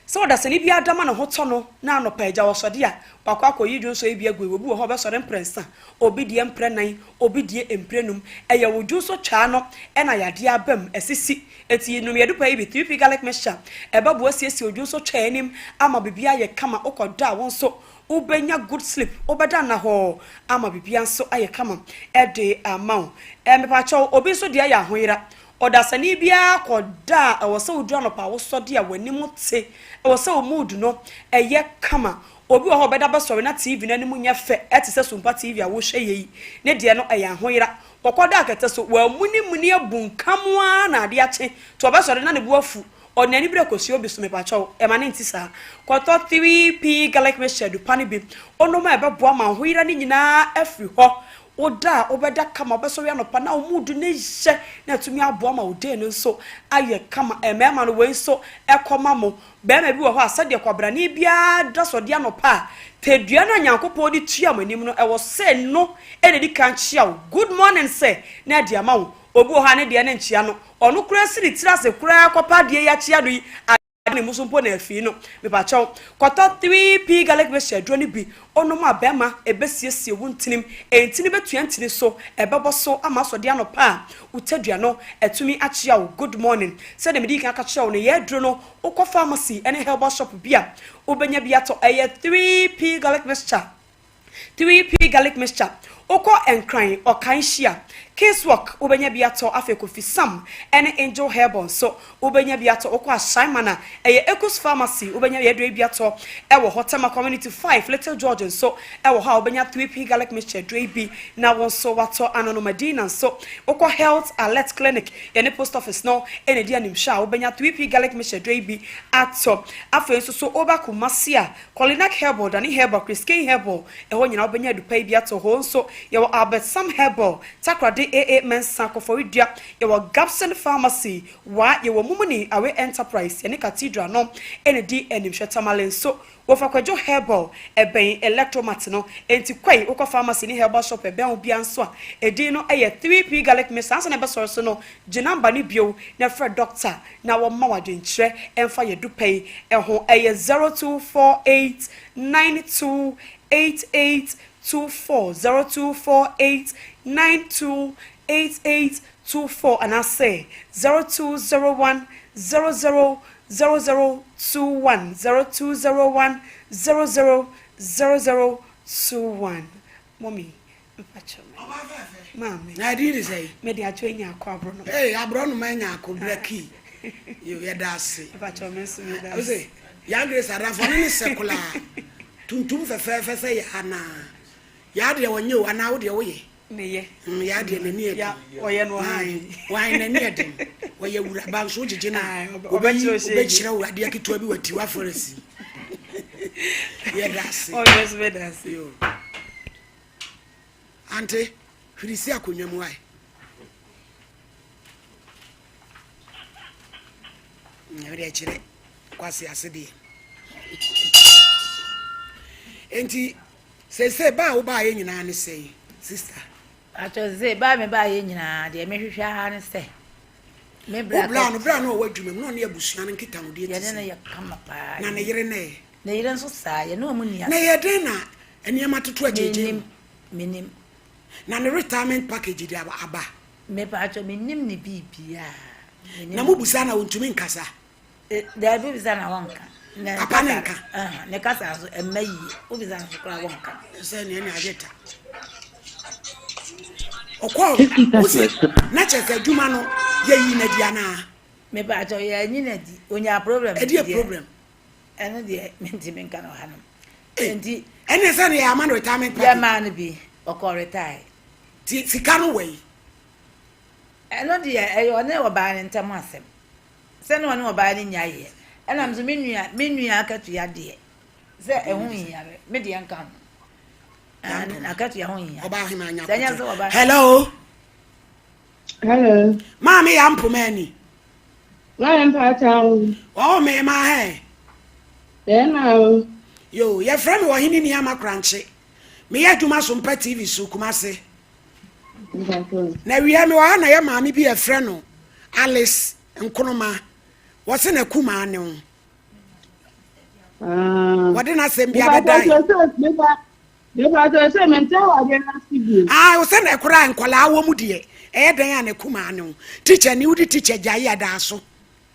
Sɛ ɔdasani biara da ma ne ho tɔ no na anɔpa agya ɔsɔde a, wakɔ akɔyi dwonsɔ yi bi agu obi wɔ hɔ a ɔbɛsɔre mprɛnsa, obi deɛ mprɛnan, obi deɛ mprɛnum. Ɛyɛ wo dwonsɔ twaa no na yadeɛ aba mu, asisi. Enti nom yɛn dupa yi bi, 3P Garlic Mixture. Ɛbɛboa asiesie wo dwonsɔ twaa anim ama biribiara ayɛ kama. Wokɔda a, wo nso wobɛnya good sleep, wobɛda nnahɔɔ ama biribiara nso ayɛ kama de ama wo. Mepakyɛw, obi nso deɛ yɛ ahoyera. Ɔdasani biara kɔ da a ɛwɔ sɛ woduru anɔpa a wosɔ de a w'anim te, ɛwɔ sɛ wo mood no yɛ kama. Obi wɔ hɔ a ɔbɛda bɛsɔre na TV no anim nyɛ fɛ te sɛ Sumpa TV a wohwɛ yɛ yi, ne deɛ no ɛyɛ ahoyera. Ɔkɔda akɛtɛ so, wamunimuni abunkam ara na adeɛ akye, nti ɔbɛsɔre na ne bo afu, ɔde n'ani bere kɔsi obi so, mepakyɛw, ɛma no nte saa. Kɔtɔ 3P Garlic Mixture dupa no bi, wonom a ɛbɛboa ma ahoyera no nyinaa afiri hɔ. Wo da a wobɛda kama, wobɛsɔre anɔpa na wo mood no yɛ na atumi aboa ma wo day no nso ayɛ kama. Mmarima no, wei nso ɛkɔ ma mo. Barima bi wɔ hɔ a, sɛdeɛ kwabrane biara da sɔdeɛ anɔpa a, tadua no a Nyankopɔn de tua mo anim no, ɛwɔ sɛ ɛno na ɛdi kan kyea wo. Good morning sir na ɛde ama wo. Obi wɔ hɔ a ne deɛ no nkyea no. Ɔno koraa si ne tiri ase koraa kɔpɛ adeɛ yi akyea no yi, ne mu so mpo na afii no. Mepakyɛw, kɔtɔ 3P garlic mixture aduro no bi, onom a bɛrima ɛbɛsiesie wo ntinim, ntini bɛtua ntini so, ɛbɛbɔ so ama asɔdeɛ anɔpa a wo tadua no atumi akyea wo good morning. Sɛdeɛ medii kan ka kyerɛɛ wo no, yɛn aduro no wokɔ pharmacy ne herbal shop bi a wobɛnya bi atɔ, ɛyɛ 3P garlic mixture. 3P garlic mixture, Wokɔ Nkran, Ɔkan hyia, Kingswalk wobɛnya bi atɔ, afei Kofi Sam ne Angel Herbal nso wobɛnya bi atɔ, wokɔ Ashaiman a ɛyɛ Ekus Pharmacy wobɛnya yɛn aduro yi bi atɔ wɔ hɔ, Tema Community 5, Little George nso wɔ hɔ a wobɛnya 3P garlic mixture aduro yi bi na wo nso woatɔ, Anono Madina nso wokɔ Health Alert Clinic yɛne Post Office no na ɛdi animhwɛ a wobɛnya 3P garlic mixture aduro yi bi atɔ, afei nso so woba Kumasi a Kolinak Herbal, Dani Herbal, Chriskane Herbal, ɛhɔ nyinaa wobɛnya adupa yi bi ato hɔ. Nso yɛwɔ Albert Sam Herbal, Takoradi AA Mensah, Koforidua, yɛwɔ Gabson Pharmacy, Wa, yɛwɔ Mumuni Awe Enterprise, yɛne Cathedral no na ɛdi animhwɛ. Tamale nso, wɔfa Kwadwo Herbal, ɛbɛn Electromat no. Enti kɔe, wokɔ pharmacy ne herbal shop ɛbɛn wo biara nso a, edin no yɛ 3P Garlic Mixture. Ansa na ɛbɛsɔre so no, gye number no bio na frɛ doctor na wɔmma wo adwenkyerɛ mfa yɛ dupɛ yi ho. Ɛyɛ 0248 92 88 24, 0248 92 88 24 anaasɛ 0201 00 00 21, 0201 00 00 21. Mummy, Mpakyɛw me. Ɔbaa fɛfɛ. Maame. Na ɛdin de sɛn? Me de atwo anya ako aborɔnoma. Ee aborɔnoma anya ako bra kii. Yo yɛda ase. Mpakyɛw me nso meda ase. Ose Yaa Grace adamfo ɔno ne sɛ kolaa. Tuntum fɛfɛɛfɛ sɛ yaa naa. Yaa deɛ ɔnyɛ o anaa wo deɛ woyɛ? Meyɛ. Mm yaa deɛ n'ani yɛ den. Ɔyɛ no ɔha adwene. Wae n'ani yɛ den. Ɔyɛ wuraba nso wogyegye no a ɔbɛyi ɔbɛkyerɛ wo adeɛ ketewa bi wɔ Tiwa forest yi. Yɛda ase. Ɔyɛ nso meda ase. Yo. Ante, hwiri si akonnwa mu ae. Nyame deɛ kyerɛ kwasi ase deɛ. Enti seesei ba a wobaayɛ nyinaa ne sɛn sister? Atɔ sɛ ba a mebaayɛ nyinaa deɛ mehwehwɛ ara ne sɛ me bra Wo bra no bra no ɔwɔ adwuma mu na ɔne abusua no nkitahodie te Yɛne no sɛn? yɛ kama paa. Na ne yere no ɛ? Ne yere nso saa, yɛne wɔn nni Na asɛm. ɛyɛ dɛn na nneɛma toto agyegye mu? Mennim, mennim. Na ne retirement package de aba? aba? Mepatwɔ, mennim ne biribiara. Mennim Na ne mobisa na ɔntumi nkasa? Eh, Daabi, wobisa na wɔnka. Na ne Papa ne kasa, nka? ah, ne kasa nso ɛmma yie. Wobisa nso koraa wɔnka. Sɛ nea ne agye ta. Ɔkɔɔ, wose, na kyerɛ sɛ adwuma no yɛyi no adi anaa? Mepatwɔ, yɛanyi no adi. Onyaa problem bi Ɛdeɛ deɛ. problem? Ɛno deɛ mentumi nka no hanom. Ei, Nti. Ɛne sɛ ne yɛama no retirement package. Yɛmaa no bi, ɔkɔɔ retire. Ti sika no wɔ yi. Ɛno deɛ ɛyɛ ɔne ɔbaa no ntam asɛm. Sɛ ne ɔne ɔbaa no nya yɛ. Ɛna nso me nua me nua akatua deɛ sɛ ɛho hia me me deɛ nka ho. Akatua ho hia. Ɔbaa hema anya Sɛ nyɛ sɛ ɔbaa. Hello. Hello. Maame yɛ ampoma ani. Maame mpakyɛ wo. Ɔwɔ me ma hɛ. Bɛɛma o. Yo, yɛfrɛ me ɔhene ni ama korankye. Meyɛ adwuma so mpa TV so Kumase. Na wia me wɔ ha na yɛ maame bi yɛfrɛ no Alice Nkonoma. Wɔse na kumaa ne wo. Ah. Wɔde n'asɛm bi abɛdan. Mepatɔ sɛ mente awadeɛ no ase bio. Ah, wo sɛ na ɛkora nkwadaa wɔ mu deɛ ɛyɛ dɛn a na kumaa ne wo tikya ni wode tikya gyae adaa so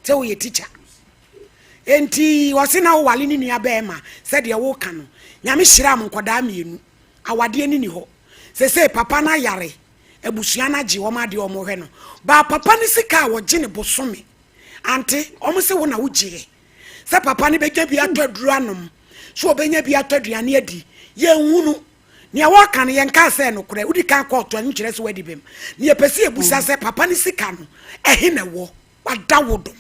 sɛ woyɛ tikya enti ɔse na wowale ne nua bɛɛma sɛdeɛ woka no nyame hyira mo nkwadaa mmienu awadeɛ no ni hɔ sesei papa no ayare abusua no agye wɔn adeɛ wɔn hwɛ no baa papa no sika a wɔgye ne bosome ante wɔn se wo na wogyeɛ sɛ papa no bɛnya bi atɔ aduro anom so ɔbɛnya bi atɔ aduane adi yɛnhunu nea wɔka no yɛnkaa sɛ nokorɛ wodi kan kɔɔto ɛno nkyerɛ sɛ wadi bem ne yɛpɛ sɛ yɛbusa sɛ papa no sika no ɛhe na ɛwɔ wada wo doma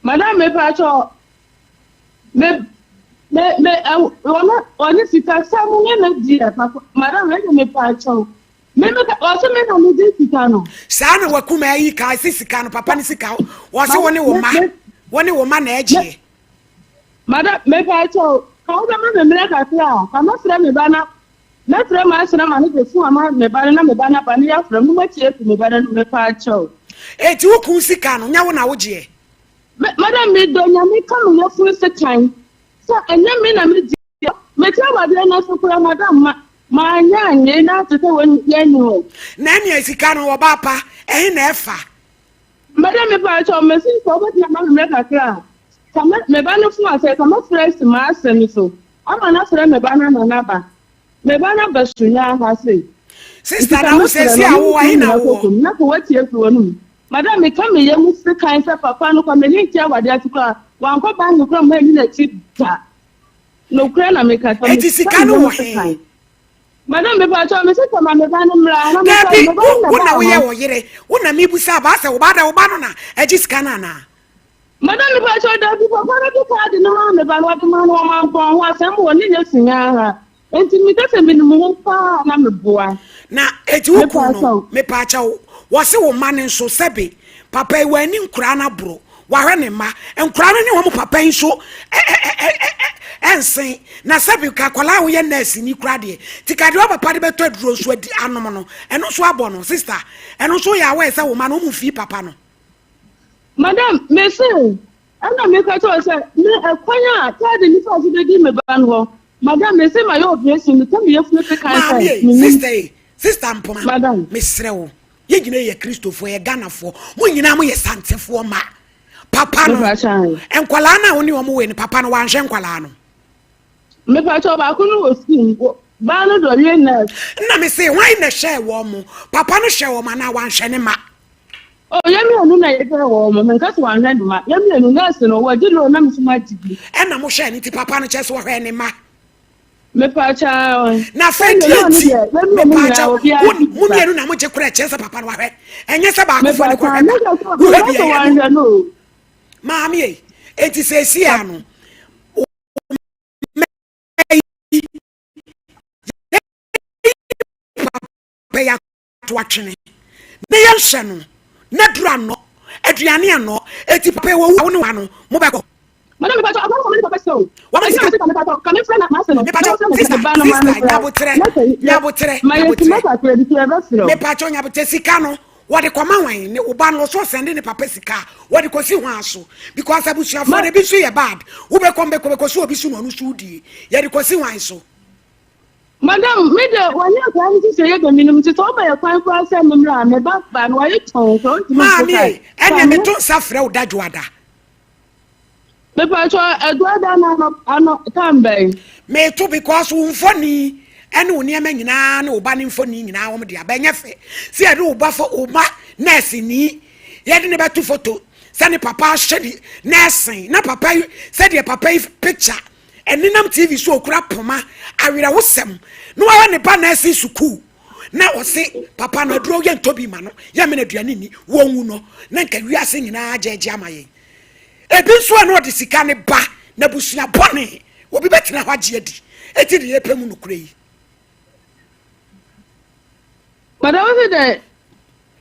Madam mepakyɛ me me me ɔno ɔne sikasɛm ne no deɛ papa madam ɛne mepakyɛ me me ɔsɛ me na me gye sika no. Saa na wakuma ayi ka ɛsɛ sika no papa ne sika wɔsɛ wo ne wo ma wo ne wo ma na ɛgyeɛ. Madam mepakyɛ ka wo bɛma me mmerɛ kakra a ka mɛfrɛ me ba na Mɛfrɛ m'asena ma no de fon ama me ba no na me ba no aba na yɛafrɛ mo moatie afi me ba no anom mepaakyɛw. Enti wo kun sika no nyɛ wo na wogyeɛ? Me madam medɔ Nyame ka me yafunu sekan sɛ ɛnyɛ me na me gyeɛ mete awadeɛ no ase koraa madam ma manyɛ annye na te sɛ wɔn yɛnni hɔ. Na ɛnea sika no ɔbaa pa ɛhe na ɛfa? Madam mepaakyɛw mese sɛ wobɛtumi ama me mmerɛ kakra a ka me me ba no fon asɛ ka mɛfrɛ asi m'asɛm so Ama no afrɛ me ba no ama no aba. Me ba no aba Sunyani ha sei. Sister na wo sɛsi a wowɔ he na wowɔ? Na kɔ watie afiri wɔn mu. Madam meka me yam sekan sɛ papa no kwa m'ani nte awadeɛ ase koraa. Wankɔ bank koraa mma anni n'akyi da. Nokorɛ na meka sɛ Eti sika no wɔ he? Madam mepakyɛw me sista ma me ba no mmra na mefa Dabi me ba no na wo na ɛbaa woyɛ hɔ. wɔ yere. Wo na mebusa aba sɛ wo ba da wo ba no na agye sika no anaa? Madam mepakyɛw dabi papa no de kaade no maa me ba no ɔde maa no ɔmampɔn ho asɛm wɔ ne nyɛ sunya ha nti meka sɛ menim ho paa na meboa. Na eti wo kun no mepaakyɛw wɔse wo mma no nso sɛbe papa yi wanni nkoraa no aboro wahwɛ ne mma nkoraa no ne wɔn papa yi nso ɛnsen na sɛbe ka akwadaa a woyɛ nurse ni koraa deɛ ti ka deɛ papa de bɛtɔ aduro nso adi anom no ɛno nso abɔ no sister ɛno nso yɛ aware sɛ wo mma no wɔn mfii papa no. Madam, mese, ɛna meka kyerɛ sɛ, me ɛkwan a kaadi nifa so bɛdi me ba no hɔ. Madam, mese ma yɛ operation, meka me yafunu se kan sɛ, Maame, menim. sister yi, sister Mpoma, Madam. mesrɛ wo, yɛn nyinaa yɛ Kristofoɔ, yɛ Ghanafoɔ, mo nyinaa mo yɛ Santefoɔ ma. Papa no, Mepa kyɛw. nkwadaa no a wo ne wɔn wɔ no, papa no wanhwɛ nkwadaa no. Mepa kyɛw, baako no wɔ sukuu mu, baa no dɔ wie nurse. Nna mese, hwan na ɛhwɛɛ wɔn mo? Papa no hwɛ wɔn anaa wanhwɛ ne ma? Oh, yɛn mmienu na yɛhwɛɛ wɔn mo. Menka sɛ wanhwɛ ne mma. Yɛn mmienu, nurse no, wagye loan na me nso magye bi. Ɛna mo hwɛɛ no nti papa no kyerɛ sɛ ɔhwɛɛ ne mma. Mepaakyɛw. Na afei Sɛdeɛ deɛ loan no nti, deɛ, yɛn mmienu nyinaa mepaakyɛw, obiara wo gye bi mo ba. mmienu na mogye korɛ kyerɛ sɛ papa no wahwɛ. Ɛnyɛ sɛ baakofoɔ ne Mepaakyɛw, kɔhwɛ ba. menka sɛ Wohwɛ menka bi sɛ ɛyɛ no. wanhwɛ no o. Maame ei, enti seesie ano, wo mma yi, yɛyi papa yi to atwene na yɛnhyɛ no na duru anɔ aduane anɔ eti papa wɔ wu ne wa no mo bɛkɔ. Madam mepatɔ akɔrɔ kɔmɛ ne papa sɛ o. Wɔn Ɛnyɛ sika ɔsika mepatɔ kame frɛ na maase no. Mepatɔ sista sista nyabotrɛ nyabotrɛ nyabotrɛ. Mepatɔ nyabotrɛ sika no wɔde kɔma wɔn ne ɔba no ɔso ɔsɛnde ne papa sika wɔde kɔsi hɔn aso because abusuafoɔ no ebi nso yɛ bad wobɛkɔ mbɛkɔ bɛkɔ so obi so na ɔno so die yɛde kɔsi hɔn so. Madam, me de, wɔnyɛ nkwadaa no sisi yɛ dɛ menim nti sɛ ɔba yɛ kwan koraa sɛ me mmra a, me ba ba no wayɛ tɔn koraa ɔntumi nto Maame kae. ei, ɛneɛ meto nsa frɛ wo da dwoada. Mepakyɛ ɛdwoada no ano ano time bɛn? Meto because wo mfoni ɛne wo nneɛma nyinaa ne wo ba ne mfoni nyinaa wɔn de aba ɛnyɛ fɛ sɛ yɛde wo ba fo wo ma nurse ni yɛde ne bɛto foto sɛ ne papa ahyɛ ne nursing na papa yi sɛdeɛ papa yi picture Ɛnenam TV so okura poma awerɛhosɛm na wayɛ ne ba nursing sukuu na ɔse papa no aduro yɛ ntɔ bi ma no yɛ mena aduane nni wɔnwu no na nka wiase nyinaa gyɛgye ama yɛn ebi nso a na ɔde sika ne ba na busua bɔne obi bɛtena hɔ agye adi eti de yɛpɛ mu nokorɛ yi. Madam se dɛ.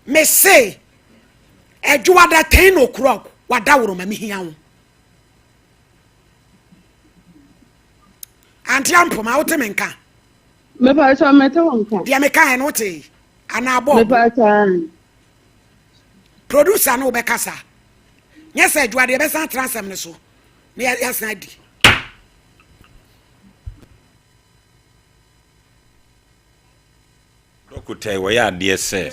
Mese ɛdwoada 10 o'clock wadaworo ma mehia wo. Auntie Ampoma, wote me nka? Mepatwa mete wo nka. Deɛ meka ɛ no wote anaa bɔɔbo? Mepatwa. Producer no wobɛkasa. Nyɛ sɛ adwuma deɛ yɛbɛsan atena asɛm no so. Na yɛasan adi. Dɔkota yi wɔyɛ adeɛ sɛ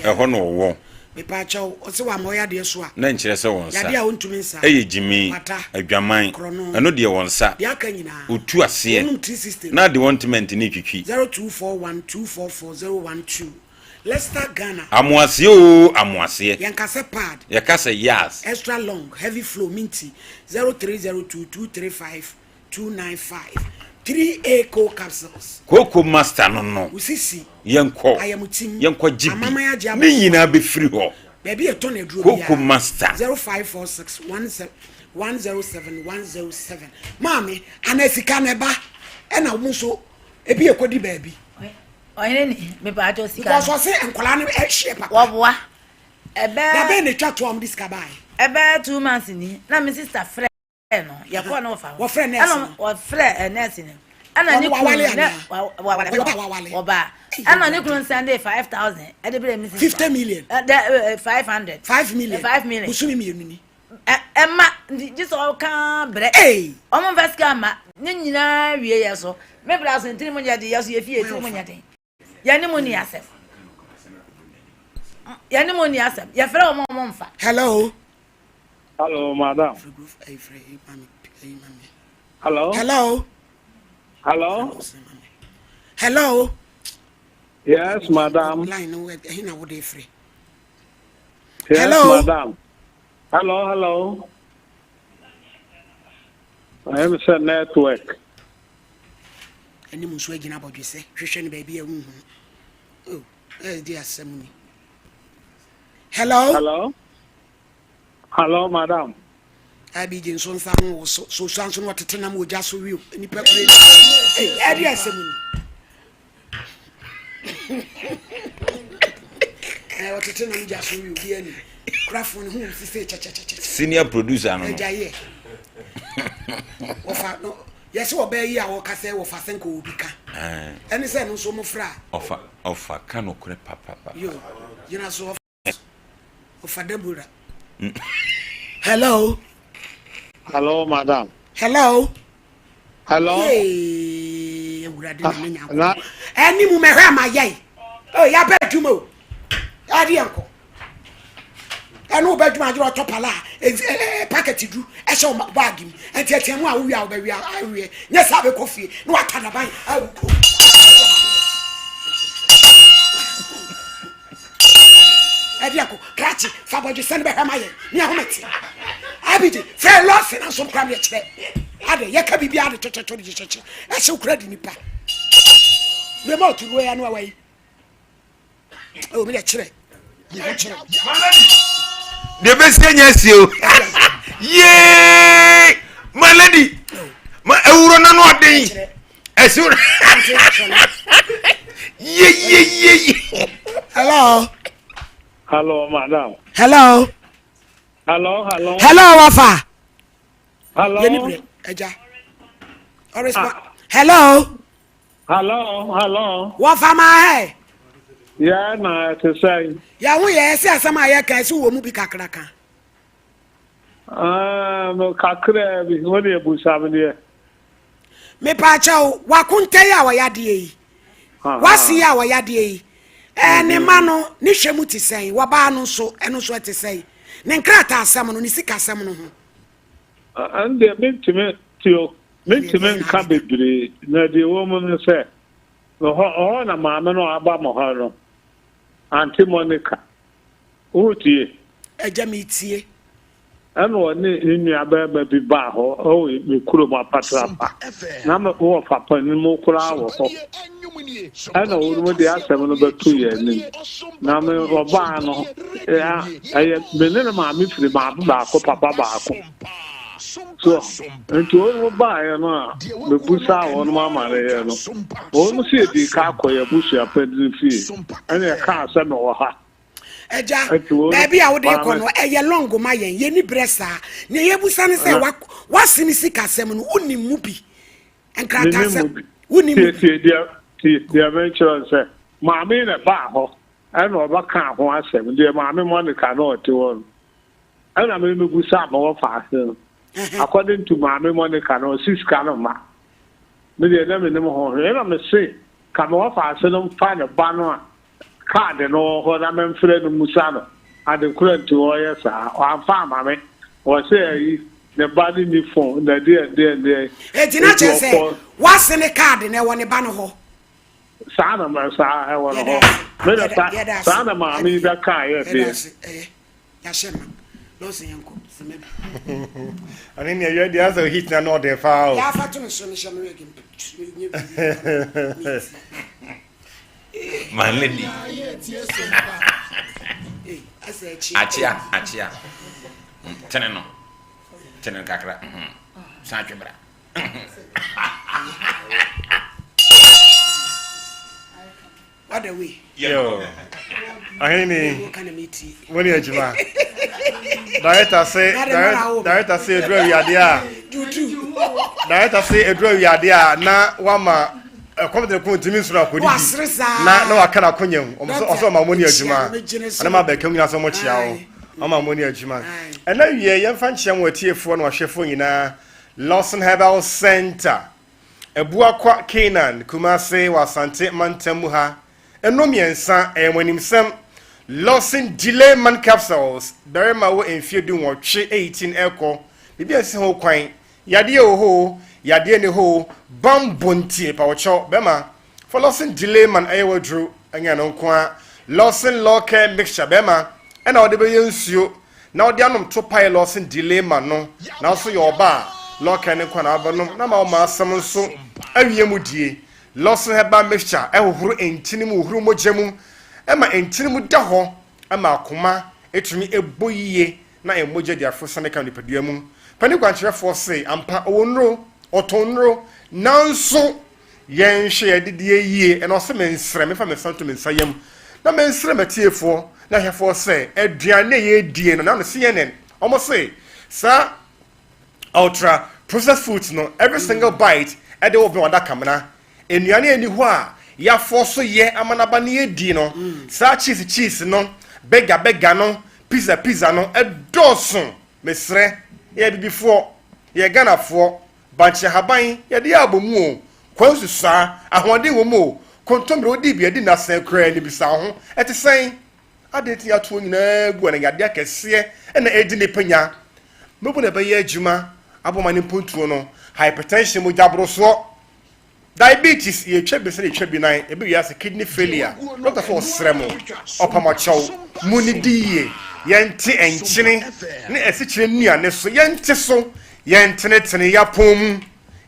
ɛhɔ na ɔwɔ. Mepaakyɛw, ɔse wama ɔyɛ adeɛ so a. Na nkyerɛ sɛ wɔn nsa. Yadeɛ a ɔntumi nsa. Ɛyɛ gyimi, Kwata, adwaman, korɔno. ɛno deɛ wɔn nsa. Deɛ aka nyinaa. Ɔtu aseɛ. Wɔnom 360 no. Na de wɔntiment no retwitwi. 0241 244 012 Leicester Ghana. Amoaseɛ oo amoaseɛ. Yɛnka sɛ pad. Yɛka sɛ yas. Extra long, heavy flow, minty, 0302 235 295 3A co capsules. Kooko master no no. Wo sisi. Yɛnkɔ. Ayamtim. Yɛnkɔ gye bi. Amaman agye abɔ Ne nyinaa bɛfiri hɔ. Baabi a yɛtɔn aduro Kooko biara. master. 0546 107 107. Maame, ana sika no ɛba ɛna wo nso ebi ɛkɔdi baabi. Ɔhene ni, mepaakyɛw sika no. Because ɔse nkwadaa no ɛhyeɛ papa. Wɔboa. Ɛbɛɛ. Dabɛn na etwa to a wɔde sika baeɛ? Ɛbɛɛ 2 months ni na me sister frɛ no yɛkɔɔ no wɔfa hɔ. Wɔfrɛ nurse no. Wɔfrɛ eh, nurse no. Ɛna ne kunu ne wawale wɔbaa. Ɛna ne kunu nsɛn de 5,000 ɛde brɛ me sister. 50 million. Ɛdɛ 500. 5 million. 5 million. Busumi mmienu ni. Ɛma nti gye sɛ ɔka brɛ. Ɔmo nfa sika ma ne nyinaa wie yɛ so. Me bra so ntiri mu nyɛ de yɛ so yɛ fie tiri mu nyɛ den. Yɛne mu ni asɛm. Yɛne mu ni asɛm. Yɛfrɛ wɔn a wɔn mfa. Hello. Hello, madam. Hello. Hello. Hello. Hello. Yes, madam. Line no ɛhe na wode frɛ? Yes, Hello. madam. Hello, hello. I am sɛ network. Anim nso agyina abɔdwe sɛ hwehwɛ no baabi a wonhu no. Oh, ɛde asɛm ni. Hello. Hello. Hello, madam. Abigye nso nsa ho wo so so so nso na ɔtete nam ogya so wio nipa kure ni. Ɛde asɛm ni. Ɔtete nam gya so wio bi ani. Kurafo ne ho sise kyɛkyɛkyɛkyɛ. Senior producer no. Ɛgya yɛ. Wɔfa no yɛsɛ ɔbaa yi a wɔka sɛ wɔfa sɛ nka obi ka. Ɛne sɛ no nso mo fra. Ɔfa ɔfa ka nokorɛ papapa. Yo gyina so ɔfa Deborah. Hello. Hello, madam. Hello. Hello. Yee, awurade na me nyankopɔn. Ɛne mu mɛhwɛ ama yɛi. Oh, yɛabɛ adwuma o. Ɛde yɛn kɔ. Ɛne wobɛ adwuma agyerɛ ɔtɔ pala a packet du ɛhyɛ wo baagi mu. Ɛnti ɛteɛ mu a wowie a wobɛwie awie. Nyɛ saa bɛkɔ fie na wata daban awu kurom. Ɛde yɛn kɔ. Krakye fa bɔdwesɛ no bɛhwɛ ma yɛn. Ne ahomete. Abigye fɛ lɔɔse na nso nkora meɛ kyerɛ. Ade yɛka biribi ade twɛtwɛtwɛ de kyɛkyɛ. Ɛhyɛ wo kura di nipa. Remote no ya no awayi. Oh, me kyerɛ. Me kyerɛ. Deɛ bɛsi anya asi o. Yee! My lady. Ma ewuro na no ɔden. Ɛsi wo. Ye ye ye ye. Hello. Hello, madam. Hello. Hello, hello. Hello, Wafa. Hello. Yɛni brɛ, ɛgya. Ɔrespa. Hello. Hello, hello. Wɔfa ma hɛ. Yɛ na ɛte sɛn. Yɛn ho yɛ ɛsɛ asɛm a yɛka ɛsɛ wɔ mu bi kakra ka. Ah, no kakra bi, wo ne ebusa me deɛ. Mepaakyɛw, wakonta yi a wɔyɛ adeɛ yi. Wasi yi a wɔyɛ adeɛ yi. Ɛɛ ne ma no ne hwɛ mu te sɛn, wɔbaa no nso ɛno nso ɛte sɛn. Ne nkrataa asɛm no, ne sika asɛm no ho. Ɛn deɛ mentumi tio, mentumi nka bebree na deɛ ɛwɔ mu no sɛ hɔ hɔ na maame no aba mo hɔ no, Auntie Monica, wotie? Agya metie. Ɛna ɔne ne nua barima bi baa hɔ wɔ me kurom Apatrapa. Na me wɔ papa no mu koraa wɔ hɔ. Ɛna wɔn de asɛm no bɛto yɛn anim. Na me ɔbaa no, ɛyɛ me ne ne maame firi maame baako papa baako. So nti wɔn baeɛ no a mebusaa wɔn amanneɛ no, wɔn si edi ka akɔ yɛn abusua panin fie. Ɛna ɛkaa sɛ mewɔ ha. Agya, baabi a wode kɔ no ɛyɛ long ma yɛn, yɛni berɛ saa. Nea yɛbusa ne sɛ wase ne sikasɛm no, wonim mu bi? Nkratasɛm, wonim mu bi? Tie deɛ deɛ mekyerɛ sɛ maame na baa hɔ ɛna ɔbɛka ho asɛm deɛ maame Monica na ɔte hɔ no ɛna me mebusa ma wɔfa ase no. According to Maame Monica no, ɔse sika no mma. Me deɛ na mennim ho hwee. Ɛna mese ka me wɔfaase no mfa ne ba no a card no wɔ hɔ na memfrɛ no mmusa no ade korɔ nti ɔreyɛ saa. Wamfa amma me. Ɔse ayi ne ba no nni phone na deɛn deɛn deɛn. Enti na Enti kyerɛ sɛ ɔkɔ. w'ase ne card no ɛwɔ ne ba no hɔ. Saa na ma saa ɛwɔ no Yɛda hɔ. ase. Me na Yɛda sa yɛda ase. saa na maame yi Abigail. bɛkaeɛ Yɛda deɛ. ase. Ɛyɛ. Yɛahyɛ ma. Lɔɔsen yɛnkɔ. Sima bi. Ɔne nea yɛ deɛ asɛ heat na na ɔden paa o. Yɛ afa to me so mehyɛ me wig mp nyɛ biribi. My lady. Akyea, akyea. Tene no. Tene no kakra. San twe bra. What a way. Yo. Ahene mo ne adwuma. Director se director se eduru awiade a. Director se eduru awiade a na wama ɛkɔm de ko ntumi nsoro akɔdidi na na waka na akonya mu ɔmo sɛ ɔsɛ ɔma mo ne adwuma ɔne ma bɛka mu nyinaa sɛ ɔmo kyea wo ɔma mo ne adwuma ɛna wie yɛmfa nkyea mo atiefoɔ na wahwɛfoɔ nyinaa Lawson Herbal Center Abuakwa Canaan, Kumase wɔ Asante mantam mu ha. Ɛno mmiɛnsa, ɛyɛ mo animsɛm. Lawson Delay Man Capsules, barima wɔ mfeɛ du nwɔtwe, 18 ɛkɔ, biribi ansi ho kwan, yadeɛ wɔ hɔ o, yadeɛ nni hɔ o, bambɔ nti, mepawokyɛw, bɛma, fa Lawson Delay Man ɛyɛ w'aduro, ɛnyɛ ɛno nko ara, Lawson Law Care Mixture, bɛma, ɛna wode bɛyɛ nsuo, na ɔde anom to pae Lawson Dilema no, nanso yɛ ɔba a, Lɔkɛ no nko na wabɛnom na ama wo ma asɛm nso awie mu die. Lawson Herbal Mixture hohoro ntini mu, hohoro mogya mu, ɛma ntini mu da hɔ, ɛma akoma tumi bɔ yiye na mogya di aforo sane ka nipadua mu. Panin kwankyerɛfoɔ se, ampa ɔwɔ nnuro, ɔtɔn nnuro, nanso Yɛnhwɛ yɛn adidie yie. Ɛna ɔse mensrɛ, memfa me nsa nto me nsa yam na mensrɛ m'atiefoɔ ne ahwɛfoɔ sɛ aduane a yɛredie no, na CNN, wɔn se saa ultra processed foods no, every single bite ɛde wo bɛn w'adakamena. Nnuane a ɛni hɔ a yɛafɔ so yɛ ama no aba ne yɛdi no, saa cheese cheese no, burger burger no, pizza pizza no, ɛdɔɔso. Mesrɛ, yɛyɛ abibifoɔ, yɛyɛ Ghanafoɔ, Bankye ahaban, yɛde yɛ abomu o, kwansu saa, ahoɔden wɔ mu o, kontommire wodii bi adi nnasɛn koraa ni, bisa wo ho, ɛte sɛn? Adɛn nti na yɛato wɔn nyinaa agu anaa yadeɛ akɛseɛ na ɛredi nnipa nya? Mɛbu na ɛbɛyɛ adwuma abɔ ma ne mpontuo no, hypertension, mogyaborosoɔ, Diabetes yɛtwa bi sɛ yɛtwa bi nan ɛbɛ wiase kidney failure doctor sɛ ɔsrɛ mo ɔpamɔkyɛw mo nidi yie yɛnte nkyene ne asikyire nnuane so yɛnte so yɛntenetene yapɔn mu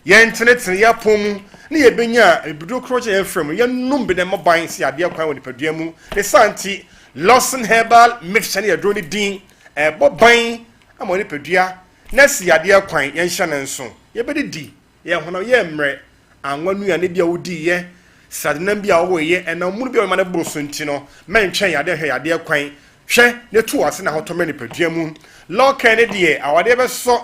yɛntenetene yapɔn mu ne yɛbɛnya abibiduro korɔ gye yɛn frɛ mu yɛnnom bi na ɛmmɔ ban sɛ yadeɛ kwan wɔ nipadua mu ne saa nti Lawson Herbal Mixture ne yɛduro ne din ɛbɔ ban ama nipadua na asi yadeɛ kwan yɛnhyɛ ne nso yɛbɛdidi Yɛn honam yɛɛ mmerɛ, anwa nnuane bi a wodiiɛ, sradenam bi a woweeɛ, ɛnam mono bi a woma no boro so nti no, mɛntwɛn yadeɛ nhwɛ yadeɛ kwan. Hwɛ na tu w'ase na ahotɔ mmra nipadua mu. Lɔkɛn ne deɛ, awadeɛ bɛsɔ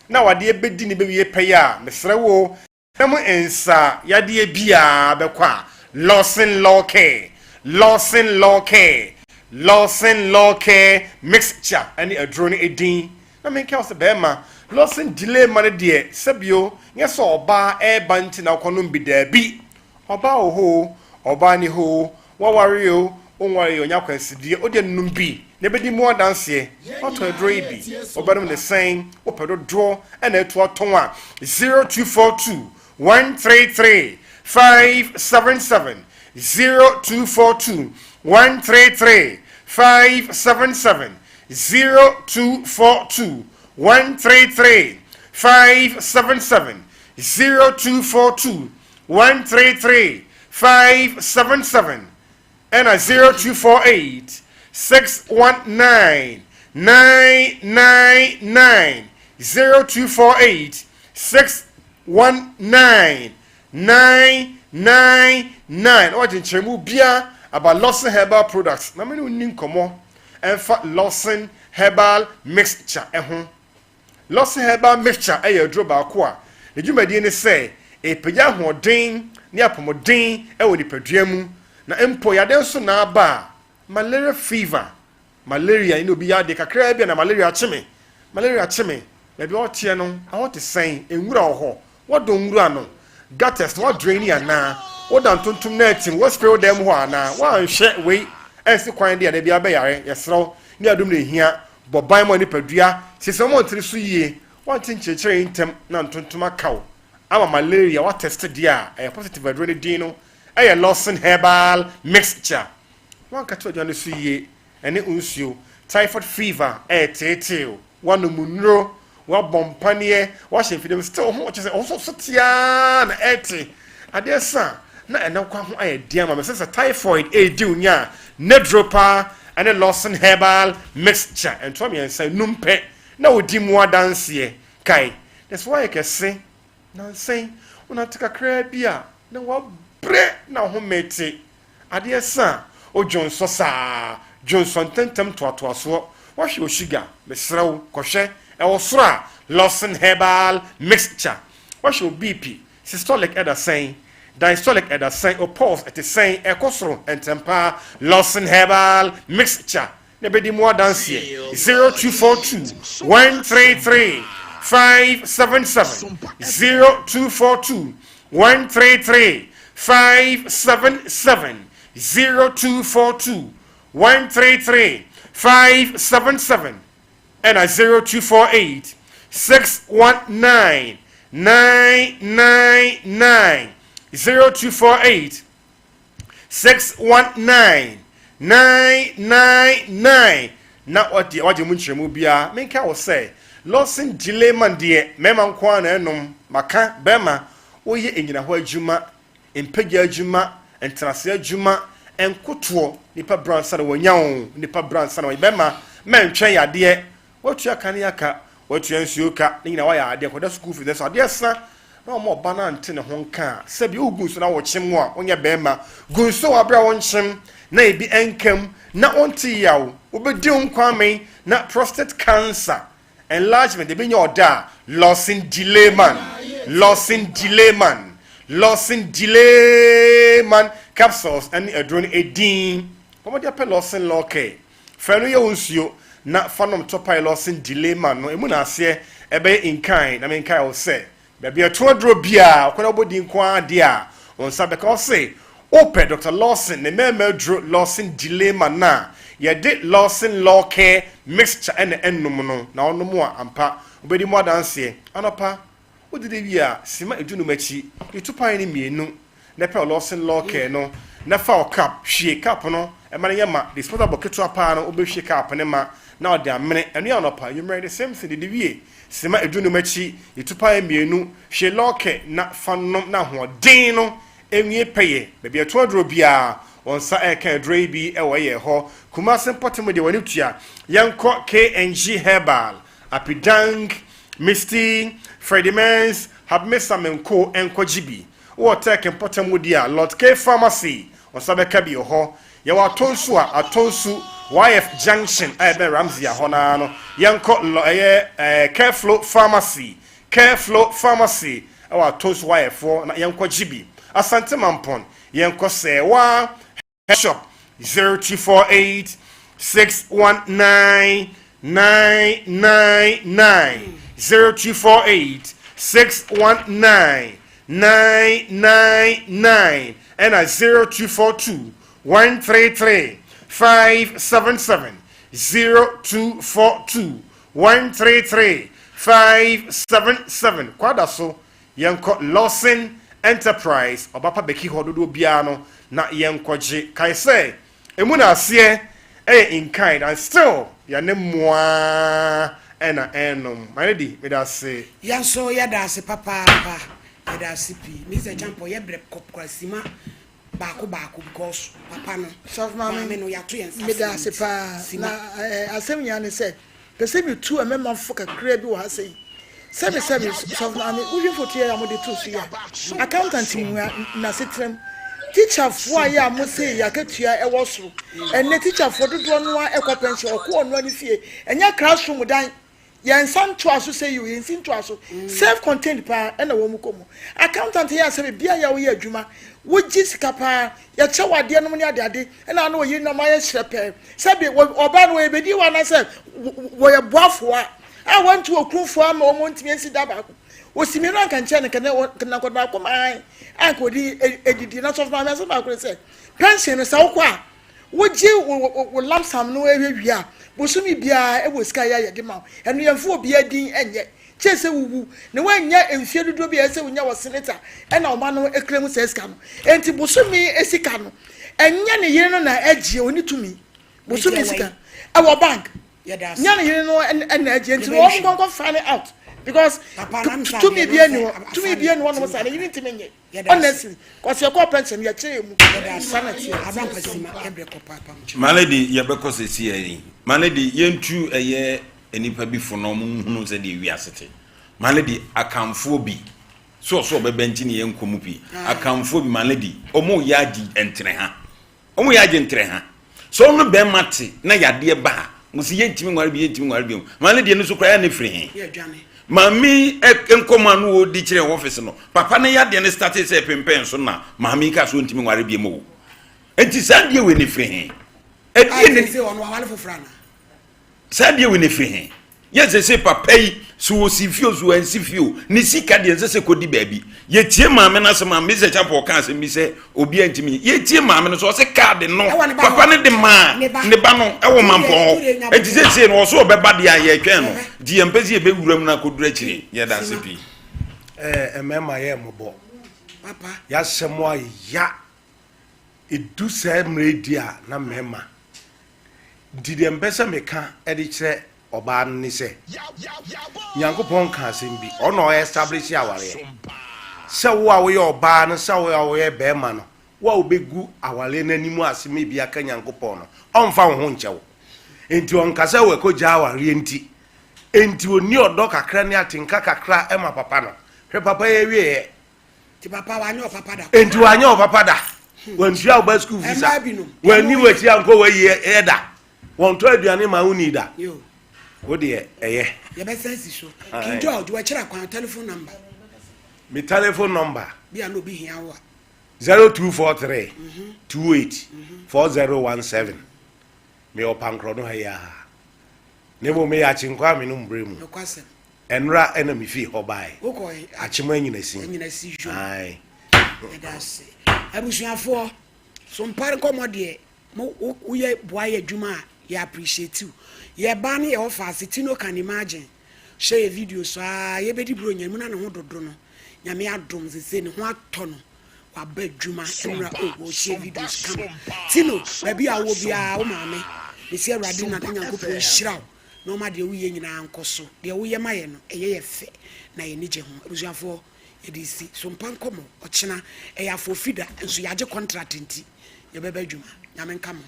na awadeɛ bɛdi ne bɛwie pɛyɛ a, mesrɛ wo, na mu nsa yadeɛ biara bɛkɔ a, Lawson Lɔkɛ, Lawson Lɔkɛ, Lawson Lɔkɛ mixture ne aduro no edin. Na menka wo sɛ bɛɛma Lawson delay ma no deɛ sɛbio nyɛ sɛ ɔbaa ɛɛba nti na wokɔ nom bi daabi ɔbaa wɔ hɔ oo ɔbaa ni hɔ oo waware oo wonwaree oo nyɛ akwansideɛ wodeɛ nom bi na ɛbɛdi mu adanseɛ watɔ aduro yi bi wobɛnom ne sɛn wopɛ dodoɔ ɛna atu atɔn a 0242 133 577 0242 133 577 0242 133 577 0242 133 577 ɛna 0248 619 999 0248 619 999 na wagye nkyerɛmu bia about Lawson Herbal Products na me ne wo nni nkɔmmɔ ɛmfa Lawson Herbal Mixture ho. Lawson Herbal Mixture yɛ aduro baako a ne dwumadie ne sɛ ɛpagya ahoɔden ne apɔmuden wɔ nipadua mu na mpo yadeɛ nso na aba a, malaria fever, malaria ne obi yadeɛ kakraa bi a na malaria akye me, malaria akye me. Baabi a ɔteɛ no, ɛhɔ te sɛn? Nwura wɔ hɔ? Wɔdɔ nwura no? Gutters no, wɔadraini anaa? Woda ntontom no atim? Wɔaspray wo dan mu hɔ anaa? Woanhwɛ wei ansi kwan de a, da biara bɛyare. Yɛsrɛ wo, ne adom na ehia. Bɔ ban ma nipadua. Siesie wo mmɔntene so yie. Woante nkyerɛkyerɛ yi ntɛm na ntontom aka wo ama malaria. Woatɛste deɛ a, ɛyɛ positive aduro no din no yɛ Lawson Herbal Mixture. Woankata w'aduane so yie. ne nsuo, typhoid fever ɛreteetee wo, woanom nnuro, woabɔ mpaneɛ, woahyɛ mfidie mu, still ho kyerɛ sɛ wo so so te ara na ɛrete. Adeɛ sa a, na ɛnɛ kwa ho ayɛ den ama me sɛ sɛ typhoid ɛredi wo nya a, Nedro paa ne Lawson Herbal Mixture, ntoa mmiɛnsa, num pɛ na wodi mu adanseɛ. Kae, na sɛ woayɛ kɛse nansa yi, wonante kakraa bi a na woabrɛ na wo home te. Adeɛ sa a, wo dwonsɔ saa, dwonsɔ ntɛntɛm toatoasoɔ, woahwɛ wo sugar, mesrɛ wo kɔhwɛ, ɛwɔ soro a, Lawson Herbal Mixture, woahwɛ wo BP, systolic ɛda sɛn, diastolic ɛda sɛn, wo pulse ɛte sɛn, ɛkɔ soro ntɛmpaa, Lawson Herbal Mixture na ɛbɛdi mu adanseɛ, 0242 133 577, 0242 133 577, 0242 133 577, ɛna 0248 619 999, 0248 619 999 na ɔde wagye mu nkyerɛmu biara. Menka wo sɛ Lawson Gileman deɛ mmarima nko ara na ɛnom. Maka bɛrima woyɛ nnyinahɔ adwuma, mpagya adwuma, ntenase adwuma, nkotoɔ, nipa bra ansa na wanya wo, nipa bra ansa na wanya bɛrima mɛntwɛn yadeɛ Woatua kanea ka, woatua nsuo ka, ne nyinaa woayɛ adeɛ, kɔda sukuu fees, nanso adeɛ sa na wɔma ɔba no ante ne ho nka a, sɛbi wogu nsuo na wokyem a, wonyɛ barima. Gu nsuo wɔ aberɛ a wonkyem na ebi nka mu na wonte yaw. Wobɛdi wo nkwa amee na prostate cancer, enlargement, ebi nyɛ ɔda a, Lawson Delayman, Lawson Delayman, Lawson Delayman capsules ne aduro no edin. Bɔ mmɔden apɛ Lawson Law Care. Fa ɛno yɛ wo nsuo, na fa nom tɔpae Lawson Delay man no, emu na aseɛ ɛbɛyɛ nkan, na menkae wo sɛ, baabi a ɛto aduro biara, wokɔ na wobɔ din nko ara deɛ a, wo nsa bɛka. Ɔse, wopɛ Doctor Lawson ne mmarima aduro Lawson Delay man no a, yɛde Lawson Law Care Mixture na ɛnom no, na wonom a, ampa, wobɛdi mu adanseɛ. Anɔpa, wodidi wie a, sima dunum akyi, yi topae no mmienu, na pɛ Lawson Lawcare no na fa wo cup hwie cup no ma no nyɛ ma, disposable ketewa paa no wobɛhwie cup no ma na ɔde amene, ɛno yɛ anɔpa, anwummerɛ the same thing, didi wie sima dunum akyi, yi topaeɛ mmienu, hwie Lawcare na fa nom na ahoɔden no nwie pɛyɛ, baabi a ɛtɔn aduro biara wɔn nsa ɛreka aduro yi bi wɔ yɛ hɔ, Kumasi mpɔtam deɛ w'ani tua, yɛnkɔ KNG Herbal, Apidang, Misty, Freddie Mens, Habmesa Menko nkɔgye bi. Wowɔ Turk mpɔtam wo deɛ a, Lord K Pharmacy, wo nsa bɛka bi wɔ hɔ. Yɛwɔ Atonsu a, Atonsu YF Junction a ɛbɛn Ramsey a hɔ no ara no, yɛnkɔ lɔ ɛyɛ ɛɛ Careflow Pharmacy, Careflow Pharmacy ɛwɔ Atonsu YF hɔ na yɛnkɔgye bi. Asante Mampɔn, yɛnkɔ Sɛɛwa Shop 0248 619 999 0248 619 999 ɛna 0242 133 577 0242 133 577 kwada so Yɛnkɔ Lawson Enterprise ɔbapa bɛki hɔ dodoɔ biara no na yɛnkɔgye. Kae sɛ, ɛmu na aseɛ yɛ in kind and still yɛne moaa na ɛrenom. My lady, meda ase. Yɛn nso yɛda ase papaapa. Yɛda ase pii. Mister Acheampong yɛbrɛ kɔ kora sima baako baako because papa no, Sɔfo maame, maame no yɛato yɛn nsa meda frɛ no ase nti paa. sima. Na eh, asɛm nyinaa ne sɛ, pɛ sɛ metu mmarima fo kakraa bi wɔ ha sei. Sɛbi sɛbi, sɔfo maame, wohwɛ foto yi a mode too so yi a, accountant mua n'asetenam. Tikyafoɔ a yɛ a mo se yɛ akatua ɛwɔ soro. Ɛnnɛ tikyafoɔ dodoɔ no ara ɛkɔ pension, ɔkɔ ɔno ara ne fie. Ɛnyɛ classroom dan. Yɛn nsa ntoa so sɛ yi o, yɛn nsi ntoa so. Self contained paa ɛna wɔn kɔ mu. Accountant yɛ asɛ baabi a yɛ woyɛ adwuma, wogye sika paa, yɛkyɛ wo adeɛ nom ne ade ade, ɛna ano wɔyere nam ayɛ hyerɛpɛɛ. Sɛbi ɔbaa no wɔyɛ bɛdi wɔ anaasɛ wɔyɛ boafoɔ a. a wɔntu okunfoɔ ama wɔn ntumi nsi da baako. Osi mmienu anka nkyɛn no kɛnɛ na nkɔda baako maa anka ɔde edidi na sɔfo maame asɛm baako ne sɛ pension no sɛ wokɔ a wogye wo wo lump sum no wie a bosome biara ɛwɔ sika yɛ a yɛde ma wo ɛno yɛmfa obiara din ɛnyɛ kyɛ sɛ wowu na woannya mfie dodoɔ bi a ɛsɛ wonya wɔ senate a ɛna ɔma no ekura mu saa sika no enti bosome sika no ɛnyɛ ne yere no na ɛgyeɛ ɔni tumi bosome sika ɛwɔ bank nyɛ ne yere no ɛna agye nti wɔn nkɔnkɔ find out because tumi bi ɛni hɔ tumi bi ɛni hɔ nom saa ne yere ntumi nyɛ honestly kɔsi ɛkɔ pension yɛ kyerɛ mu sanni tiɛ. Malady yɛbɛkɔ sɛsi ɛyi Malady yɛntu ɛyɛ nnipa bi fo na ɔmo nhunu sɛ deɛ wiase te Malady akanfoɔ bi so ɔso ɔbɛbɛ nti ne yɛnkɔ mu pii akanfoɔ bi Malady ɔmo yɛ agye ntere ha Ɔmo yɛ agye ntrɛ ha. Sɛ ɔno bɛɛma te na yadeɛ ba a, mo se yɛntumi nware bio, yɛntumi nware bio. Maame deɛ no so koraa yɛ ne firi he? Maame yi nkɔmɔ a no ɔɔdi kyerɛ wɔ office no, papa no yadeɛ no startee sɛ ɛpempɛn so na maame yi kaa sɛ ɔntumi nware biom o. Enti saa adeɛ wei no firi he? Ɛdeɛ ne. Saa deɛ wei no firi he? Yɛ sese papa yi, so ɔsi fie o, so wansi fie o, ne sika deɛ nsɛ sɛ kɔdi baabi. Yɛtie maame no asɛm a, Mr. Chapo ɔka asɛm bi sɛ obiara ntumi nye. Yɛtie maame no so, ɔse kaade no, papa no de maa ne ba no ɛwɔ mampɔn hɔ. Enti seesei no, ɔso ɔbɛba deɛ a yɛtwɛn no. Nti yɛmpɛ sɛ yɛbɛwura mu no akɔduru akyire. Yɛda ase pii. Ɛɛ mmarima yɛ mmɔbɔ. Yɛasɛm ayɛ Ɛdu saa mmerɛ yi deɛ a na mmarima Nti deɛ mpɛ sɛ meka de kyerɛ ɔbaa no ne sɛ, Nyankopɔn ka asɛm bi, ɔno na ɔ establish awareɛ. Sɛ wo a woyɛ ɔbaa no, sɛ wo a woyɛ barima no, wo a wobɛgu awareɛ no anim ase ma ebi aka Nyankopɔn no, ɔmfa wo ho nkyɛ wo. Nti ɔnka sɛ wakɔgya awareɛ nti, nti ɔnni ɔdɔ kakra ne atenka kakra ma papa no. Hwɛ papa yi awieɛ. Nti papa wanyɛ ɔpapa da. Nti wanyɛ ɔpapa da. Wantua wo ba school fees a. Wanni w'akyi ankɔ w'ayi yɛ da. Wɔntɔ aduane ma wo ni da. Wo deɛ ɛyɛ. Yɛbɛsan si so. King George wɔkyerɛ kwan telephone number. Me telephone number. Bi a na obi hia wo a. 0243 28 4017. Me wɔ Pankorɔ no ha yi ara. Na mmom meyɛ akyenkwa a me nom berɛ mu. Nokwasɛm. Ɛnora ɛna me fii hɔ bae. Wokɔ he? Akyem Anyinasi. Anyinasi yo. Ae. Yɛda ase. Abusuafoɔ, Sompare nkɔmmɔ deɛ, mo wo woyɛ boa yɛ adwuma a, yɛ appreciate wo. Yɛ ba ne yɛ ɔfa ase, Tino can imagine. Hyɛ yɛ video so aa, yɛbɛdi Buronya mu na ne ho dodo no. Nyame adom, sese ne ho atɔ no. Waba adwuma, ɛnora oh, ɔhyɛ videos kama. Tino, baabi a wowɔ biara, wo maame, mesi Awurade Nana Nyankopɔn nhyira wo. na ɔma deɛ woyɛ nyinaa nkɔ so. Deɛ woyɛ ma yɛn no, ɛyɛ yɛ fɛ, na yɛn ani gye ho. Abusuafoɔ, yɛde resi so mpa nkɔmmɔ. Ɔkyena, ɛyɛ afoofi da, nso yɛagye contract nti, yɛbɛba adwuma. Nyame nka mo ho.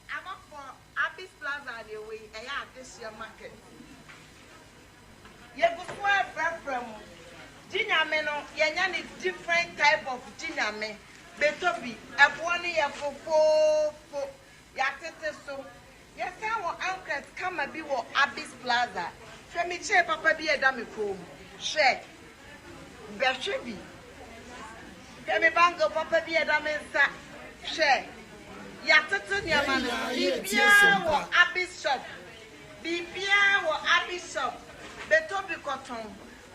Abɔfoɔ, Abis Plaza na ɛwɔ yi, ɛyɛ adehyeɛ market. Yɛgu so ara frɛfrɛ mo. Gye Nyame no, yɛanya no different type of Gye Nyame. Bɛtɔ bi, ɛboɔ no yɛ fofoofo. Yɛatete so. Yɛsan wɔ ankret kama bi wɔ Abis Plaza. Hwɛ me chain papa bi a ɛda me kɔn mu. Hwɛ. Bɛhwɛ bi. Hwɛ me bangle papa bi a ɛda me nsa. Hwɛ. Yɛatete nneɛma no. Biribiara wɔ Abis shop. Biribiara wɔ Abis shop. Bɛtɔ bi kɔtɔn.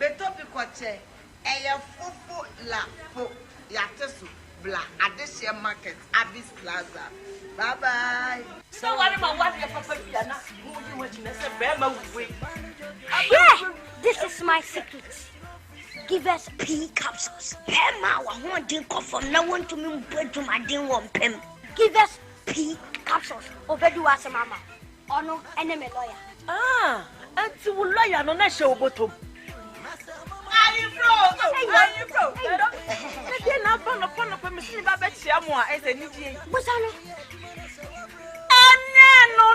Bɛtɔ bi kɔkyɛ. Ɛyɛ fofo la fo. Yɛate so. Bla Adehyeɛ Market, Abis Plaza. Bye bye. Sɛ ware ma wadeɛ papa bi a na mo yi ho akyi na sɛ bɛrima wei. Hwɛ! This is my secret. Give us pea capsules. Bɛrima a w'ahoɔden kɔ fam na wontumi mbɔ adwumaden wɔ mpam. Give us pea capsules. Obedi w'asɛm ama wo. Ɔno ne me lawyer. Ah, ɛnti wo lawyer no na ɛhyɛ wo bɔtɔm. Ayefro, ayefro. Ɛdeɛ na aba nɔpa nɔpa mesi me ba bɛkyia mo a ɛsɛ anigye yi. Busa no. Ɛnɛ no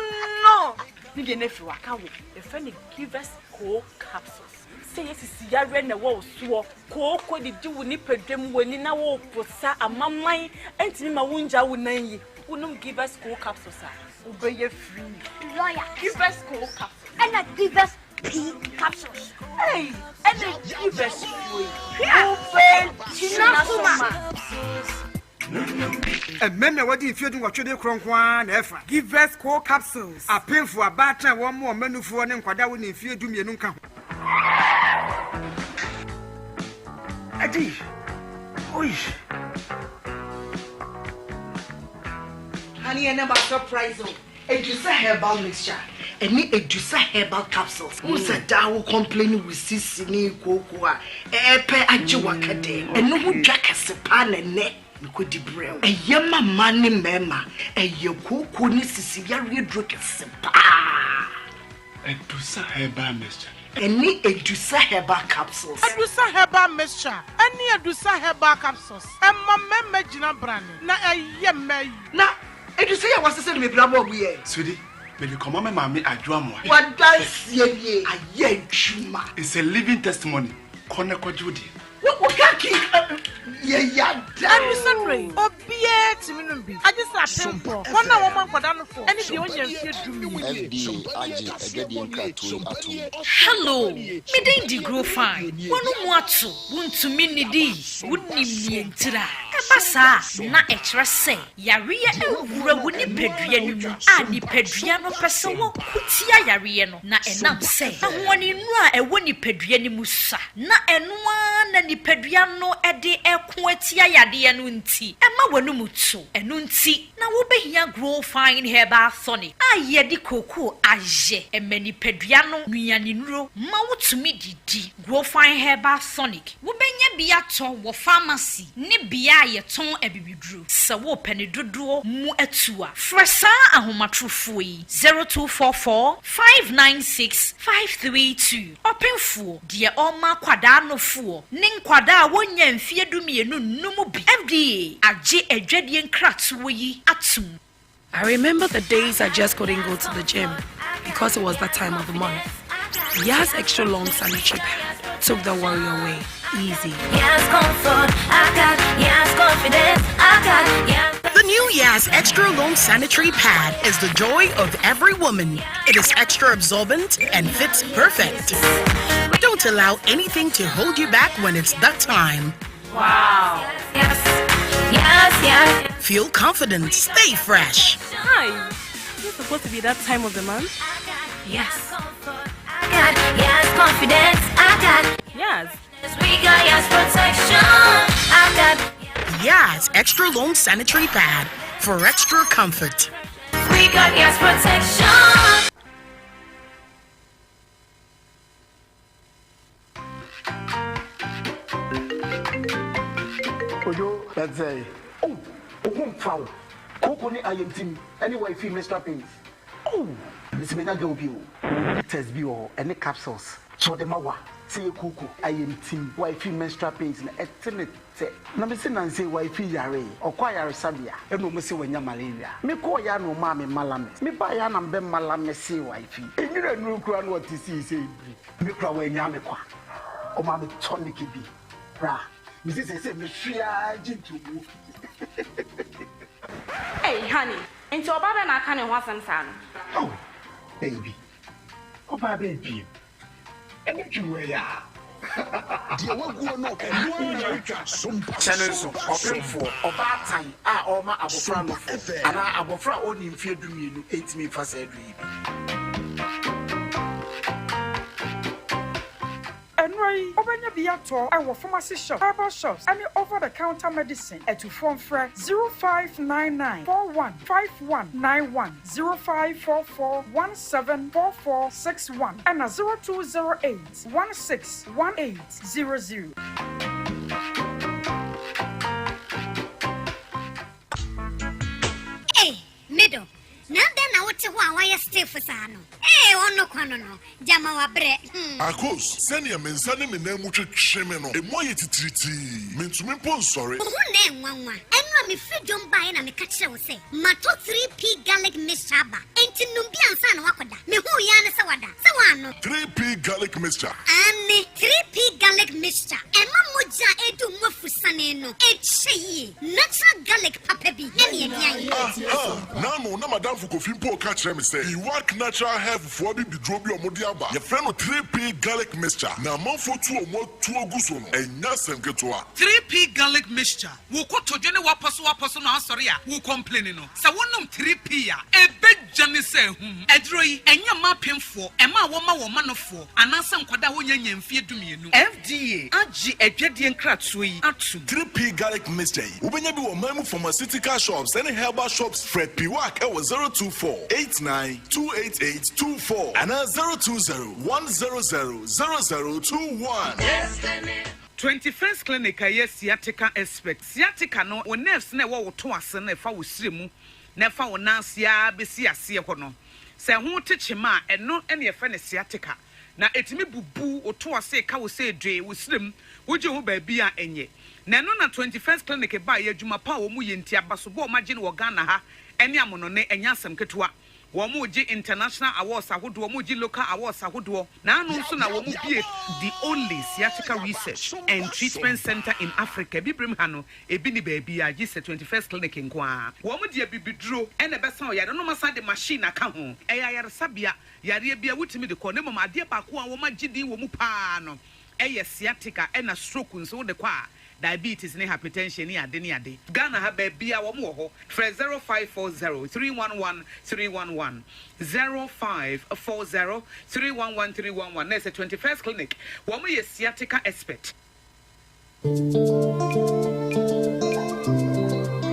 no. Ne deɛ no afiri waka wo. Yɛfrɛ no Givers Co capsules. Sɛ yɛ sisi yareɛ na ɛwɔ wo soɔ, kooko didi wo nipadua mu, w'ani na woreposa, amaman ntumi ma wongya wo nan yi, wonom Givers Co capsules a, wobɛyɛ free. Lawyer. Givers Co capsules. Ɛna Givers P capsules. Ei, ɛna Givers fuo yi. Hwɛ! Gyina so ma. Mmarima a wɔadi mfeɛ dunwɔtwe de korɔ nko ara na ɛfa. Givers Co capsules. Apemfo, abaatan a wɔmmoa wɔn mma nufoɔ ne nkwadaa a wɔnni mfeɛ dumienu nka ho. Adi, oi. Honey, ɛnɛ ma surprise o. Edusa herbal mixture ɛne Edusa herbal capsules. Wohu sɛ daa wo complain wo sisi ne kooko a ɛɛpɛ agye waka dɛ. Ɛno ho dwa kɛse paa na ɛnɛ mekɔdi brɛ wo. Ɛyɛ ma mmaa ne mmarima. Ɛyɛ kooko ne sisi yareɛ duro kɛse paa. Edusa herbal mixture. Ɛne Edusa herbal capsules. Edusa herbal mixture ɛne Edusa herbal capsules ɛma mmarima gyina brane na ɛyɛ mmaa yi. Na Edusa yi a wasesa no mebra bɔɔ mu yɛ. Sweetie, mede kɔma me maame Adwo Amoah. W'adanseɛ nie, ayɛ adwuma. It's a living testimony, kɔ na kɔgye wo deɛ. Wo wo ka ki yɛ ya da Ɛno sɛ berɛ yi, obiara tumi nom bi, agye sɛ apemfoɔ, wɔn a wɔma nkwadaa nofoɔ, ne deɛ ɔnnya mfeɛ dumienu. FDA agye adwadie nkratoɔ yi atom. Hello, me din de Grofine. W'ano mu ato, wuntumi nnidi, wunim nea entira. Ɛba saa a, na ɛkyerɛ sɛ Yareɛ awura wo nipadua no mu a nipadua no pɛ sɛ wɔko tia yareɛ no, na ɛnam sɛ ahoɔdennuro a ɛwɔ nipadua no mu sua na ɛno ara na nipadua no de reko atia yadeɛ no nti, ɛma w'anum to. Ɛno nti na wobɛhia Grow Fine Herbal Tonic a yɛde kookoo ayɛ. Ɛma nipadua no nnuanennuro ma wotumi didi. Grofine Herbal Tonic, Wobɛnya bi atɔ wɔ pharmacy ne bea a yɛtɔn abibiduro. Sɛ worepɛ ne dodoɔ mu atu a, frɛ saa ahomatorofoɔ yi, 0244 596 532. Ɔpemfoɔ, deɛ ɔrema akwadaa nofoɔ ne nkwadaa a wɔnnya mfeɛ dumienu nnom bi. FDA agye adwadie nkratoɔ yi atom. I remember the days I just couldn't go to the gym because it was that time of the month. Yas Extra Long Sanitary Pad took the worry away. Easy. Yas comfort, I got Yas confidence, I got Yas. The new Yas Extra Long Sanitary Pad is the joy of every woman. It is extra absorbent and fits perfect. Don't allow anything to hold you back when it's that time. Wow. Yes. Yes, yes. Feel confident, stay fresh. Hi. It's supposed to be that time of the month? Yes. I got yes confidence. I got yes. We got yes protection. I got Yes, extra long sanitary pad for extra comfort. We got yes protection. Ojo, that's a oh, wo ho mfa wo. Kooko ne ayamtim ne wifi menstrual pains. Oh, mesi menya girl bi o. Ɔwɔ bitters bi wɔ hɔ ɛne capsules. Sɛ ɔde ma wa sɛ yɛ kooko, ayamtim, wifi menstrual pains no ɛte ne tɛ. Na mese nansa yi wifi yaree, ɔkɔ ayaresabea ɛna ɔmo se wanya malaria. Me kɔɔ yɛ a na ɔmaa me malamis. Me baa yɛ a na mebɛ malamisee wifi. Nwura nnuru koraa na ɔte sii sɛ ebiri. Me kora wannya me kwa. Ɔmaa me tonic bi. Bra, mese seesei mehwe ara gye ntomu. Ei honey, nti ɔbaa bɛn na aka ne ho asɛm saa no? Oh baby, ɔbaa bɛn bio? Ɛne dwuma yi a. Deɛ waguo no, ɛno ara na ɔretwa. Hyɛ no nso, ɔpemfoɔ, ɔbaatan a ɔrema abɔfra nufoɔ, anaa abɔfra a ɔnnii mfeɛ dumienu ntumi mfa saa aduro yi bi. Nnuro yi, wobɛnya bi atɔ wɔ pharmacy shops, herbal shops ne over the counter medicine. Atufoɔ mfrɛ 0599 41 5191, 0544 17 4461 ɛna 0208 16 1800. Ei, me dɔ, na adɛn na wote hɔ a woayɛ stiff saa no? Ei, ɔno kwa no no, gyama wabrɛ, hmm. Akos, sɛnea me nsa ne me nan mu twetwe me no, emu ayɛ titiritii. Mintumi mpo nsɔre. Wo ho nnɛ nwanwa. Ɛno a mefiri dwom baeɛ na meka kyerɛɛ wo sɛ matɔ 3P garlic mixture aba, enti nom bi ansa na woakɔda. Mehuu yi ara ne sɛ wada. Sɛ woannom. 3P garlic mixture. Aane, 3P garlic mixture. Ɛma mogya a ɛdu mu afu. sane no ɛkyɛ yie. Natural garlic papa bi ɛne yɛde ayɛ. Aha! Naano na m'adamfo Kofi mpo reka kyerɛ me sɛ Iwak Natural Health foɔ abibiduro bi a wɔde aba, yɛfrɛ no 3P Garlic Mixture, na amanfoɔ tu wɔn atuo gu so no, ɛnyɛ asɛm ketewa. 3P Garlic Mixture, Wo kotodwe ne w'apɔsowapɔso no asɔre a wo complaini no, sɛ wonom 3P a, ɛbɛdwane sɛ ahum. Aduro yi, ɛnyɛ mma apemfoɔ, mmaa a wɔma wɔn manofoɔ, anaasɛ nkwadaa a wɔnnya nnya mfeɛ dumienu. FDA agye adwadie nkratoɔ yi atom. 3P Garlic Mixture yi, wobɛnya bi wɔ ɔman mu pharmaceutical shops ne herbal shops. Frɛ Piwak wɔ 024 89 288 24 anaa 020 100 0021. 21st Clinic a ɛyɛ sciatica expert. Sciatica no, wo nerves no a ɛwɔ wo to ase no a ɛfa wo srɛ mu na ɛfa wo nan ase ara bɛsi aseɛ hɔ no, sɛ ɛho te kyema a, ɛno na yɛfrɛ no sciatica. Na ɛtumi bubu wo to ase, ɛka wo sɛ dwee, wo srɛ mu, wogye ho baabi a ɛnyɛ. Na ɛno na 21st Clinic baeɛ, adwuma pa a wɔyɛ nti, abasobɔ a wɔagye no wɔ Ghana ha ne amonɔne, ɛnyɛ asɛm ketewa. Wɔregye international awards ahodoɔ, wɔregye local awards ahodoɔ. Naano nso na wɔbue the only sciatica research and treatment centre in Africa. Abibirem ha no, ebi nni baabiara gye sɛ 21st Clinic nko ara. Wɔde abibiduro na ɛbɛsa ɔyare no na wɔasan de machine aka ho. Ɛyɛ ayaresabea, yareɛ biara wotumi de kɔ na mmom adeɛ baako a wɔagye din wɔ mu pa ara no yɛ sciatica ɛna stroke nso wode kɔ a diabetes ne hypertension ne ade ne ade. Ghana ha baabiaa wɔn wɔ hɔ frɛ 0540 311 311 0540 311 311 na ɛsɛ 21st clinic wɔn yɛ sciatica expert.